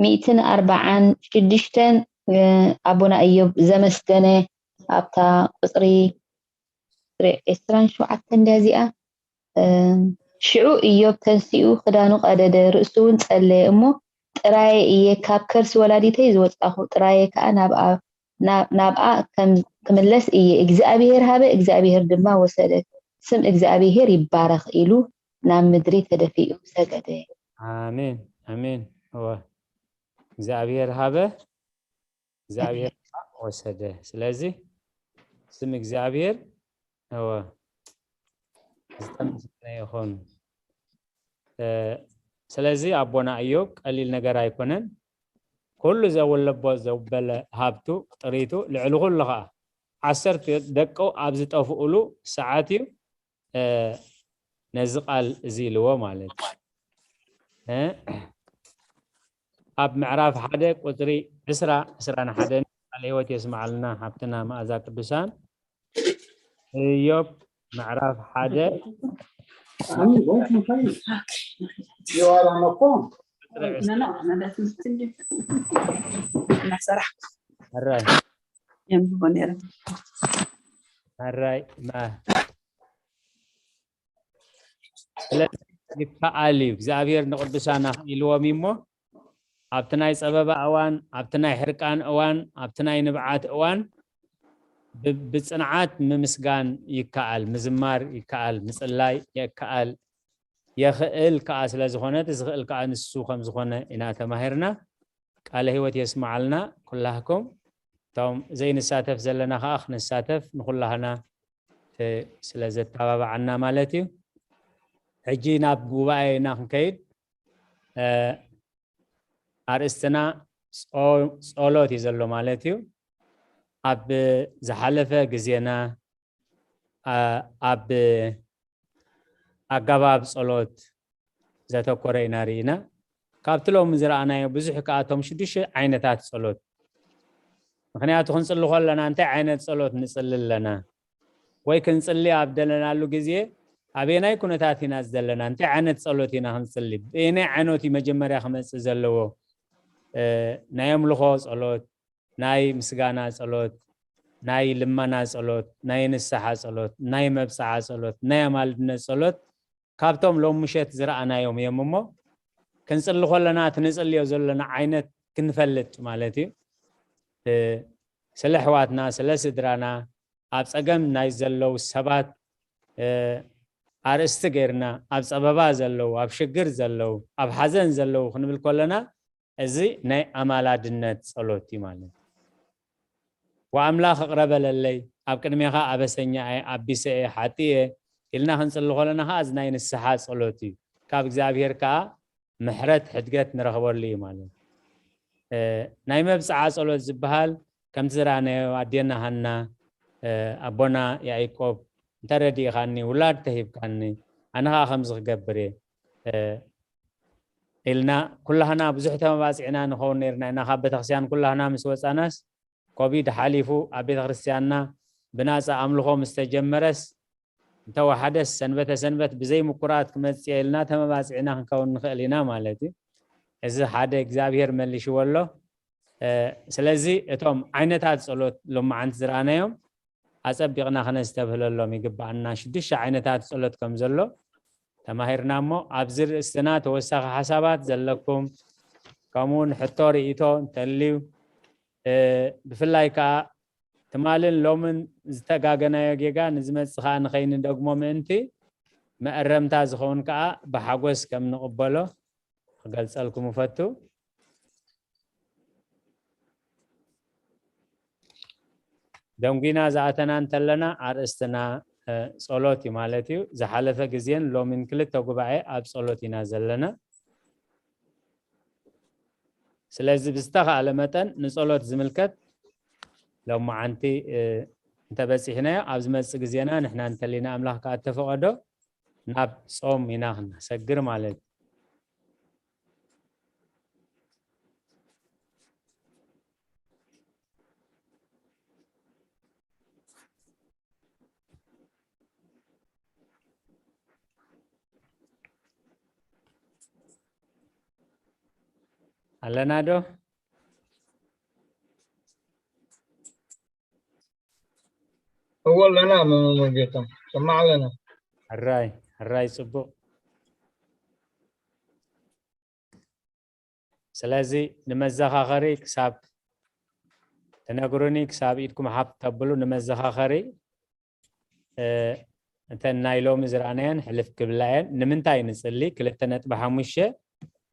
ሚእትን ኣርባዓን ሽዱሽተን ኣቦና እዮብ ዘመስገነ ኣብታ ቁፅሪ ዕስራን ሸውዓተን እንዲያ እዚኣ ሽዑ እዮብ ተንሲኡ ክዳኑ ቀደደ ርእሱ እውን ፀለየ እሞ ጥራየ እየ ካብ ከርሲ ወላዲተይ ዝወፃኹ ጥራየ ከዓ ናብኣ ናብኣ ክምለስ እየ እግዚኣብሄር ሃበ እግዚኣብሄር ድማ ወሰደ ስም እግዚኣብሄር ይባረኽ ኢሉ ናብ ምድሪ ተደፊኡ ሰገደ ኣሜን ኣሜን እወ እግዚኣብሄር ሃበ እግዚኣብሄር ወሰደ ስለዚ ስም እግዚኣብሄር እወ ዝተመስገነ ይኹን ስለዚ ኣቦና እዮብ ቀሊል ነገር ኣይኮነን ኩሉ ዘወለቦ ዘበለ ሃብቱ ጥሪቱ ልዕሊ ኩሉ ከዓ ዓሰርተ ደቁ ኣብ ዝጠፍኡሉ ሰዓት እዩ ነዚ ቃል እዚ ኢልዎ ማለት እዩ ኣብ ምዕራፍ ሓደ ቁፅሪ ዕስራ ዕስራን ሓደን ቃል ህይወት የስማዓልና ሓብትና መኣዛ ቅዱሳን እዮብ ምዕራፍ ሓደ እናሰራሕ ሕራይ የንብቦ ነይረ ሕራይ ስለዚ ይከኣል እዩ እግዚኣብሔር ንቅዱሳን ኣኽኢልዎም እዩ እሞ ኣብቲ ናይ ፀበባ እዋን ኣብቲ ናይ ሕርቃን እዋን ኣብቲ ናይ ንብዓት እዋን ብፅንዓት ምምስጋን ይከኣል ምዝማር ይከኣል ምፅላይ ይከኣል የኽእል ከዓ ስለ ዝኾነ እቲ ዝኽእል ከዓ ንሱ ከም ዝኾነ ኢና ተማሂርና ቃለ ህይወት የስመዓልና ኩላህኩም እቶም ዘይንሳተፍ ዘለና ከዓ ክንሳተፍ ንኩላህና ስለ ዘተባባዓና ማለት እዩ ሕጂ ናብ ጉባኤ ኢና ክንከይድ ኣርእስትና ጸሎት እዩ ዘሎ ማለት እዩ ኣብ ዝሓለፈ ግዜና ኣብ ኣገባብ ጸሎት ዘተኮረ ኢና ርኢና ካብቲ ሎሚ ዝረኣናዮ ብዙሕ ከኣቶም ሽዱሽተ ዓይነታት ጸሎት ምክንያቱ ክንፅሊ ከለና እንታይ ዓይነት ፀሎት ንፅሊ ኣለና ወይ ክንፅሊ ኣብ ደለናሉ ግዜ ኣበየናይ ኩነታት ኢና ዘለና እንታይ ዓይነት ፀሎት ኢና ክንፅሊ በየናይ ዓይነት እዩ መጀመርያ ክመፅእ ዘለዎ ናይ ኣምልኾ ፀሎት ናይ ምስጋና ፀሎት ናይ ልመና ፀሎት ናይ ንስሓ ፀሎት ናይ መብፅዓ ፀሎት ናይ ኣማልድነት ፀሎት ካብቶም ሎም ምሸት ዝረኣናዮም እዮም እሞ ክንፅሊ ከለና እቲ ንፅልዮ ዘለና ዓይነት ክንፈልጥ ማለት እዩ ስለ ኣሕዋትና ስለ ስድራና ኣብ ፀገም ናይ ዘለው ሰባት ኣርእስቲ ገይርና ኣብ ፀበባ ዘለው ኣብ ሽግር ዘለው ኣብ ሓዘን ዘለው ክንብል ከለና እዚ ናይ ኣማላድነት ፀሎት እዩ ማለት ወኣምላኽ እቕረ በለለይ ኣብ ቅድሜኻ ኣበሰኛ እየ ኣቢሰ እየ ሓጢ እየ ኢልና ክንፅሊ ከለና ከዓ እዚ ናይ ንስሓ ፀሎት እዩ ካብ እግዚኣብሄር ከዓ ምሕረት ሕድገት ንረኽበሉ እዩ ማለት ናይ መብፅዓ ፀሎት ዝበሃል ከምቲ ዝረኣናዮ ኣዴና ሃና ኣቦና ያዕቆብ እንተረዲእኻኒ ውላድ ተሂብካኒ ኣነ ከዓ ከምዚ ክገብር እየ ኢልና ኩላህና ብዙሕ ተመባፂዕና ንኸውን ነርና ኢና ካብ ቤተክርስትያን ኩላህና ምስ ወፃናስ ኮቪድ ሓሊፉ ኣብ ቤተክርስትያንና ብናፃ ኣምልኾ ምስ ተጀመረስ እንተወሓደስ ሰንበተ ሰንበት ብዘይ ምቁራፅ ክመፅእ ኢልና ተመባፂዕና ክንከውን ንኽእል ኢና ማለት እዩ እዚ ሓደ እግዚኣብሄር መሊሽዎ ኣሎ ስለዚ እቶም ዓይነታት ፀሎት ሎማዓንቲ ዝረኣናዮም ኣፀቢቕና ክነስተብህለሎም ይግባኣና ሽዱሽተ ዓይነታት ፀሎት ከም ዘሎ ተማሂርና እሞ፣ ኣብዚ ርእስትና ተወሳኺ ሓሳባት ዘለኩም፣ ከምኡውን ሕቶ ርእይቶ እንተልዩ፣ እ፣ ብፍላይ ከዓ ትማልን ሎምን ዝተጋገናዮ ጌጋ ንዝመጽእ ከዓ ንኸይንደግሞ ምእንቲ፣ መእረምታ ዝኸውን ከዓ ብሓጎስ ከም ንቕበሎ ክገልጸልኩም እፈቱ። ደንጒና ዝኣተና እንተለና፣ ኣርእስትና፣ እ፣ ጸሎት እዩ ማለት እዩ። ዝሓለፈ ግዜን ሎሚን ክልተ ጉባኤ ኣብ ጸሎት ኢና ዘለና። ስለዚ ብዝተኻእለ መጠን ንጸሎት ዝምልከት ሎማዓንቲ፣ እ፣ እንተበጺሕናዮ፣ ኣብ ዝመጽእ ግዜና ንሕና እንተሊና ኣምላኽ ከኣ እተፈቐዶ ናብ ጾም ኢና ክንሰግር ማለት እዩ። ኣለና ዶ? እዎ ኣለና፣ መምህር ጌታ፣ ሰማዕ ኣለና። ሕራይ፣ ሕራይ፣ ጽቡቕ። ስለዚ ንመዘኻኸሪ ክሳብ ትነግሩኒ፣ ክሳብ ኢድኩም ሓፍ ተብሉ ንመዘኻኸሪ፣ እ፣ እተን ናይ ሎሚ ዝረኣናየን ሕልፍ ክብላ እየን። ንምንታይ ንጽሊ? ክልተ ነጥቢ ሓሙሽተ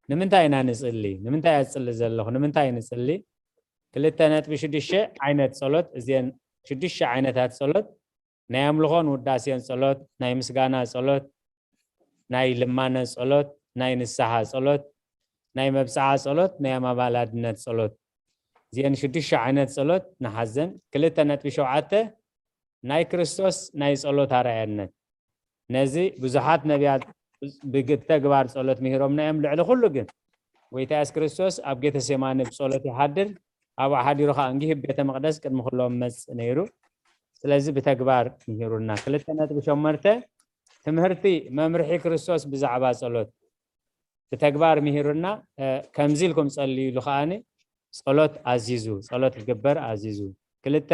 ንምንታይ ኢና ንጽሊ? ንምንታይ እየ ዝጽሊ ዘለኹ? ንምንታይ ንጽሊ? ክልተ ነጥቢ ሽዱሽተ ዓይነት ጸሎት፣ እዚአን ሽዱሽተ ዓይነታት ጸሎት፣ ናይ ኣምልኾን ውዳሴን ጸሎት፣ ናይ ምስጋና ጸሎት፣ ናይ ልማነ ጸሎት፣ ናይ ንስሓ ጸሎት፣ ናይ መብጽዓ ጸሎት፣ ናይ ኣማላድነት ጸሎት። እዚአን ሽዱሽተ ዓይነት ጸሎት ንሓዘን። ክልተ ነጥቢ ሸውዓተ ናይ ክርስቶስ ናይ ጸሎት ኣርኣያነት። ነዚ ብዙሓት ነቢያት ብተግባር ጸሎት ምሂሮምና እዮም። ልዕሊ ኩሉ ግን ጎይታ የሱስ ክርስቶስ ኣብ ጌተሴማኒ ብጸሎት ይሓድር፣ ኣብኡ ሓዲሩ ኸኣ እንግሂ ቤተ መቕደስ ቅድሚ ኩሎም መጽእ ነይሩ። ስለዚ ብተግባር ምሂሩና። ክልተ ነጥቢ ሸሞንተ ትምህርቲ መምርሒ ክርስቶስ ብዛዕባ ጸሎት ብተግባር ምሂሩና። እ፣ ከምዚ ኢልኩም ጸልዩ ኢሉ ኸኣኒ ጸሎት ኣዚዙ፣ ጸሎት ክግበር ኣዚዙ። ክልተ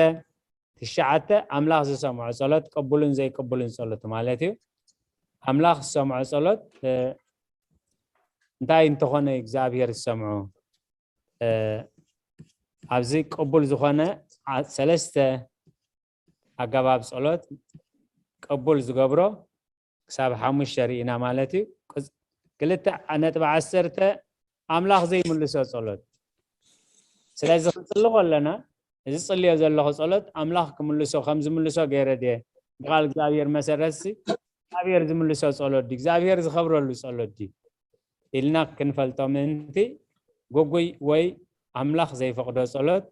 ትሽዓተ ኣምላኽ ዝሰምዖ ጸሎት፣ ቅቡልን ዘይቅቡልን ጸሎት ማለት እዩ። ኣምላኽ ዝሰምዖ ጸሎት፣ እ፣ እንታይ እንተኾነ እግዚኣብሔር ዝሰምዖ? እ፣ ኣብዚ ቅቡል ዝኾነ ዓ-፣ ሰለስተ ኣገባብ ጸሎት ቅቡል ዝገብሮ ክሳብ ሓሙሽተ ርኢና ማለት እዩ። ቅጽ-፣ ክልተ ነጥቢ ዓሰርተ ኣምላኽ ዘይምልሶ ጸሎት። ስለዚ ክንጽሊ ከለና፣ እዚ ጽልዮ ዘለኹ ጸሎት ኣምላኽ ክምልሶ፣ ከም ዝምልሶ ገይረ ድየ ብቓል እግዚኣብሔር መሰረትሲ እግዚኣብሔር ዝምልሶ ጸሎት ድዩ? እግዚኣብሔር ዝኸብረሉ ጸሎት ድዩ? ኢልና ክንፈልጦ ምእንቲ፣ ግጉይ ወይ ኣምላኽ ዘይፈቕዶ ጸሎት፣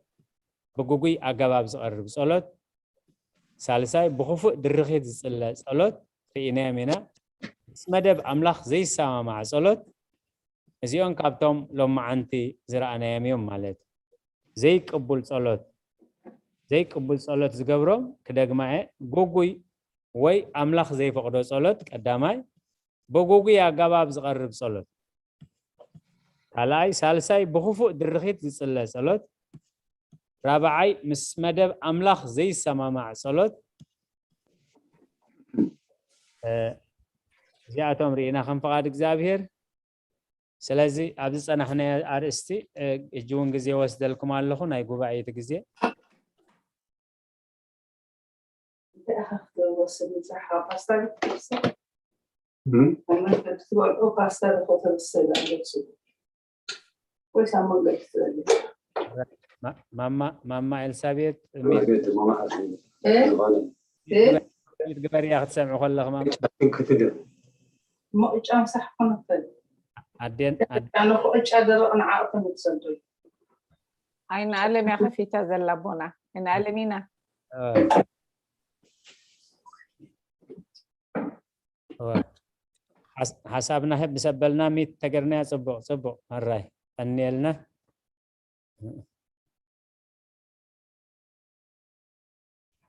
ብግጉይ ኣገባብ ዝቐርብ ጸሎት፣ ሳልሳይ ብኽፉእ ድርኺት ዝጽለ ጸሎት ርኢናዮም ኢና። ምስ መደብ ኣምላኽ ዘይሰማማዕ ጸሎት፣ እዚኦም ካብቶም ሎማዓንቲ ዝረኣናዮም እዮም ማለት እዩ። ዘይቅቡል ጸሎት፣ ዘይቅቡል ጸሎት ዝገብሮም፣ ክደግማ እየ፣ ግጉይ ወይ ኣምላኽ ዘይፈቕዶ ጸሎት፣ ቀዳማይ ብግጉይ ኣገባብ ዝቐርብ ጸሎት፣ ካልኣይ፣ ሳልሳይ ብኽፉእ ድርኺት ዝጽለ ጸሎት፣ ራብዓይ ምስ መደብ ኣምላኽ ዘይሰማማዕ ጸሎት። እ፣ እዚኣቶም ርኢና ከም ፍቓድ እግዚኣብሔር። ስለዚ ኣብዚ ዝጸናሕናዮ ኣርእስቲ፣ እ፣ ሕጂ እውን ግዜ ወስደልኩም ኣለኹ፣ ናይ ጉባኤ እቲ ግዜ። እንታይ ኢኻ ክትወስድ ምጽሓ ፓስታ ቤት ትወስድ? ኣብ መንገዲ ትበልዖ ፓስታ ዶ ከተብስል ኣለች? ወይስ ኣብ መንገዲ ትበልዕ? ማ-፣ ማማ፣ ማማ ኤልሳቤጥ፣ እ? እ? ሚት ግበርያ ክትሰምዑ ከለኹ፣ ማማ። እሞ ዕጫ ምሳሕ ኮነ ትፈልጥ? ኣዴን፣ ኣዴን። ዕጫ ደረቕ ንዓቕቲ ንትሰዱ። ኣይነ ኣለም እያ ከፊታ ዘላ ኣቦና። ኣይነ ኣለም ኢና። እወ። እወ። ሓስ-፣ ሓሳብና ህብ ምስ ኣበልና ሚት ተገርናያ። ጽቡቕ፣ ጽቡቕ። ሕራይ። ቀንየልና።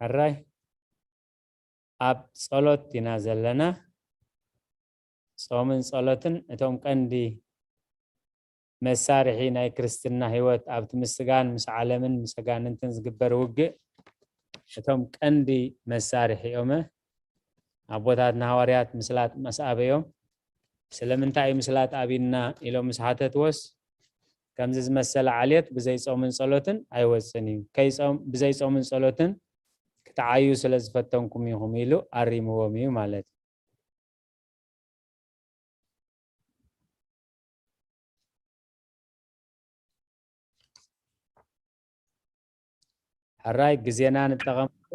ሕራይ። ኣብ ጸሎት ኢና ዘለና። ጾምን ጸሎትን እቶም ቀንዲ መሳርሒ ናይ ክርስትና ህይወት፣ ኣብቲ ምስ ስጋን ምስ ዓለምን ምስ ኣጋንንትን ዝግበር ውግእ እቶም ቀንዲ መሳርሒ እዮም። ኣቦታትና ሃዋርያት ምስላጥ መስ ኣበዮም፣ ስለምንታይ እዩ ምስላት ኣቢና ኢሎም ምስ ሓተትዎስ፣ ከምዚ ዝመሰለ ዓሌት ብዘይ ጾምን ጸሎትን ኣይወጽን እዩ። ከይጾም-፣ ብዘይ ጾምን ጸሎትን ክትዓዩ ስለ ዝፈተንኩም ኢኹም ኢሉ ኣሪምዎም እዩ ማለት እዩ። ሕራይ ግዜና ንጠቐመሉ።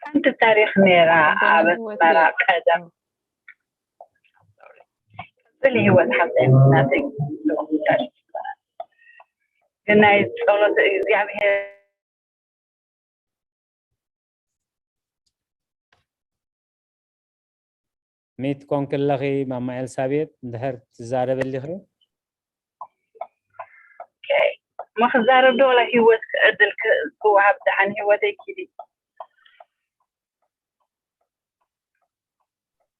ሓንቲ ታሪኽ ነይራ ኣብ ኣስመራ ቀደም። ጽሊ ህይወት ሓፍተይ ናተይ ግን ናይ ጸሎት እግዚኣብሔር ሚት ኮንክለኺ ማማ ኤልሳቤጥ እንድሕር ትዛረበሊኺ? ኦኬ። እሞ ክዛረብ ዶ ዋላ ህይወት ዕድል ክ-፣ ክወሃብ? ደሓን ህይወተይ ኪዲ።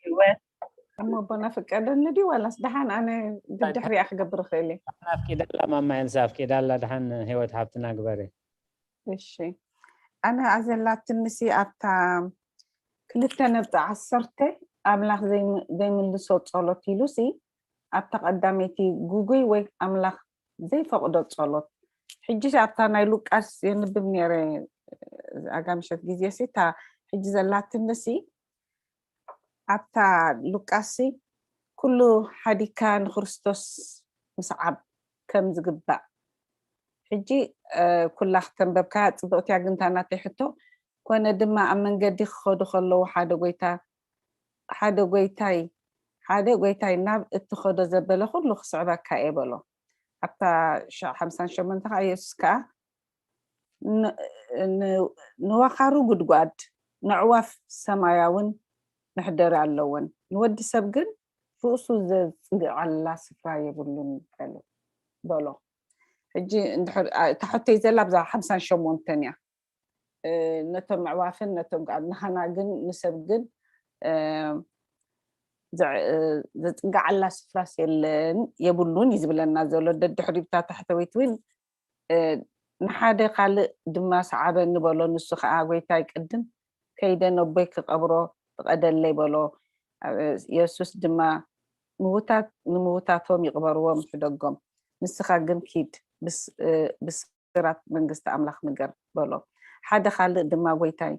ህይወት። እሞ ኣቦና ፍቀደኒ ድዩ ዋላስ ደሓን ኣነ ብድሕሪኣ ክገብር እኽእል እየ? ኣፍቂዳላ ማማ ኤልሳ፣ ኣፍቂዳላ። ደሓን ህይወት ሓብትና ግበሪ። እሺ፣ ኣነ ኣዘላትንሲ ኣብታ ክልተ ነጥቢ ዓሰርተ ኣምላኽ ዘይም-፣ ዘይምልሶ ጸሎት ኢሉሲ ኣብታ ቀዳመይቲ ጉጉይ ወይ ኣምላኽ ዘይፈቕዶ ጸሎት። ሕጂ ኣብታ ናይ ሉቃስ የንብብ ነይረ ኣጋ ምሸት ግዜ ሲ እታ ሕጂ ዘላትንሲ ኣብታ ሉቃስ ሲ ኩሉ ሓዲካ ንክርስቶስ ምስዓብ ከም ዝግባእ። ሕጂ፣ እ፣ ኩላ ክተንበብካያ ጽብቕቲ እያ፣ ግን እታ ናተይ ሕቶ፣ ኮነ ድማ ኣብ መንገዲ ክኸዱ ከለዉ ሓደ ጎይታ፣ ሓደ ጎይታይ፣ ሓደ ጎይታይ ናብ እትኸዶ ዘበለ ኩሉ ክስዕበካ እየ በሎ። ኣብታ ሸ-፣ ሓምሳን ሸሞንተ ከኣ የሱስ ከኣ ን-፣ ን-፣ ንወኻሩ ጉድጓድ፣ ነዕዋፍ ሰማያውን መሕደሪ ኣለወን፣ ንወዲ ሰብ ግን ርእሱ ዘጽግዓላ ስፍራ የብሉን በሉ፣ በሎ። ሕጂ እንድሕር፣ ኣ-፣ እታ ሕቶይ ዘላ ብዛ ሓምሳን ሸሞንተን እያ። እ፣ ነቶም ኣዕዋፍን ነቶም ከኣ ንኻና ግን ንሰብ ግን፣ እ፣ ዘ-፣ እ፣ ዘጽግዓላ ስፍራስ የለን፣ የብሉን እዩ ዝብለና ዘሎ። ደድሕሪኡ እታ ታሕተወይቲ እውን፣ እ፣ ንሓደ ካልእ ድማ ሰዓበኒ በሎ። ንሱ ኸኣ፣ "ጐይታይ፣ ቅድም ከይደ ነቦይ ክቐብሮ ፍቐደለይ" በሎ። እ፣ የሱስ ድማ፣ "ምዉታት ንምዉታቶም ይቕበርዎም፣ ሕደጎም። ንስኻ ግን ኪድ፣ ብስ-፣ እ፣ ብስራት መንግስቲ ኣምላኽ ንገር" በሎ። ሓደ ካልእ ድማ፣ "ጐይታይ፣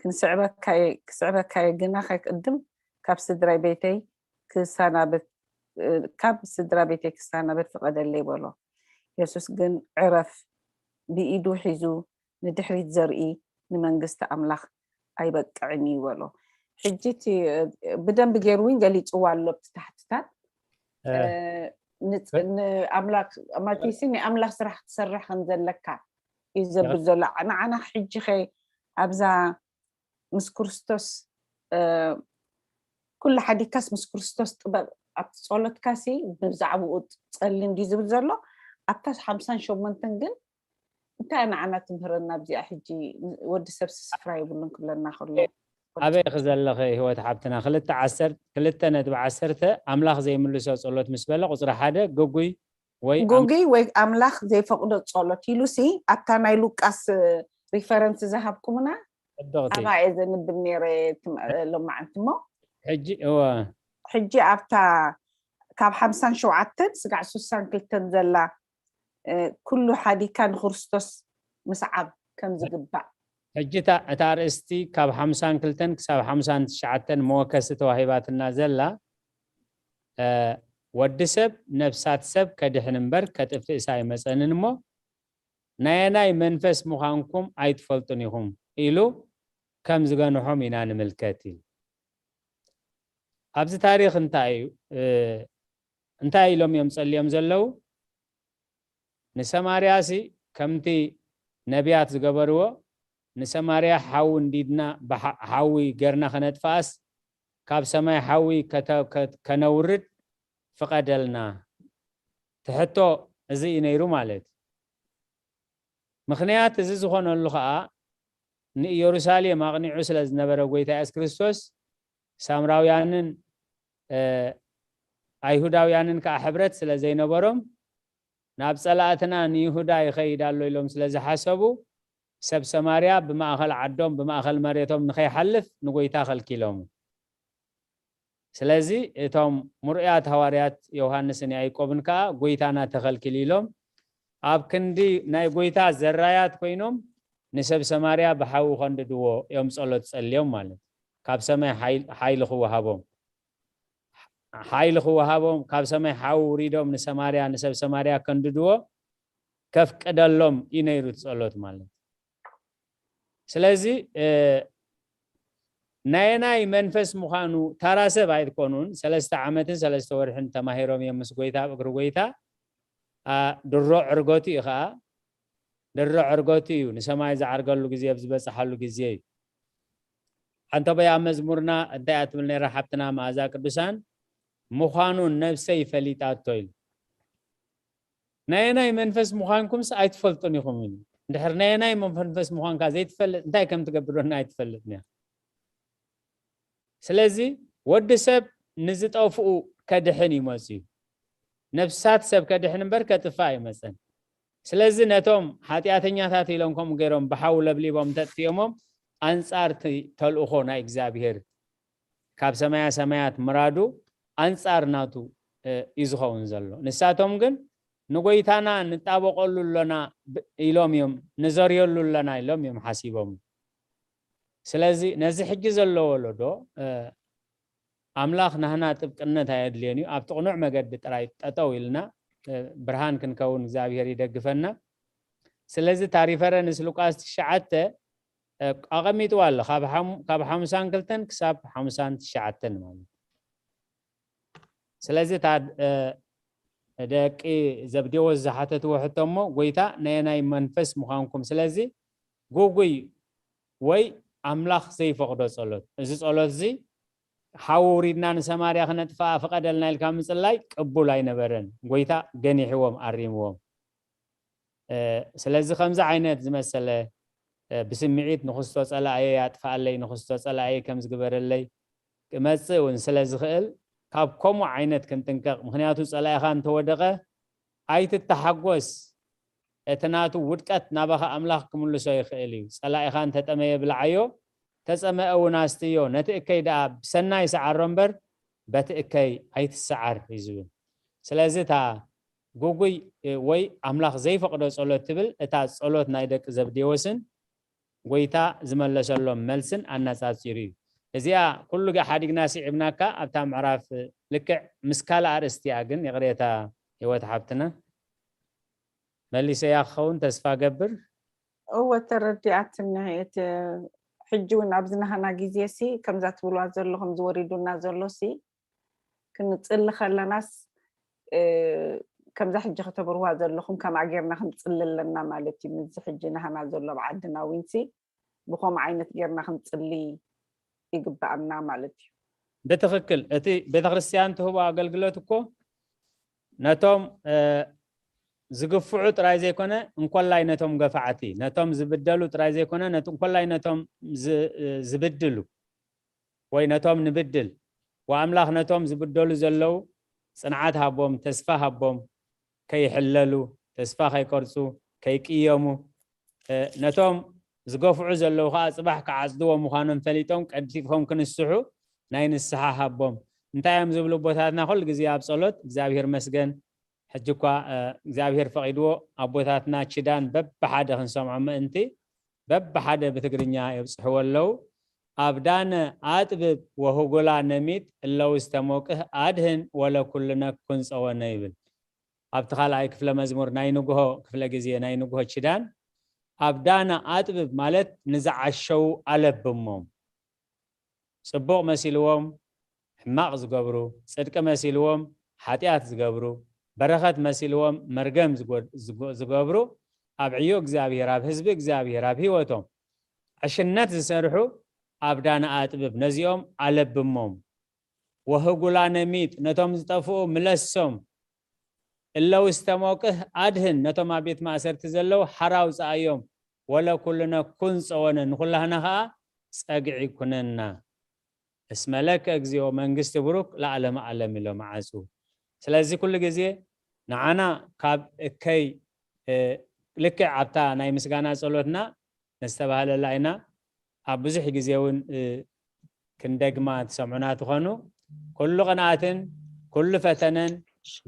ክንስዕበካ እየ፣ ክስዕበካ እየ፣ ግናኸ ቅድም ካብ ስድራ ቤተይ ክሰናበት፣ እ፣ ካብ ስድራ ቤተይ ክሰናበት ፍቐደለይ" በሎ። የሱስ ግን፣ "ዕረፍ፣ ብኢዱ ሒዙ ንድሕሪት ዘርኢ ንመንግስቲ ኣምላኽ ኣይበቅዕን እዩ" በሎ። ሕጂ እቲ፣ እ፣ ብደንቢ ገይሩ እውን ገሊጽዋ ኣሎ ኣብቲ ታሕትታት። እ፣ እ፣ ንጽ-፣ እ፣ ንኣምላኽ፣ ማለት ሲ ንኣምላኽ ስራሕ ክትሰርሕ ከም ዘለካ እዩ ዘብል ዘሎ። ንዓና ሕጂ ኸ ኣብዛ ምስ ክርስቶስ፣ እ፣ ኩሉ ሓዲግካስ ምስ ክርስቶስ ጥበብ ኣብቲ ጸሎትካ ሲ ብዛዕባኡ ጸሊ እንድዩ ዝብል ዘሎ። ኣብታ ሓምሳን ሸሞንተን ግን እንታይ ንዓና ትምህረና ኣብዚኣ? ሕጂ ወዲ ሰብ ስፍራ የብሉን ክብለና ከሎ። ኣበይ ኢኺ ዘለኺ ህይወት ሓብትና? ክልተ ዓሰርተ፣ ክልተ ነጥቢ ዓሰርተ ኣምላኽ ዘይምልሶ ጸሎት ምስ በለ ቁጽሪ ሓደ ግጉይ ወይ ኣም-፣ ግጉይ ወይ ኣምላኽ ዘይፈቕዶ ጸሎት ኢሉሲ ኣብታ ናይ ሉቃስ ሪፈረንስ ዝሃብኩምና ጽብቕቲ። ኣባየ ዘንብብ ነይረ ትም-፣ ሎማዓንቲ እሞ። ሕጂ፣ እወ። ሕጂ ኣብታ ካብ ሓምሳን ሸውዓተን ስጋዕ ስሳን ክልተን ዘላ፣ እ፣ ኩሉ ሓዲካ ንክርስቶስ ምስዓብ ከም ዝግባእ። ሕጂ እታ፣ እታ ኣርእስቲ ካብ ሓምሳን ክልተን ክሳብ ሓምሳን ትሽዓተን መወከሲ ተዋሂባትና ዘላ፣ እ፣ ወዲ ሰብ ነፍሳት ሰብ ከድሕን እምበር ከጥፍእስ ኣይመጸንን እሞ፣ ናየናይ መንፈስ ምዃንኩም ኣይትፈልጡን ኢኹም ኢሉ ከም ዝገንሖም ኢና ንምልከት ኢሉ። ኣብዚ ታሪኽ እንታይ እዩ፣ እ፣ እንታይ ኢሎም እዮም ጸልዮም ዘለዉ? ንሰማርያሲ ከምቲ ነቢያት ዝገበርዎ፣ ንሰማርያ ሓዊ እንዲድና ብሓ-፣ ሓዊ ገርና ከነጥፍኣስ፣ ካብ ሰማይ ሓዊ ከተ-፣ ከ-፣ ከነውርድ ፍቐደልና። እቲ ሕቶ እዚ እዩ ነይሩ ማለት እዩ። ምኽንያት እዚ ዝኾነሉ ኸኣ፣ ንኢየሩሳሌም ኣቕኒዑ ስለ ዝነበረ ጐይታ የሱስ ክርስቶስ፣ ሳምራውያንን፣ እ፣ ኣይሁዳውያንን ከኣ ሕብረት ስለ ዘይነበሮም፣ ናብ ጸላእትና ንይሁዳ ይኸይድ ኣሎ ኢሎም ስለ ዝሓሰቡ፣ ሰብ ሰማርያ ብማእከል ዓዶም፣ ብማእከል መሬቶም ንኸይሓልፍ ንጐይታ ከልኪሎሙ። ስለዚ እቶም ምርኡያት ሃዋርያት ዮሃንስን ያዕቆብን ከኣ ጎይታና ተኸልኪል ኢሎም ኣብ ክንዲ ናይ ጎይታ ዘራያት ኮይኖም ንሰብ ሰማርያ ብሓዊ ከንድድዎ እዮም ጸሎት ጸልዮም ማለት እዩ። ካብ ሰማይ ሓይል- ሓይሊ ክወሃቦም ሓይሊ ክወሃቦም ካብ ሰማይ ሓዊ ውሪዶም ንሰማርያ ንሰብ ሰማርያ ከንድድዎ ከፍቅደሎም እዩ ነይሩ እቲ ጸሎት ማለት እዩ። ስለዚ እ፣ ናየናይ መንፈስ ምዃኑ ታራ ሰብ ኣይትኮኑን። ሰለስተ ዓመትን ሰለስተ ወርሕን ተማሂሮም እዮም ምስ ጎይታ ኣብ እግሪ ጎይታ። ኣ፣ ድሮ ዕርገቱ እዩ ከዓ ድሮ ዕርገቱ እዩ ንሰማይ ዝዓርገሉ ግዜ ኣብ ዝበፅሓሉ ግዜ እዩ። ሓንቶ በይ ኣብ መዝሙርና እንታይ እያ ትብል ነይራ ሓብትና መኣዛ ቅዱሳን? ምዃኑን ነብሰይ ፈሊጣቶ ኢሉ። ናየናይ መንፈስ ምዃንኩምስ ኣይትፈልጡን ኢኹም ኢሉ። እንድሕር ናየናይ መንፈስ ምዃንካ ዘይትፈልጥ እንታይ ከም ትገብር ዶ ኣይትፈልጥን እያ። ስለዚ ወዲ ሰብ ንዝጠፍኡ ከድሕን እዩ መፅዩ። ነፍሳት ሰብ ከድሕን እምበር ከጥፍእ ኣይመፀን። ስለዚ ነቶም ሓጢኣተኛታት ኢሎም ከምኡ ገይሮም ብሓዊ ለብሊቦም ተጥፊኦሞም ኣንጻር እቲ ተልእኾ ናይ እግዚኣብሔር ካብ ሰማያ ሰማያት ምራዱ ኣንጻር ናቱ እ፣ እዩ ዝኸውን ዘሎ። ንሳቶም ግን ንጎይታና ንጣበቀሉ ኣሎና ብ- ኢሎም እዮም ንዘርየሉ ኣለና ኢሎም እዮም ሓሲቦም። ስለዚ ነዚ ሕጂ ዘሎ ወለዶ እ፣ ኣምላኽ ናህና ጥብቅነት ኣየድልዮን እዩ። ኣብቲ ቅኑዕ መገዲ ጥራይ ጠጠው ኢልና እ፣ ብርሃን ክንከውን እግዚኣብሔር ይደግፈና። ስለዚ እታ ሪፈረንስ ሉቃስ ትሽዓተ እ፣ ኣቐሚጥዋ ኣሎ ካብ ሓሙ- ካብ ሓሙሳን ክልተን ክሳብ ሓሙሳን ትሽዓተን ማለት እዩ። ስለዚ እታ እ፣ ደቂ ዘብዴዎስ ዝሓተትዎ ሕቶ እሞ ጎይታ ናይ ናይ መንፈስ ምዃንኩም ስለዚ ጉጉይ ወይ ኣምላኽ ዘይፈቕዶ ጸሎት እዚ ጸሎት እዚ ሓዊ ውሪድና ንሰማርያ ክነጥፍኣ ፍቐደልና ኢልካ ምጽላይ ቅቡል ኣይነበረን። ጎይታ ገኒሕዎም ኣሪምዎም። ስለዚ ከምዚ ዓይነት ዝመሰለ ብስምዒት ንክስቶ ፀላእየ ያጥፍኣለይ ንክስቶ ፀላእየ ከም ዝግበረለይ ክመፅእ እውን ስለ ዝኽእል ካብ ከምኡ ዓይነት ክንጥንቀቕ። ምክንያቱ ፀላኢኻ እንተወደቐ ኣይትተሓጎስ፣ እቲ ናቱ ውድቀት ናባኻ ኣምላኽ ክምልሶ ይኽእል እዩ። ፀላኢኻ እንተጠመየ ብልዓዮ፣ ተፀመአ እውን ኣስትዮ፣ ነቲ እከይ ደኣ ብሰናይ ሰዓሮ እምበር በቲ እከይ ኣይትሰዓር እዩ ዝብል። ስለዚ እታ ግጉይ ወይ ኣምላኽ ዘይፈቕዶ ጸሎት ትብል እታ ጸሎት ናይ ደቂ ዘብዴዎስን ጎይታ ዝመለሰሎም መልስን ኣነጻጺሩ እዩ። እዚኣ ኩሉ ግዜ ሓዲግና ስዒብናካ ኣብታ ምዕራፍ ልክዕ ምስ ካልእ ኣርእስቲ እያ፣ ግን ይቕሬታ ህይወት ሓብትና መሊሰያ ክኸውን ተስፋ ገብር። እወ ተረዲኣትኒ። እቲ ሕጂ እውን ኣብዚ ናህና ግዜ ሲ ከምዛ ትብልዋ ዘለኹም ዝወሪዱና ዘሎ ሲ ክንጽሊ ከለናስ እ፣ ከምዛ ሕጂ ከተብርዋ ዘለኹም ከምኣ ጌርና ክንጽሊ ኣለና ማለት እዩ። ምስዚ ሕጂ ናህና ዘሎ ኣብ ዓድና እውን ሲ ብኸምኡ ዓይነት ጌርና ክንጽሊ ይግብኣና ማለት እዩ። ብትኽክል እቲ ቤተክርስትያን ትህቦ ኣገልግሎት እኮ ነቶም እ፣ ዝግፍዑ ጥራይ ዘይኮነ እንኮላይ ነቶም ገፋዕቲ ነቶም ዝብደሉ ጥራይ ዘይኮነ ነት- እንኮላይ ነቶም ዝ- እ፣ ዝብድሉ ወይ ነቶም ንብድል ወኣምላኽ ነቶም ዝብደሉ ዘለዉ ጽንዓት ሃቦም፣ ተስፋ ሃቦም፣ ከይሕለሉ፣ ተስፋ ከይቆርጹ፣ ከይቅየሙ፣ እ፣ ነቶም ዝገፍዑ ዘለዉ ከኣ ጽባሕ ክዓጽድዎ ምዃኖም ፈሊጦም ቀልጢፎም ክንስሑ ናይ ንስሓ ሃቦም። እንታይ እዮም ዝብሉ ኣቦታትና ኩሉ ግዜ ኣብ ጸሎት እግዚኣብሔር መስገን ሕጂ እኳ እ፣ እግዚኣብሔር ፈቒድዎ ኣቦታትና ችዳን በብሓደ ክንሰምዖ ምእንቲ በብሓደ ብትግርኛ የብፅሕዎ ኣለዉ። ኣብ ዳነ ኣጥብብ ወህጉላ ነሚት እለውስተ ሞቅህ ኣድህን ወለኩልነ ኩን ጸወነ ይብል። ኣብቲ ካልኣይ ክፍለ መዝሙር ናይ ንግሆ ክፍለ ግዜ ናይ ንግሆ ችዳን ኣብ ዳነ ኣጥብብ ማለት ንዝዓሸዉ ኣለብሞም። ጽቡቕ መሲልዎም ሕማቕ ዝገብሩ፣ ጽድቂ መሲልዎም ሓጢኣት ዝገብሩ፣ በረኸት መሲልዎም መርገም ዝጎ- ዝጎ- ዝገብሩ፣ ኣብ ዕዮ እግዚኣብሔር፣ ኣብ ህዝቢ እግዚኣብሔር፣ ኣብ ህይወቶም ዕሽነት ዝሰርሑ ኣብ ዳነ ኣጥብብ ነዚኦም ኣለብሞም። ወህጉላነ ሚጥ ነቶም ዝጠፍኡ ምለሶም። እለ ውስተ ሞቅህ ኣድህን ነቶም ኣብ ቤት ማእሰርቲ ዘለዉ ሓራ ኣውፅኣዮም። ወለ ኩልነ ኩን ጸወነ ንኩላህና ኸኣ ጸግዒ ኩነና። እስመ ለከ እግዚኦ መንግስቲ ብሩክ ለዓለመ ዓለም ኢሎም ዓጹ። ስለዚ ኩሉ ግዜ ንዓና ካብ እከይ እ፣ ልክዕ ኣብታ ናይ ምስጋና ጸሎትና ነስተባህለላ ኢና። ኣብ ብዙሕ ግዜ እውን እ፣ ክንደግማ ትሰምዑና ትኾኑ። ኩሉ ቅንኣትን ኩሉ ፈተነን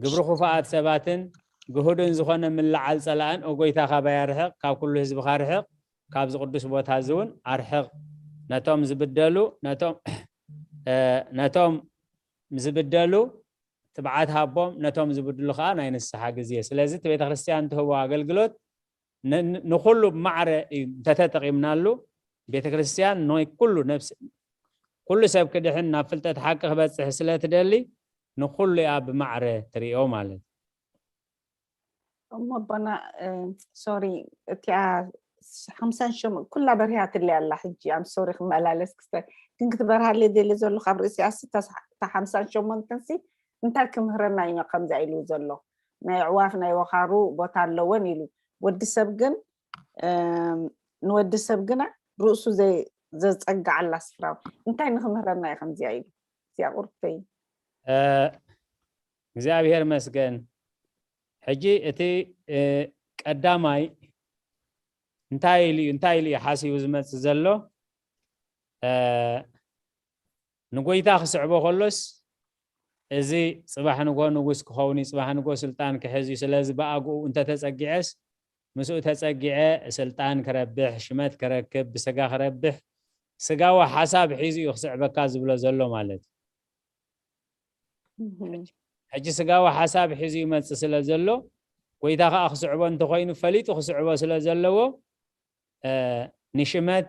ግብሪ ክፉኣት ሰባትን ግሁድን ዝኾነ ምልዓል ጸላእን፣ ኦ ጎይታ፣ ካባይ ኣርሕቕ፣ ካብ ኩሉ ህዝብኻ ርሕቕ፣ ካብዚ ቅዱስ ቦታ እዚ እውን ኣርሕቕ። ነቶም ዝብደሉ፣ ነቶም፣ እ፣ ነቶም ዝብደሉ ትብዓት ሃቦም፣ ነቶም ዝብድሉ ኸዓ ናይ ንስሓ ግዜ። ስለዚ እቲ ቤተ ክርስቲያን ትህቦ ኣገልግሎት ን-፣ ን-፣ ንኹሉ ብማዕረ እዩ እንተተጠቒምናሉ፣ ቤተ ክርስቲያን ናይ ኩሉ ነፍስ፣ ኩሉ ሰብ ክድሕን፣ ናብ ፍልጠት ሓቂ ክበጽሕ ስለ ትደሊ፣ ንኹሉ እያ ብማዕረ ትሪኦ ማለት እዩ። እሞ ኣቦና፣ እ፣ ሶሪ፣ እቲኣ ሓምሳን ሸሞንተን ኩላ በሪሃትለይ ኣላ። ሕጂ ኣም ሶሪ ክመላለስ ክስተ፣ ግን ክትበርሃለይ ደሊ ዘሎ ካብ ርእሲ ኣስ እታ ሓምሳን ሸሞንተን ሲ እንታይ ክምህረና እዩ ከምዚኣ ኢሉ ዘሎ? ናይ ኣዕዋፍ ናይ ወኻሩ ቦታ ኣለወን ኢሉ። ወዲ ሰብ ግን፣ እም፣ ንወዲ ሰብ ግና ርእሱ ዘይ-፣ ዘጸግዓላ ስፍራ እንታይ ንክምህረና እዩ ከምዚኣ ኢሉ? እዚኣ ቁርተይ። እ፣ እግዚኣብሔር መስገን። ሕጂ እቲ፣ እ፣ ቀዳማይ እንታይ ኢሉ እዩ፣ እንታይ ኢሉ እዩ ሓሲቡ ዝመጽእ ዘሎ? እ፣ ንጎይታ ክስዕቦ ከሎስ፣ እዚ ጽባሕ ንጎ ንጉስ ክኸውን እዩ፣ ጽባሕ ንጎ ስልጣን ክሕዝ እዩ፣ ስለዚ ብኣግኡ እንተተጸጊዐስ፣ ምስኡ ተጸጊዐ ስልጣን ክረብሕ፣ ሽመት ክረክብ፣ ብስጋ ክረብሕ፣ ስጋዊ ሓሳብ ሒዙ እዩ ክስዕበካ ዝብሎ ዘሎ ማለት እዩ። እህ፣ ሕጂ ስጋዊ ሓሳብ ሒዙ ይመጽእ ስለ ዘሎ፣ ጎይታ ከኣ ክስዕቦ እንተኾይኑ፣ ፈሊጡ ክስዕቦ ስለ ዘለዎ፣ እ፣ ንሽመት፣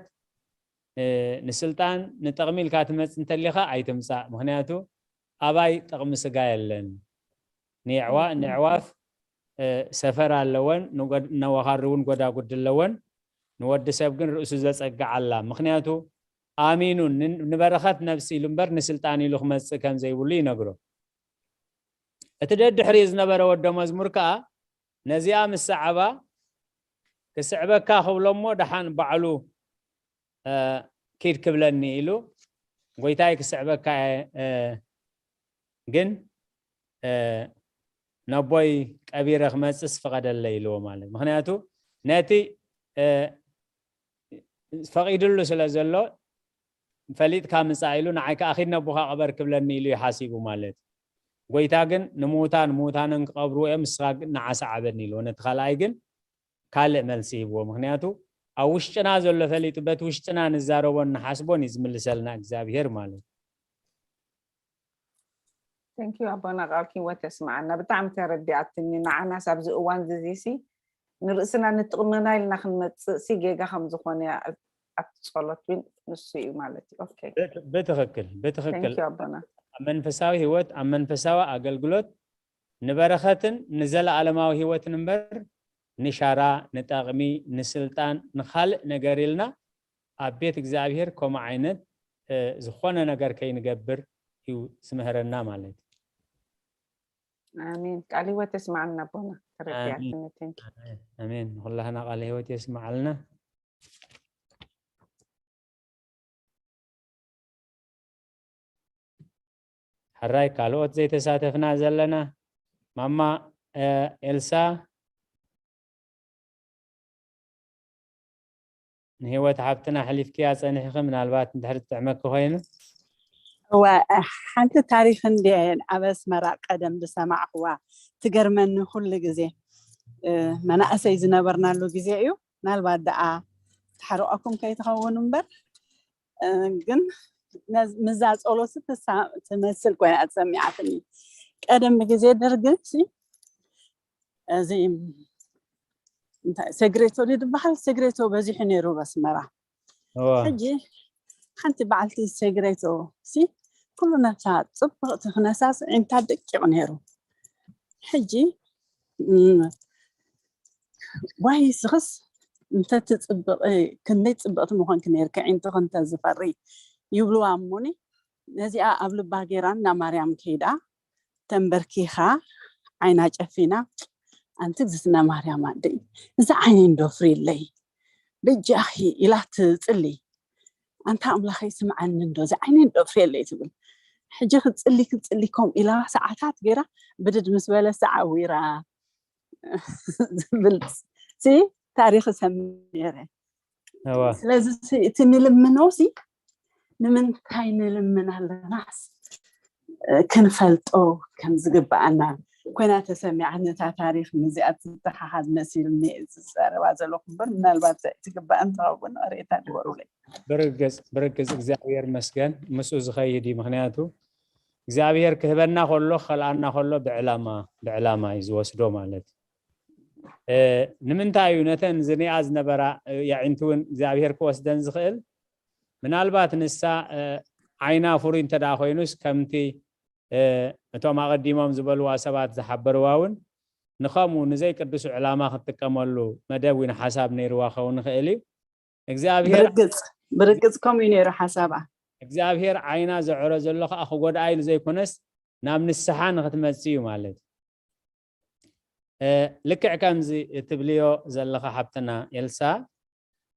እ፣ ንስልጣን፣ ንጠቕሚ ኢልካ ትመጽእ እንተሊኻ ኣይትምጻእ። ምኽንያቱ ኣባይ ጠቕሚ ስጋ የለን። ንየዕዋ-፣ ንዕዋፍ፣ እ፣ ሰፈር ኣለወን፣ ንጎድ-፣ ነወኻሪ እውን ጎዳጉዲ ኣለወን። ንወዲ ሰብ ግን ርእሱ ዘጸግዓላ። ምኽንያቱ ኣሚኑ ን-፣ ንበረኸት ነብሲ ኢሉ እምበር ንስልጣን ኢሉ ክመጽእ ከም ዘይብሉ ይነግሮ። እቲ ደድሕሪኡ ዝነበረ ወደ መዝሙር ከኣ ነዚኣ ምስ ሰዓባ፣ ክስዕበካ ክብሎ እሞ ደሓን ባዕሉ፣ እ፣ ኪድ ክብለኒ ኢሉ፣ ጎይታይ ክስዕበካ እየ፣ እ፣ ግን፣ እ፣ ነቦይ ቀቢረ ክመጽስ ፍቐደለይ ኢልዎ ማለት። ምኽንያቱ ነቲ፣ እ፣ ፈቒድሉ ስለ ዘሎ፣ ፈሊጥካ ምጻእ ኢሉ፣ ንዓይ ከኣ ኪድ ነቦኻ ቅበር ክብለኒ ኢሉ እዩ ሓሲቡ ማለት እዩ። ጎይታ ግን ንምዉታን ምዉታንን ክቐብርዎ እዮም፣ ንስኻ ግን ንዓ ሰዓበኒ ኢልዎ። ነቲ ካልኣይ ግን ካልእ መልሲ ሂብዎ። ምኽንያቱ ኣብ ውሽጥና ዘሎ ፈሊጡ በቲ ውሽጥና ንዛረቦን ንሓስቦን እዩ ዝምልሰልና እግዚኣብሄር ማለት እዩ። Thank you ኣቦና፣ ቃል ህይወት የስምዓና። ብጣዕሚ ተረዲኣትኒ። ንዓናስ ኣብዚ እዋን እዚ ሲ ንርእስና ንጥቕምና ኢልና ክንመጽእ ሲ ጌጋ ከም ዝኾነ ኣብቲ ጸሎት እውን ንሱ እዩ ማለት እዩ። ኦኬ። ብት-፣ ብትኽክል፣ ብትኽክል። Thank you ኣቦና። ኣብ መንፈሳዊ ህይወት፣ ኣብ መንፈሳዊ ኣገልግሎት ንበረኸትን ንዘለኣለማዊ ህይወትን እምበር ንሻራ፣ ንጠቕሚ፣ ንስልጣን፣ ንኻልእ ነገር ኢልና ኣብ ቤት እግዚኣብሄር ከምኡ ዓይነት፣ እ፣ ዝኾነ ነገር ከይንገብር እዩ ዝምህረና ማለት እዩ። ኣሜን። ቃል ህይወት የስምዓልና ኣቦና። ተረዲኣትኒ። Thank you። ኣሜን፣ ኣሜን። ንኹላህና ቃል ህይወት የስምዓልና። ሕራይ ካልኦት ዘይተሳተፍና ዘለና ማማ፣ እ፣ ኤልሳ፣ ንህይወት ሓብትና ኣሕሊፍክያ ጸኒሕኺ፣ ምናልባት እንድሕር ትጥዕመኪ ኮይኑ። እወ፣ ሓንቲ ታሪኽ እንድየ ኣብ ኣስመራ ቀደም ዝሰማዕኽዋ ትገርመኒ ኩሉ ግዜ። እ፣ መናእሰይ ዝነበርናሉ ግዜ እዩ። ምናልባት ደኣ ተሓርቐኩም ከይትኸውን እምበር፣ እ፣ ግን ነዝ-፣ ምዛ ጸሎት ትሳ-፣ ትመስል ኮይና ተሰሚዓትኒ። ቀደም ብግዜ ደርግ ሲ፣ እዚ እንታይ፣ ሴግሬቶ ድዩ ዝበሃል? ሴግሬቶ በዚሑ ነይሩ ኣብ ኣስመራ። እወ። ሕጂ ሓንቲ በዓልቲ ሴግሬቶ ሲ፣ ኩሉ ነብሳ ጽብቕቲ ክነሳስ ኣዒንታ ደቂቑ ነይሩ። ሕጂ፣ እም፣ ዋይ ስኽስ እንተ ትጽብቕ፣ ክንደይ ጽብቕቲ ምኾንኪ ነይርኪ፣ ኣዒንትኺ እንተ ዝፈሪ ይብልዋ እሞኒ፣ ነዚኣ ኣብ ልባ ገይራ እንዳ ማርያም ከይዳ ተንበርኪኻ ዓይና ጨፊና፣ ኣንቲ እግዝእትነ ማርያም ኣደይ፣ እዚ ዓይነይ እንዶ ፍርየለይ በጃኺ ኢላ ትጽሊ። ኣንታ ኣምላኸይ ስምዓኒ እንዶ፣ እዚ ዓይነይ እንዶ ፍርየለይ ትብል። ሕጂ ክትጽሊ ክትጽሊ ከምኡ ኢላ ሰዓታት ገይራ ብድድ ምስ በለት ተዓዊራ ዝብል ሲ ታሪኽ እሰምዕ ነይረ። እወ። ስለዚ ሲ እቲ ንልምኖ ሲ ንምንታይ ንልምን ኣለናስ? ክንፈልጦ ከም ዝግብኣና ኮይና ተሰሚዓኒ። እታ ታሪኽ ምስዚኣ ትተሓሓዝ መሲሉኒ እየ ዝዛረባ ዘለኹ እምበር፣ ምናልባት ትግባእ እንትኸውን ርእይታ ግበሩለይ። ብርግጽ ብርግጽ እግዚኣብሔር ይመስገን፣ ምስኡ ዝኸይድ እዩ። ምኽንያቱ እግዚኣብሔር ክህበና ከሎ፣ ክኸልኣና ከሎ ብዕላማ ብዕላማ እዩ ዝወስዶ ማለት። ንምንታይ እዩ ነተን ዝኒኣ ዝነበራ የዒንቲ እውን እግዚኣብሔር ክወስደን ዝኽእል? ምናልባት ንሳ ዓይና ፍሩይ እንተ ደኣ ኮይኑስ፣ ከምቲ እቶም ኣቐዲሞም ዝበልዋ ሰባት ዝሓበርዋ እውን ንኸምኡ ንዘይቅዱሱ ዕላማ ክትጥቀመሉ መደብ ወይ ሓሳብ ነይርዋ ክኸውን ይኽእል እዩ። እግዚኣብሔር ብርግጽ ብርግጽ ከምኡ እዩ ነይሩ ሓሳባ። እግዚኣብሔር ዓይና ዘዕሮ ዘሎ ከዓ ክጎድኣ ኢሉ ዘይኮነስ ናብ ንስሓ ንክትመጽእ እዩ ማለት እዩ። ልክዕ ከምዚ እትብልዮ ዘለኻ ሓብትና ኤልሳ፣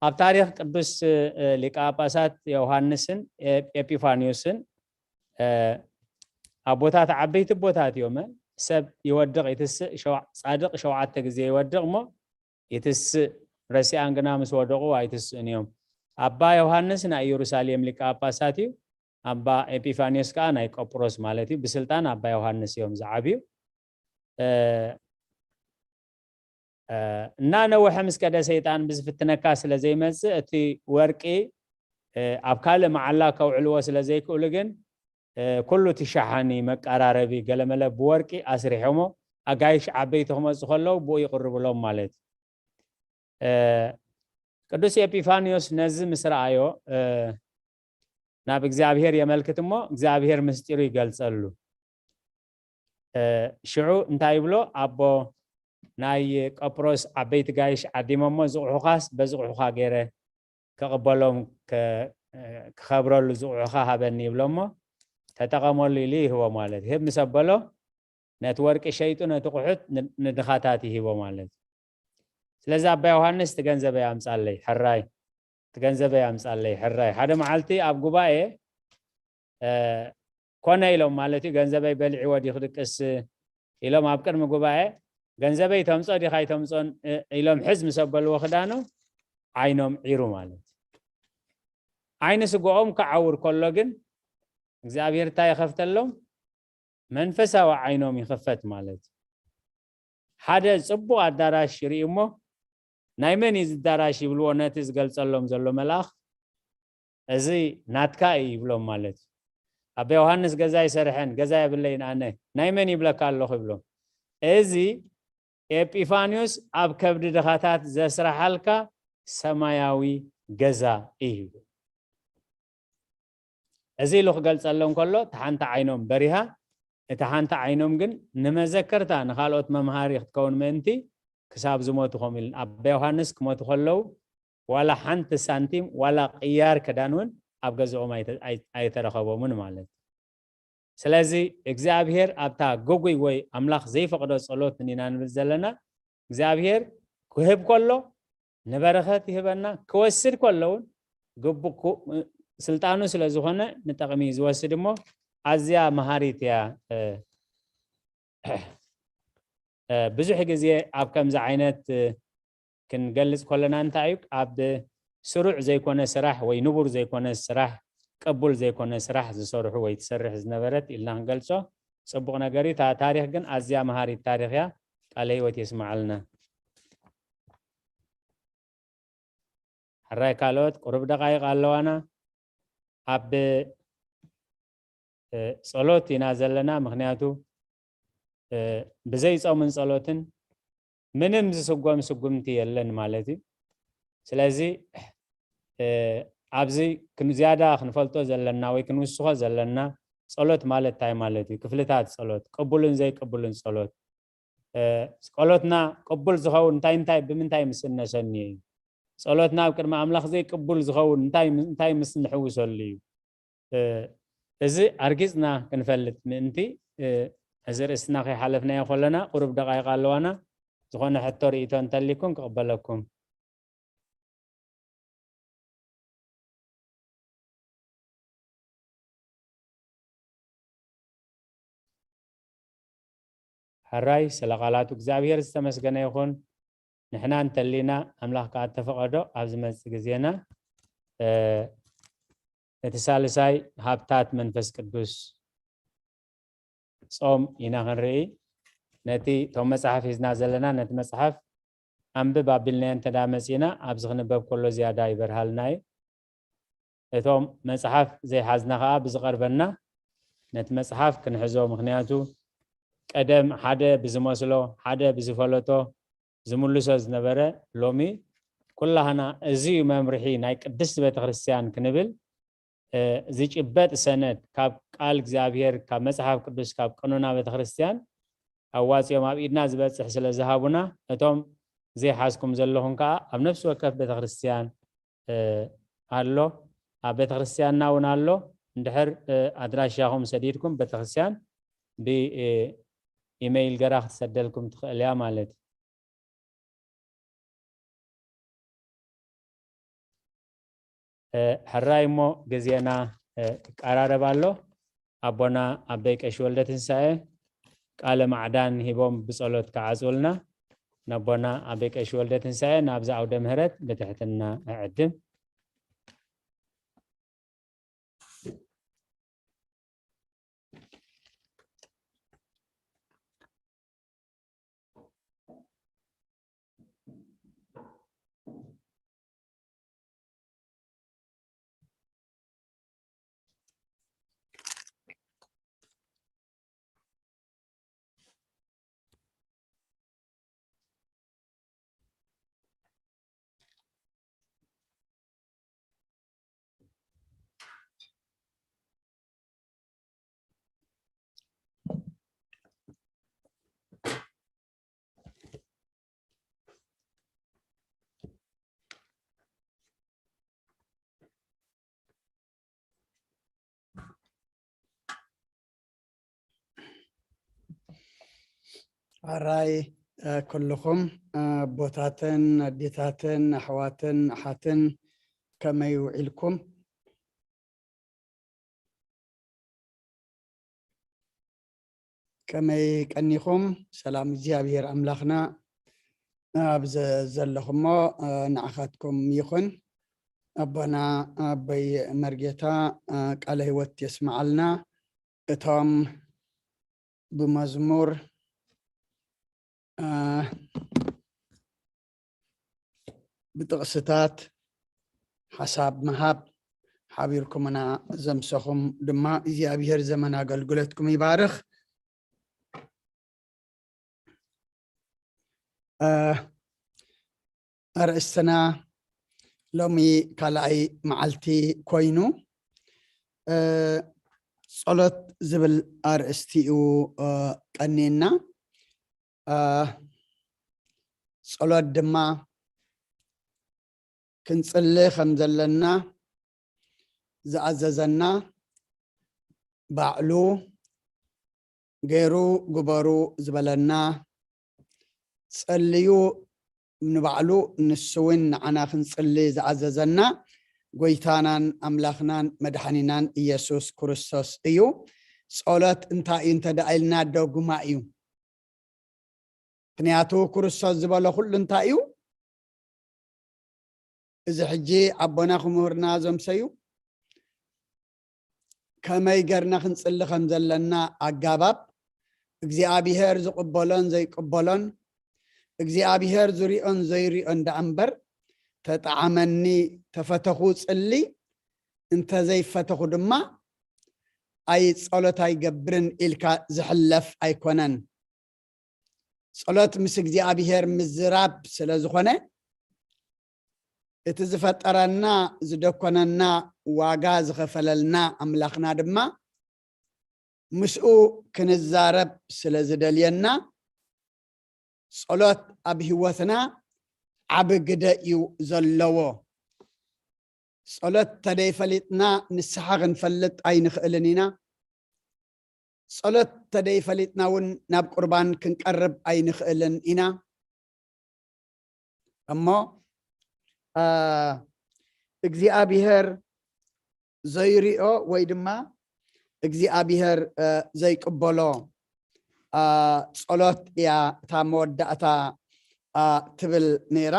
ኣብ ታሪኽ ቅዱስ ሊቀ ጳጳሳት ዮሃንስን ኤጲፋንዮስን ኣቦታት ዓበይቲ ኣቦታት እዮም። ሰብ ይወድቕ ይትስእ፣ ጻድቕ ሸውዓተ ግዜ ይወድቕ እሞ ይትስእ፣ ረሲኣን ግና ምስ ወደቑ ኣይትስእን እዮም። ኣባ ዮሃንስ ናይ ኢየሩሳሌም ሊቀ ጳጳሳት እዩ። ኣባ ኤጲፋንዮስ ከዓ ናይ ቆጵሮስ ማለት እዩ። ብስልጣን ኣባ ዮሃንስ እዮም ዝዓብዩ። እና ነወሐ ምስ ከደ ሰይጣን ብዝፍትነካ ስለ ዘይመጽእ፣ እቲ ወርቂ ኣብ ካልእ መዓላ ከውዕልዎ ስለ ዘይክእሉ ግን ኩሉ እቲ ሸሓኒ መቀራረቢ ገለመለ ብወርቂ ኣስሪሖሞ ኣጋይሽ ዓበይቲ ክመፁ ከለዉ ብኡ ይቕርብሎም ማለት እዩ። ቅዱስ ኤጲፋንዮስ ነዚ ምስ ረኣዮ ናብ እግዚኣብሔር የመልክት እሞ እግዚኣብሔር ምስጢሩ ይገልጸሉ። ሽዑ እንታይ ይብሎ? ኣቦ ናይ ቆጵሮስ ዓበይቲ ጋይሽ ዓዲሞሞ ዝቑሑኻስ በዝቑሑኻ ገይረ ክቕበሎም ክኸብረሉ ዝቑሑኻ ሃበኒ ይብሎ እሞ ተጠቐመሉ ኢሉ ይህቦ ማለት። ህብ ምስ ኣበሎ ነቲ ወርቂ ሸይጡ ነቲ ቁሑት ንድኻታት ይህቦ ማለት። ስለዚ ኣባ ዮሃንስ እቲ ገንዘበይ ኣምጻለይ ሕራይ፣ እቲ ገንዘበይ ኣምጻለይ ሕራይ። ሓደ መዓልቲ ኣብ ጉባኤ ኮነ ኢሎም ማለት እዩ፣ ገንዘበይ በሊዕዎ ድዩ ክድቅስ ኢሎም ኣብ ቅድሚ ጉባኤ ገንዘበይ ተምጾ ዲኻ ኣይተምጾን ኢሎም ሕዝ ምስ ኣበልዎ ክዳኖም ዓይኖም ዒሩ ማለት። ዓይኒ ስግኦም ክዓውር ከሎ ግን እግዚኣብሔር እንታይ ይኸፍተሎም? መንፈሳዊ ዓይኖም ይኸፈት ማለት። ሓደ ጽቡቕ ኣዳራሽ ይርኢ እሞ ናይ መን እዩ ዝዳራሽ ይብልዎ ነቲ ዝገልጸሎም ዘሎ መልኣኽ። እዚ ናትካ እዩ ይብሎም ማለት እዩ። ኣባ ዮሃንስ ገዛ ይሰርሐን ገዛ የብለይን ኣነ፣ ናይ መን ይብለካ ኣለኹ ይብሎም። እዚ ኤጲፋንዮስ ኣብ ከብዲ ድኻታት ዘስራሓልካ ሰማያዊ ገዛ እዩ። እዚ ኢሉ ክገልጸሎም ከሎ እታ ሓንቲ ዓይኖም በሪሃ፣ እታ ሓንቲ ዓይኖም ግን ንመዘከርታ ንኻልኦት መምሃሪ ክትከውን ምእንቲ ክሳብ ዝሞቱ ከምኡ ኢሉ ኣባ ዮሃንስ ክሞቱ ከለዉ ዋላ ሓንቲ ሳንቲም ዋላ ቅያር ክዳን እውን ኣብ ገዝኦም ኣይተረኸቦምን ማለት። ስለዚ እግዚኣብሔር ኣብታ ግጉይ ወይ ኣምላኽ ዘይፈቕዶ ጸሎት ኢና ንብል ዘለና። እግዚኣብሔር ክህብ ከሎ ንበረኸት ይህበና፣ ክወስድ ከሎ እውን ግቡ ስልጣኑ ስለ ዝኾነ ንጠቕሚ ዝወስድ እሞ ኣዝያ መሃሪት እያ። ብዙሕ ግዜ ኣብ ከምዚ ዓይነት ክንገልጽ ከለና እንታይ እዩ ኣብ ስሩዕ ዘይኮነ ስራሕ ወይ ንቡር ዘይኮነ ስራሕ ቅቡል ዘይኮነ ስራሕ ዝሰርሑ ወይ ትሰርሕ ዝነበረት ኢልና ክንገልጾ ጽቡቕ ነገር እዩ። እታ ታሪኽ ግን ኣዝያ መሃሪት ታሪኽ እያ። ቃለ ህይወት የስምዓልና። ሕራይ ካልኦት ቁሩብ ደቃይቕ ኣለዋና። ኣብ ጸሎት ኢና ዘለና፣ ምኽንያቱ ብዘይ ጾምን ጸሎትን ምንም ዝስጎም ስጉምቲ የለን ማለት እዩ። ስለዚ ኣብዚ ዝያዳ ክንፈልጦ ዘለና ወይ ክንውስኾ ዘለና ጸሎት ማለት እንታይ ማለት እዩ? ክፍልታት ጸሎት፣ ቅቡልን ዘይቅቡልን ጸሎት፣ ጸሎትና ቅቡል ዝኸውን እንታይ እንታይ ብምንታይ ምስ እነሰንዮ እዩ? ጸሎትና ኣብ ቅድሚ ኣምላኽ ዘይቅቡል ዝኸውን እንታይ እንታይ ምስ ንሕውሰሉ እዩ? እዚ ኣርጊጽና ክንፈልጥ ምእንቲ እዚ ርእስትና ከይሓለፍናዮ ከለና ቁሩብ ደቃይቕ ኣለዋና። ዝኾነ ሕቶ ርእይቶ እንተሊኩም ክቕበለኩም። ሕራይ ስለ ቃላቱ እግዚኣብሔር ዝተመስገነ ይኹን። ንሕና እንተሊና ኣምላኽ ከዓ እተፈቐዶ ኣብ ዝመጽእ ግዜና እቲ ሳልሳይ ሃብታት መንፈስ ቅዱስ ጾም ኢና ክንርኢ። ነቲ እቶም መጽሓፍ ሒዝና ዘለና፣ ነቲ መጽሓፍ ኣንብብ ኣቢልናዮ እንተ ደኣ መጺእና፣ ኣብዚ ክንበብ ከሎ ዝያዳ ይበርሃልና እዩ። እቶም መጽሓፍ ዘይሓዝና ከኣ ብዝቐርበና ነቲ መጽሓፍ ክንሕዞ። ምኽንያቱ ቀደም ሓደ ብዝመስሎ፣ ሓደ ብዝፈለጦ ዝምልሶ ዝነበረ፣ ሎሚ ኩላህና እዚ እዩ መምርሒ ናይ ቅድስቲ ቤተክርስትያን ክንብል፣ እ፣ ዝጭበጥ ሰነድ ካብ ቃል እግዚኣብሔር፣ ካብ መጽሓፍ ቅዱስ፣ ካብ ቀኖና ቤተክርስትያን ኣዋጺኦም ኣብ ኢድና ዝበጽሕ ስለ ዝሃቡና፣ እቶም ዘይሓዝኩም ዘለኹም ከኣ ኣብ ነፍሲ ወከፍ ቤተክርስትያን፣ እ፣ ኣሎ። ኣብ ቤተክርስትያንና እውን ኣሎ። እንድሕር፣ እ፣ ኣድራሻኹም ሰዲድኩም፣ ቤተክርስትያን ብ፣ እ፣ ኢሜይል ገራ ክትሰደልኩም ትኽእል እያ ማለት እዩ። እ፣ ሕራይ እሞ ግዜና፣ እ፣ ክቀራረብ ኣሎ። ኣቦና ኣበይ ቀሺ ወልደ ትንሳኤ ቃለ ማዕዳን ሂቦም ብጸሎት ክዓጽውልና፣ ነቦና ኣበይ ቀሺ ወልደ ትንሳኤ ናብዚ ዓውደ ምህረት ብትሕትና እዕድም። ኣራይ፣ እ፣ ኩልኹም፣ እ፣ ኣቦታትን ኣዴታትን ኣሕዋትን ኣሓትን ከመይ ውዒልኩም? ከመይ ቀኒኹም? ሰላም እግዚኣብሔር ኣምላኽና ኣብ ዘ-፣ ዘለኹሞ፣ እ፣ ንዓኻትኩም ይኹን። ኣቦና ኣቦይ መርጌታ፣ እ፣ ቃለ ህይወት የስምዓልና። እቶም ብመዝሙር፣ እ፣ ብጥቕስታት ሓሳብ ምሃብ ሓቢርኩምና ዘምሰኹም ድማ እግዚኣብሔር ዘመን ኣገልግሎትኩም ይባርኽ። እ፣ ኣርእስትና ሎሚ ካልኣይ መዓልቲ ኮይኑ፣ እ፣ ጸሎት ዝብል ኣርእስቲ እዩ፣ እ፣ ቀኒና። እ፣ ጸሎት ድማ ክንጽሊ ከም ዘለና ዝኣዘዘና፣ ባዕሉ ገይሩ ግበሩ ዝበለና፣ ጸልዩ ንባዕሉ፣ ንሱ እውን ንዓና ክንጽሊ ዝኣዘዘና ጎይታናን ኣምላኽናን መድሓኒናን ኢየሱስ ክርስቶስ እዩ። ጸሎት እንታይ እዩ እንተ ደኣ ኢልና፣ ዶግማ እዩ። ምኽንያቱ ክርስቶስ ዝበሎ ኩሉ እንታይ እዩ? እዚ ሕጂ ኣቦና ክምህርና ዘምሰዩ፣ ከመይ ገርና ክንጽሊ ከም ዘለና ኣጋባብ፣ እግዚኣብሔር ዝቕበሎን ዘይቅበሎን፣ እግዚኣብሔር ዝሪኦን ዘይሪኦን ደኣ እምበር፣ "ተጠዓመኒ፣ ተፈተኹ ጽሊ፣ እንተ ዘይፈተኹ ድማ ኣይ ጸሎት ኣይገብርን" ኢልካ ዝሕለፍ ኣይኮነን። ጸሎት ምስ እግዚኣብሔር ምዝራብ ስለ ዝኾነ፣ እቲ ዝፈጠረና፣ ዝደኮነና፣ ዋጋ ዝኸፈለልና ኣምላኽና ድማ ምስኡ ክንዛረብ ስለ ዝደልየና፣ ጸሎት ኣብ ህይወትና ዓቢ ግደ እዩ ዘለዎ። ጸሎት ተደይፈሊጥና ንስሓ ክንፈልጥ ኣይንኽእልን ኢና። ጸሎት ተደይፈሊጥና እውን ናብ ቁርባን ክንቀርብ ኣይንኽእልን ኢና። እሞ፣ አ፣ እግዚኣብሔር ዘይሪኦ ወይ ድማ እግዚኣብሔር፣ እ፣ ዘይቅበሎ፣ አ፣ ጸሎት እያ እታ መወዳእታ፣ አ፣ ትብል ነይራ።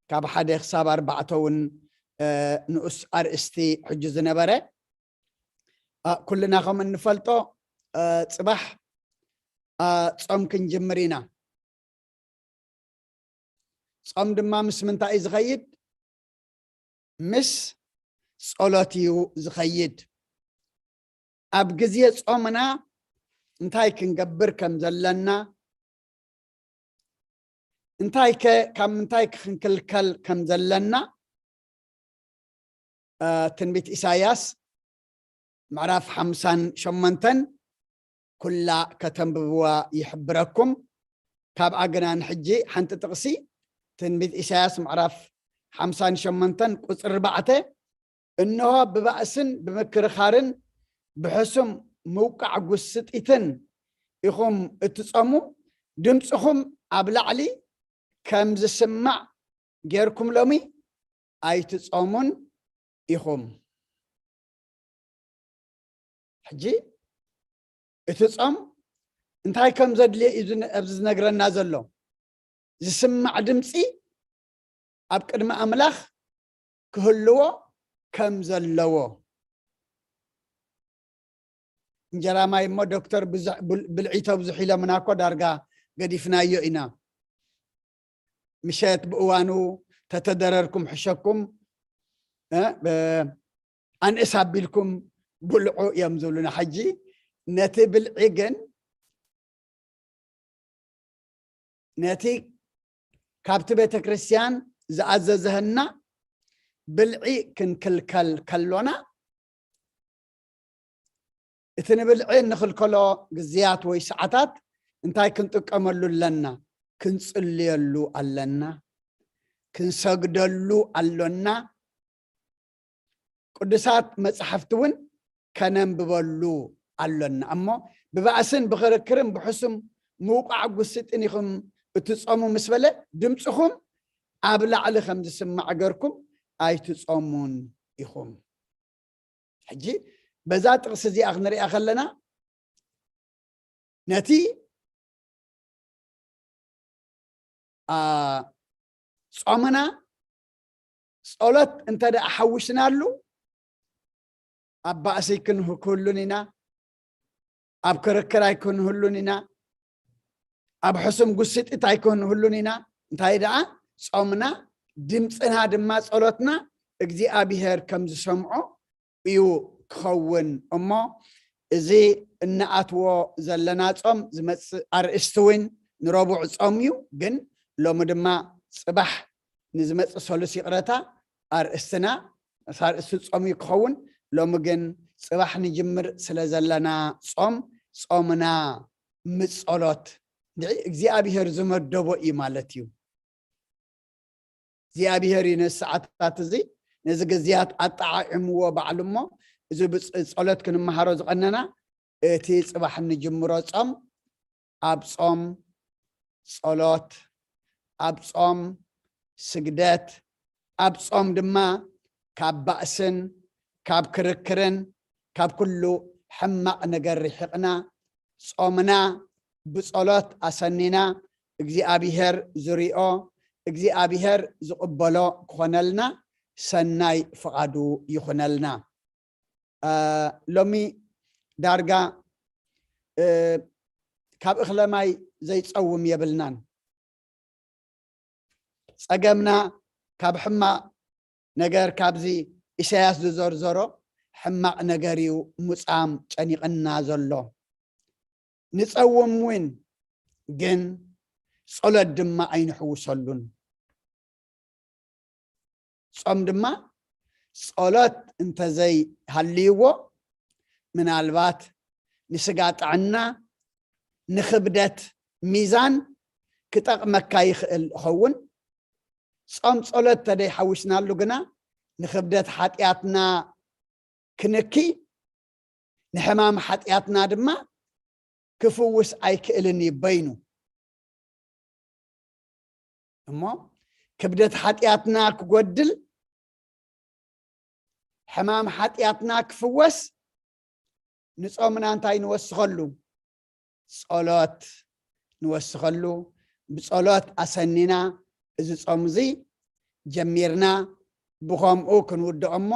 ካብ ሓደ ክሳብ ኣርባዕተ እውን፣ እ፣ ንኡስ ኣርእስቲ ሕጂ ዝነበረ። አ፣ ኩልና ከም እንፈልጦ፣ እ፣ ጽባሕ ጾም ክንጅምር ኢና። ጾም ድማ ምስ ምንታይ እዩ ዝኸይድ? ምስ ጸሎት እዩ ዝኸይድ። ኣብ ግዜ ጾምና እንታይ ክንገብር ከም ዘለና፣ እንታይ ከ ካብ ምንታይ ክንክልከል ከም ዘለና፣ ትንቢት ኢሳያስ ምዕራፍ ሓምሳን ሸሞንተን ኩላ ከተንብብዋ ይሕብረኩም። ካብኣ ግና ንሕጂ ሓንቲ ጥቕሲ፣ ትንቢት ኢሳያስ ምዕራፍ ሓምሳን ሸሞንተን ቁጽሪ ኣርባዕተ፣ እንሆ ብባእስን ብምክርኻርን ብሕሱም ምውቃዕ ጉስጢትን ኢኹም እትጸሙ፣ ድምፅኹም ኣብ ላዕሊ ከም ዝስማዕ ጌርኩም ሎሚ ኣይትጾሙን ኢኹም። ሕጂ እቲ ጾም እንታይ ከም ዘድልዮ እዩ ዝነ-፣ ኣብዚ ዝነግረና ዘሎ። ዝስማዕ ድምፂ ኣብ ቅድሚ ኣምላኽ ክህልዎ ከም ዘለዎ። እንጀራ ማይ እሞ ዶክተር ብዙሕ ብል-፣ ብልዒ ተብዝሑ ኢሎምና እኮ ዳርጋ ገዲፍናዮ ኢና። ምሸት ብእዋኑ ተተደረርኩም ሕሸኩም፣ እ፣ ብ-፣ ኣንእስ ኣቢልኩም ብልዑ እዮም ዝብሉና። ሕጂ ነቲ ብልዒ ግን ነቲ ካብቲ ቤተ ክርስቲያን ዝኣዘዘህና ብልዒ ክንክልከል ከሎና፣ እቲ ንብልዒ እንኽልከሎ ግዜያት ወይ ሰዓታት እንታይ ክንጥቀመሉ ኣለና? ክንጽልየሉ ኣለና፣ ክንሰግደሉ ኣሎና፣ ቅዱሳት መጻሕፍቲ እውን ከነንብበሉ ኣሎና። እሞ ብባእስን ብኽርክርን ብሕሱም ምውቃዕ ጉስጢን ኢኹም እትጾሙ ምስ በለ፣ ድምፅኹም ኣብ ላዕሊ ከም ዝስማዕ ገርኩም ኣይትጾሙን ኢኹም። ሕጂ በዛ ጥቕሲ እዚኣ ክንሪኣ ከለና፣ ነቲ፣ አ፣ ጾምና ጸሎት እንተ ደኣ ሓዊስናሉ፣ ኣብ ባእሲ ክንህ-፣ ክህሉን ኢና፣ ኣብ ክርክር ኣይክንህሉን ኢና፣ ኣብ ሕሱም ጉስጢት ኣይክንህሉን ኢና። እንታይ ደኣ፣ ጾምና፣ ድምፅና ድማ፣ ጸሎትና እግዚኣብሄር ከም ዝሰምዖ እዩ ክኸውን እሞ፣ እዚ እንኣትዎ ዘለና ጾም ዝመጽእ ኣርእስቲ እውን ንረቡዕ ጾም እዩ። ግን ሎሚ ድማ ጽባሕ ንዝመጽእ ሰሉስ፣ ይቕረታ፣ ኣርእስትና፣ ኣርእስቲ ጾም እዩ ክኸውን። ሎሚ ግን ጽባሕ ንጅምር ስለ ዘለና ጾም፣ ጾምና ምስ ጸሎት፣ እንድዒ እግዚኣብሄር ዝመደቦ እዩ ማለት እዩ። እግዚኣብሄር እዩ ነዚ ሰዓታት እዚ፣ ነዚ ግዜያት ኣጠዓዒምዎ ባዕሉ እሞ፣ እዚ ብጽ-፣ ጸሎት ክንመሃሮ ዝቐነና፣ እቲ ጽባሕ እንጅምሮ ጾም፣ ኣብ ጾም ጸሎት፣ ኣብ ጾም ስግደት፣ ኣብ ጾም ድማ ካብ ባእስን ካብ ክርክርን ካብ ኩሉ ሕማቕ ነገር ርሒቕና፣ ጾምና ብጸሎት ኣሰኒና፣ እግዚኣብሄር ዝሪኦ፣ እግዚኣብሄር ዝቕበሎ ክኾነልና ሰናይ ፍቓዱ ይኹነልና። እ፣ ሎሚ ዳርጋ፣ እ፣ ካብ እኽለ ማይ ዘይጸውም የብልናን። ጸገምና ካብ ሕማቕ ነገር፣ ካብዚ ኢሳያስ ዝዘርዘሮ ሕማቕ ነገር እዩ ምጻም ጨኒቕና ዘሎ። ንጸውም እውን፣ ግን ጸሎት ድማ ኣይንሕውሰሉን። ጾም ድማ ጸሎት እንተዘይሃልይዎ፣ ምናልባት ንስጋ ጥዕና፣ ንኽብደት ሚዛን ክጠቕመካ ይኽእል ይኸውን። ጾም ጸሎት ተደይሓዊስናሉ ግና፣ ንኽብደት ሓጢኣትና ክንኪ፣ ንሕማም ሓጢኣትና ድማ ክፍውስ ኣይክእልን እዩ በይኑ። እሞ ክብደት ሓጢኣትና ክጎድል፣ ሕማም ሓጢኣትና ክፍወስ፣ ንጾምና እንታይ ንወስኸሉ? ጸሎት ንወስኸሉ። ብጸሎት ኣሰኒና እዚ ጾም እዚ ጀሚርና፣ ብኸምኡ ክንውድኦ እሞ፣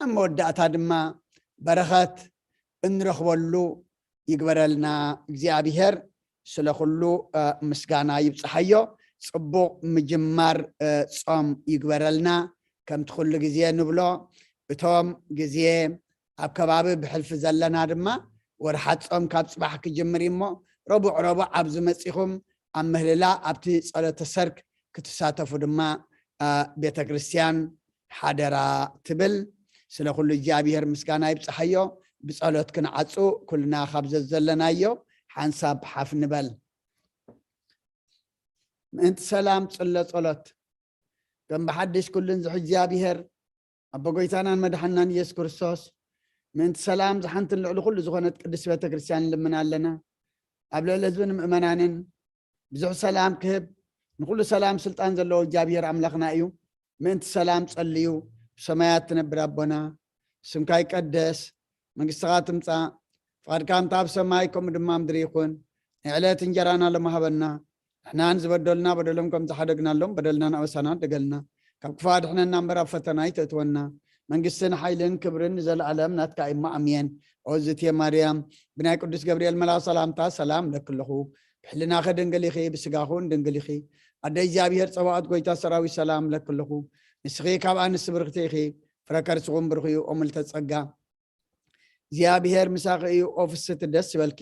ኣብ መወዳእታ ድማ በረኸት እንረኽበሉ ይግበረልና እግዚኣብሄር። ስለ ኩሉ ምስጋና ይብፅሓዮ። ፅቡቕ ምጅማር ጾም ይግበረልና። ከምቲ ኩሉ ግዜ ንብሎ፣ እቶም ግዜ ኣብ ከባቢ ብሕልፊ ዘለና ድማ፣ ወርሓ ጾም ካብ ፅባሕ ክጅምር እዩ እሞ፣ ረቡዕ ረቡዕ ኣብዚ መፂኹም ኣብ ምህልላ ኣብቲ ጸሎተ ሰርክ ክትሳተፉ ድማ ቤተ ክርስቲያን ሓደራ ትብል። ስለ ኩሉ እግዚኣብሔር ምስጋና ይብፅሓዮ። ብጸሎት ክንዓጹ ኩልና ካብ ዘዘለናዮ ሓንሳብ ሓፍ ንበል። ምእንቲ ሰላም ጽሎ ጸሎት። ከም ብሓድሽ ኩሉን ዝሕ እግዚኣብሔር ኣቦ ጎይታናን መድሓናን ኢየሱስ ክርስቶስ፣ ምእንቲ ሰላም ዝሓንትን ልዕሊ ኩሉ ዝኾነት ቅድስቲ ቤተ ክርስቲያን ንልምን ኣለና። ኣብ ልዕሊ ህዝብን ምእመናንን ብዙሕ ሰላም ክህብ፣ ንኩሉ ሰላም ስልጣን ዘለዎ እግዚኣብሔር ኣምላኽና እዩ። ምእንቲ ሰላም ጸልዩ። ብሰማያት ትነብር ኣቦና፣ ስምካ ይቀደስ፣ መንግስትኻ ትምጻእ፣ ፍቓድካ እንተ ኣብ ሰማይ ከምኡ ድማ ምድሪ ይኹን። ንዕለት እንጀራና ሎሚ ሃበና። ንሕናን ዝበደሉና በደሎም ከም ዝሓደግናሎም በደልና ንኣበሳና ደገልና። ካብ ክፉእ ኣድሕነና እምበር ኣብ ፈተና ኣይተእትወና። መንግስትን ሓይልን ክብርን ንዘለኣለም ናትካ እሞ ኣሜን። ኦ ዝትየ ማርያም፣ ብናይ ቅዱስ ገብርኤል መልኣኽ ሰላምታ ሰላም እለኪ ኣለኹ። ብሕልናኺ ድንግል ኢኺ፣ ብስጋኹን ድንግል ኢኺ። ኣደ እግዚኣብሔር ጸባኦት ጎይታ ሰራዊት ሰላም እለኪ ኣለኹ። ንስኺ ካብ ኣንስቲ ብርኽቲ ኢኺ፣ ፍረ ከርስኹም ብሩኽ እዩ። ኦ ምልዕተ ጸጋ፣ እግዚኣብሔር ምሳኺ እዩ። ኦ ፍስሕቲ ደስ ይበልኪ፣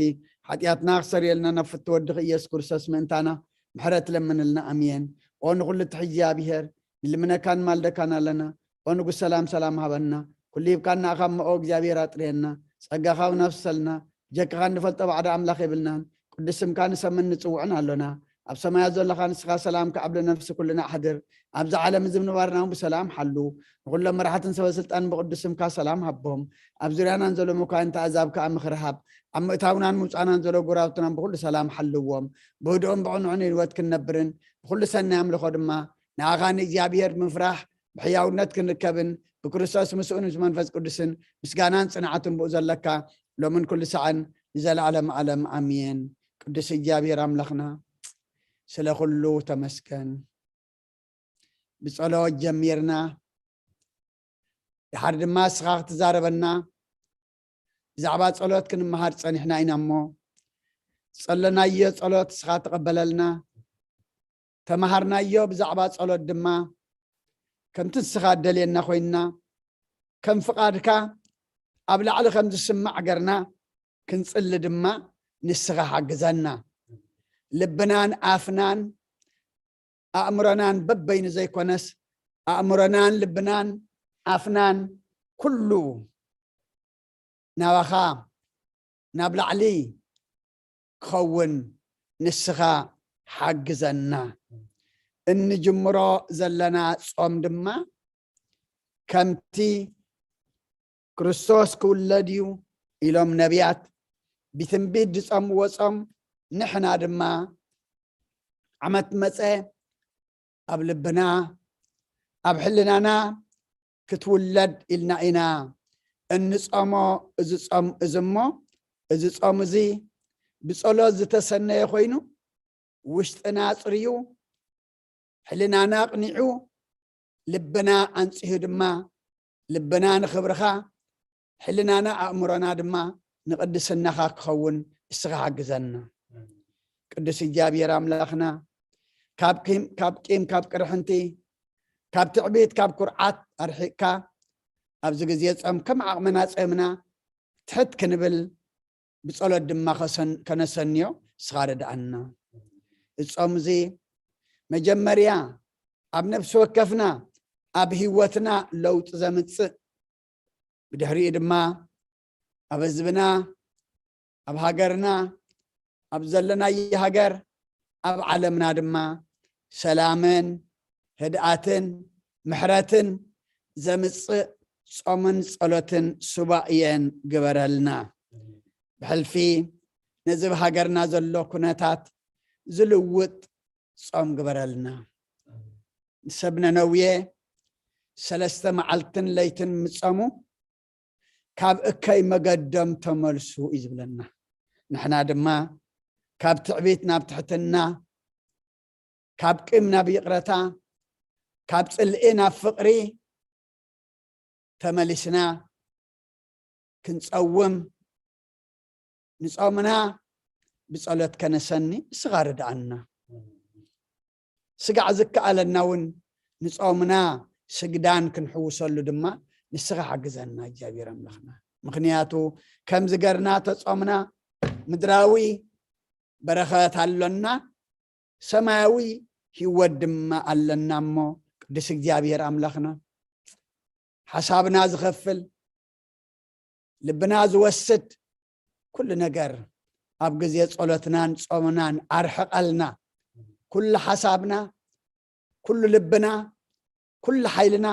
ሓጢኣትና ክሰርየልና ናብ ፍትወ ወድኺ ኢየሱስ ክርስቶስ ምእንታና ምሕረት ለምንልና። ኣሜን። ኦ ንኹሉ ትሕዝ እግዚኣብሔር፣ ንልምነካን ማልደካን ኣለና። ኦ ንጉስ ሰላም ሰላም ሃበና። ኩሉ ሂብካና ኣኻ እሞ ኦ እግዚኣብሔር ኣጥርየና። ጸጋኻ ኣፍስሰልና። ብጀካኻ እንፈልጦ ባዕዳ ኣምላኽ የብልናን። ቅዱስ ስምካ ንሰምን ንጽውዕን ኣሎና። ኣብ ሰማያት ዘለኻ ንስኻ ሰላም ከዓብ ነፍሲ ኩልና ኣሕድር። ኣብዚ ዓለም እዚ ምንባርና እውን ብሰላም ሓሉ። ንኹሎም መራሕትን ሰበ ስልጣን ብቅዱስ ስምካ ሰላም ሃቦም። ኣብ ዙርያናን ዘሎ መኳንንቲ ኣዛብ ከኣ ምኽሪ ሃብ። ኣብ ምእታውናን ምውጻእናን ዘሎ ጎራብትናን ብኹሉ ሰላም ሓልዎም። ብህድኦም ብቕኑዕን ህይወት ክንነብርን ብኹሉ ሰናይ ኣምልኾ ድማ ንኣኻ ንእግዚኣብሔር ብምፍራሕ ብሕያውነት ክንርከብን ብክርስቶስ ምስኡን ምስ መንፈስ ቅዱስን ምስጋናን ጽንዓትን ብኡ ዘለካ ሎምን ኩሉ ሰዓን ንዘለዓለም ዓለም ኣሜን። ቅዱስ እግዚኣብሔር ኣምላኽና ስለ ኩሉ ተመስገን። ብጸሎት ጀሚርና፣ ድሓር ድማ እስኻ ክትዛረበና ብዛዕባ ጸሎት ክንመሃር ጸኒሕና ኢና እሞ፣ ጸለናዮ ጸሎት እስኻ ተቐበለልና። ተመሃርናዮ ብዛዕባ ጸሎት ድማ ከምቲ ንስኻ እደልየና ኮይንና፣ ከም ፍቓድካ ኣብ ላዕሊ ከም ዝስማዕ ገርና ክንጽሊ ድማ ንስኻ ሓግዘና። ልብናን ኣፍናን ኣእምሮናን በበይኑ ዘይኮነስ፣ ኣእምሮናን ልብናን ኣፍናን ኩሉ ናባኻ ናብ ላዕሊ ክኸውን ንስኻ ሓግዘና። እንጅምሮ ዘለና ጾም ድማ ከምቲ ክርስቶስ ክውለድ እዩ ኢሎም ነቢያት ብትንቢት ዝጸምዎ ጾም፣ ንሕና ድማ ዓመት መጸ ኣብ ልብና፣ ኣብ ሕልናና ክትውለድ ኢልና ኢና እንጸሞ። እዚ ጾም እዚ እሞ፣ እዚ ጾም እዚ ብጸሎት ዝተሰነየ ኮይኑ፣ ውሽጥና ጽርዩ፣ ሕልናና ኣቕኒዑ፣ ልብና ኣንጺሁ ድማ፣ ልብና ንኽብርኻ፣ ሕልናና ኣእምሮና ድማ ንቕድስናኻ ክኸውን እስኻ ሓግዘና። ቅዱስ እግዚኣብሔር ኣምላኽና፣ ካብ ቂም፣ ካብ ቂም፣ ካብ ቅርሕንቲ፣ ካብ ትዕቢት፣ ካብ ኩርዓት ኣርሒቕካ፣ ኣብዚ ግዜ ጾም ከም ዓቕምና ጾምና ትሕት ክንብል፣ ብጸሎት ድማ ከሰን-፣ ከነሰንዮ እስኻ ርድኣና። እዚ ጾም እዚ መጀመርያ ኣብ ነፍሲ ወከፍና፣ ኣብ ህይወትና ለውጢ ዘምጽእ፣ ብድሕሪኡ ድማ ኣብ ህዝብና፣ ኣብ ሃገርና፣ ኣብ ዘለናዮ ሃገር፣ ኣብ ዓለምና ድማ ሰላምን ህድኣትን ምሕረትን ዘምጽእ ጾምን ጸሎትን ሱባኤን ግበረልና። ብሕልፊ ነዚ ኣብ ሃገርና ዘሎ ኩነታት ዝልውጥ ጾም ግበረልና። ንሰብ ነነዌ ሰለስተ መዓልትን ለይትን ምጸሙ፣ ካብ እከይ መገዶም ተመልሱ እዩ ዝብለና። ንሕና ድማ ካብ ትዕቢት ናብ ትሕትና፣ ካብ ቂም ናብ ይቕረታ፣ ካብ ጽልኢ ናብ ፍቕሪ ተመሊስና ክንጸውም፣ ንጾምና ብጸሎት ከነሰኒ፣ ንስኻ ርድኣና። ስጋዕ ዝከኣለና እውን ንጾምና ስግዳን ክንሕውሰሉ ድማ ንስኻ ሓግዘና እግዚኣብሔር ኣምላኽና። ምኽንያቱ ከምዚ ገርና ተጾምና ምድራዊ በረኸት ኣሎና፣ ሰማያዊ ህይወት ድማ ኣለና እሞ ቅዱስ እግዚኣብሔር ኣምላኽና ሓሳብና ዝኸፍል ልብና ዝወስድ ኩሉ ነገር ኣብ ግዜ ጸሎትናን ጾምናን ኣርሕቐልና። ኩሉ ሓሳብና፣ ኩሉ ልብና፣ ኩሉ ሓይልና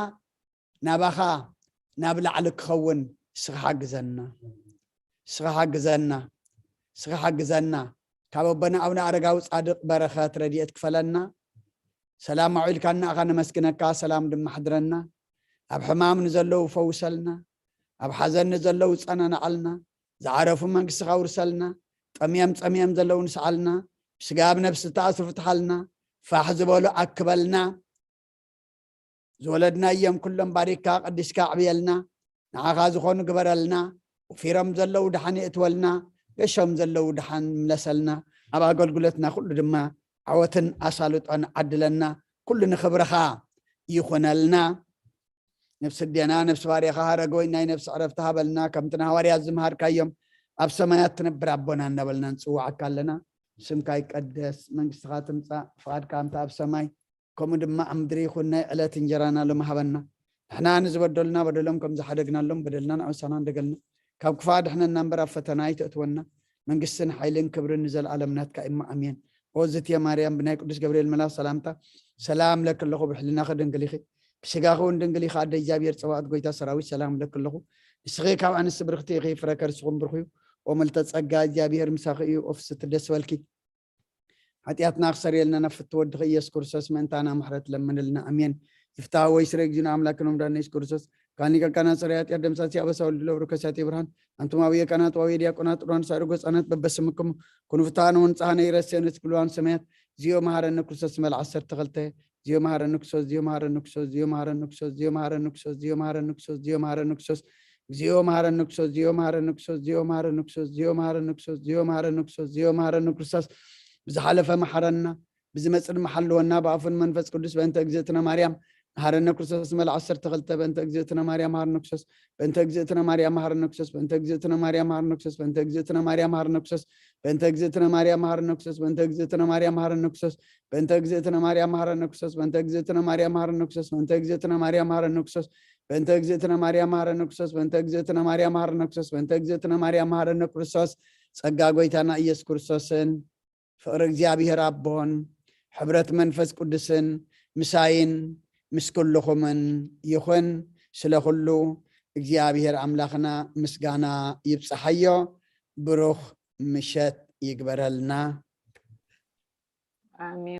ናባኻ ናብ ላዕሊ ክኸውን እስኻ ሓግዘና። እስኻ ሓግዘና። እስኻ ሓግዘና። ካብ ኣቦና ኣቡነ ኣረጋዊ ጻድቕ በረኸት ረድኤት ክፈለና። ሰላም ኣውዒልካና ኣኻ ነመስግነካ፣ ሰላም ድማ ኣሕድረና። ኣብ ሕማም ንዘለዉ ፈውሰልና፣ ኣብ ሓዘን ንዘለዉ ጸናንዓልና፣ ዝዓረፉ መንግስትኻ ውርሰልና፣ ጠምዮም ጸሚኦም ዘለዉ ንስዓልና፣ ብስጋ ኣብ ነፍሲ ተኣስሩ ፍትሓልና፣ ፋሕ ዝበሉ ኣክበልና። ዝወለድናዮም ኩሎም ባሪካ ቀዲስካ ኣዕብየልና። ንዓኻ ዝኾኑ ግበረልና። ወፊሮም ዘለዉ ደሓን የእትወልና። ገሾም ዘለዉ ደሓን ምለሰልና። ኣብ ኣገልግሎትና ኩሉ ድማ ዓወትን ኣሳልጦን ዓድለና። ኩሉ ንኽብርኻ ይኹነልና። ነፍሲ ኣዴና፣ ነፍሲ ባርያኻ ሃረገወይ ናይ ነፍሲ ዕረፍቲ ሃበልና። ከምቲ ንሃዋርያት ዝመሃርካዮም ኣብ ሰማያት ትነብር ኣቦና እናበልና ንጽውዓካ ኣለና። ስምካ ይቀደስ፣ መንግስትኻ ትምጻእ፣ ፍቓድካ ከምቲ ኣብ ሰማይ ከምኡ ድማ ኣብ ምድሪ ይኹን። ናይ ዕለት እንጀራና ሎሚ ሃበና። ንሕና ንዝበደሉና በደሎም ከም ዝሓደግናሎም በደልና ንኣበሳና እንደገልና። ካብ ክፋ ድሕነና እምበር ኣብ ፈተና ኣይተእትወና። መንግስትን ሓይልን ክብርን ንዘለኣለም ናትካ እሞ ኣሜን። ኦ ዝትየ ማርያም ብናይ ቅዱስ ገብርኤል መልኣኽ ሰላምታ ሰላም ለኪ ኣለኹ። ብሕልናኺ ድንግል ኢኺ፣ ብስጋኺ እውን ድንግል ኢኺ። ኣደ እግዚኣብሔር ጸባኦት ጎይታ ሰራዊት ሰላም ለኪ ኣለኹ። ንስኺ ካብ ኣንስቲ ብርኽቲ ኢኺ፣ ፍረ ከርስኹም ብሩኽ እዩ። ኦ ምልተ ጸጋ እግዚኣብሔር ምሳኺ እዩ። ኦ ፍስቲ ደስ በልኪ። ሓጢኣትና ክሰርየልና ናብ ፍትወ ወድኺ ኢየሱስ ክርስቶስ ምእንታና ምሕረት ለምንልና። ኣሜን። ይፍታ ወይ ስረ እግዚእነ ኣምላክነ ወመድኃኒነ ኢየሱስ ክርስቶስ ካን ሊቀ ካህናት ጸሪ ኃጢአት ደምሳሲ ኣበሳ ወልድ ለብሩ ከሳቴ ብርሃን ኣንቱም አብየ ካህናት ወአብየ ዲያቆናት ጥሩያን ሳርጎ ህጻናት በበስምክሙ ኩኑ ፍትሐነ ወንጽሐነ ይረሴነ እስክልዋን ሰማያት። እግዚኦ መሐረነ ክርስቶስ መል ዓሰርተ ክልተ። እግዚኦ መሐረነ ክርስቶስ፣ እግዚኦ መሐረነ ክርስቶስ፣ እግዚኦ መሐረነ ክርስቶስ፣ እግዚኦ መሐረነ ክርስቶስ፣ እግዚኦ መሐረነ ክርስቶስ፣ እግዚኦ መሐረነ ክርስቶስ፣ እግዚኦ መሐረነ ክርስቶስ፣ እግዚኦ መሐረነ ክርስቶስ፣ እግዚኦ መሐረነ ክርስቶስ፣ እግዚኦ መሐረነ ክርስቶስ፣ እግዚኦ መሐረነ ክርስቶስ። ብዝሓለፈ መሐረና፣ ብዝመጽእ ድማ ሓልወና፣ ብኣፉን መንፈስ ቅዱስ በእንተ እግዝእትነ ማርያም መሐረነ ክርስቶስ መል ዓሰርተ ክልተ። በእንተ እግዝእትነ ማርያም መሐረነ ክርስቶስ። በእንተ እግዝእትነ ማርያም መሐረነ ክርስቶስ። በእንተ እግዝእትነ ማርያም መሐረነ ክርስቶስ። በእንተ እግዝእትነ ማርያም መሐረነ ክርስቶስ። በእንተ እግዝእትነ ማርያም መሐረነ ክርስቶስ። በእንተ እግዝእትነ ማርያም መሐረነ ክርስቶስ። በእንተ እግዝእትነ ማርያም መሐረነ ክርስቶስ። በእንተ እግዝእትነ ማርያም መሐረነ ክርስቶስ። በእንተ እግዝእትነ ማርያም መሐረነ ክርስቶስ። በእንተ እግዝእትነ ማርያም መሐረነ ክርስቶስ። በእንተ እግዝእትነ ማርያም መሐረነ ክርስቶስ። ጸጋ ጎይታና ኢየሱስ ክርስቶስን ፍቕሪ እግዚኣብሔር ኣቦን ሕብረት መንፈስ ቅዱስን ምሳይን ምስ ኩልኹምን ይኹን። ስለ ኩሉ እግዚኣብሔር ኣምላኽና ምስጋና ይብጽሓዮ። ብሩኽ ምሸት ይግበረልና። ኣሜን።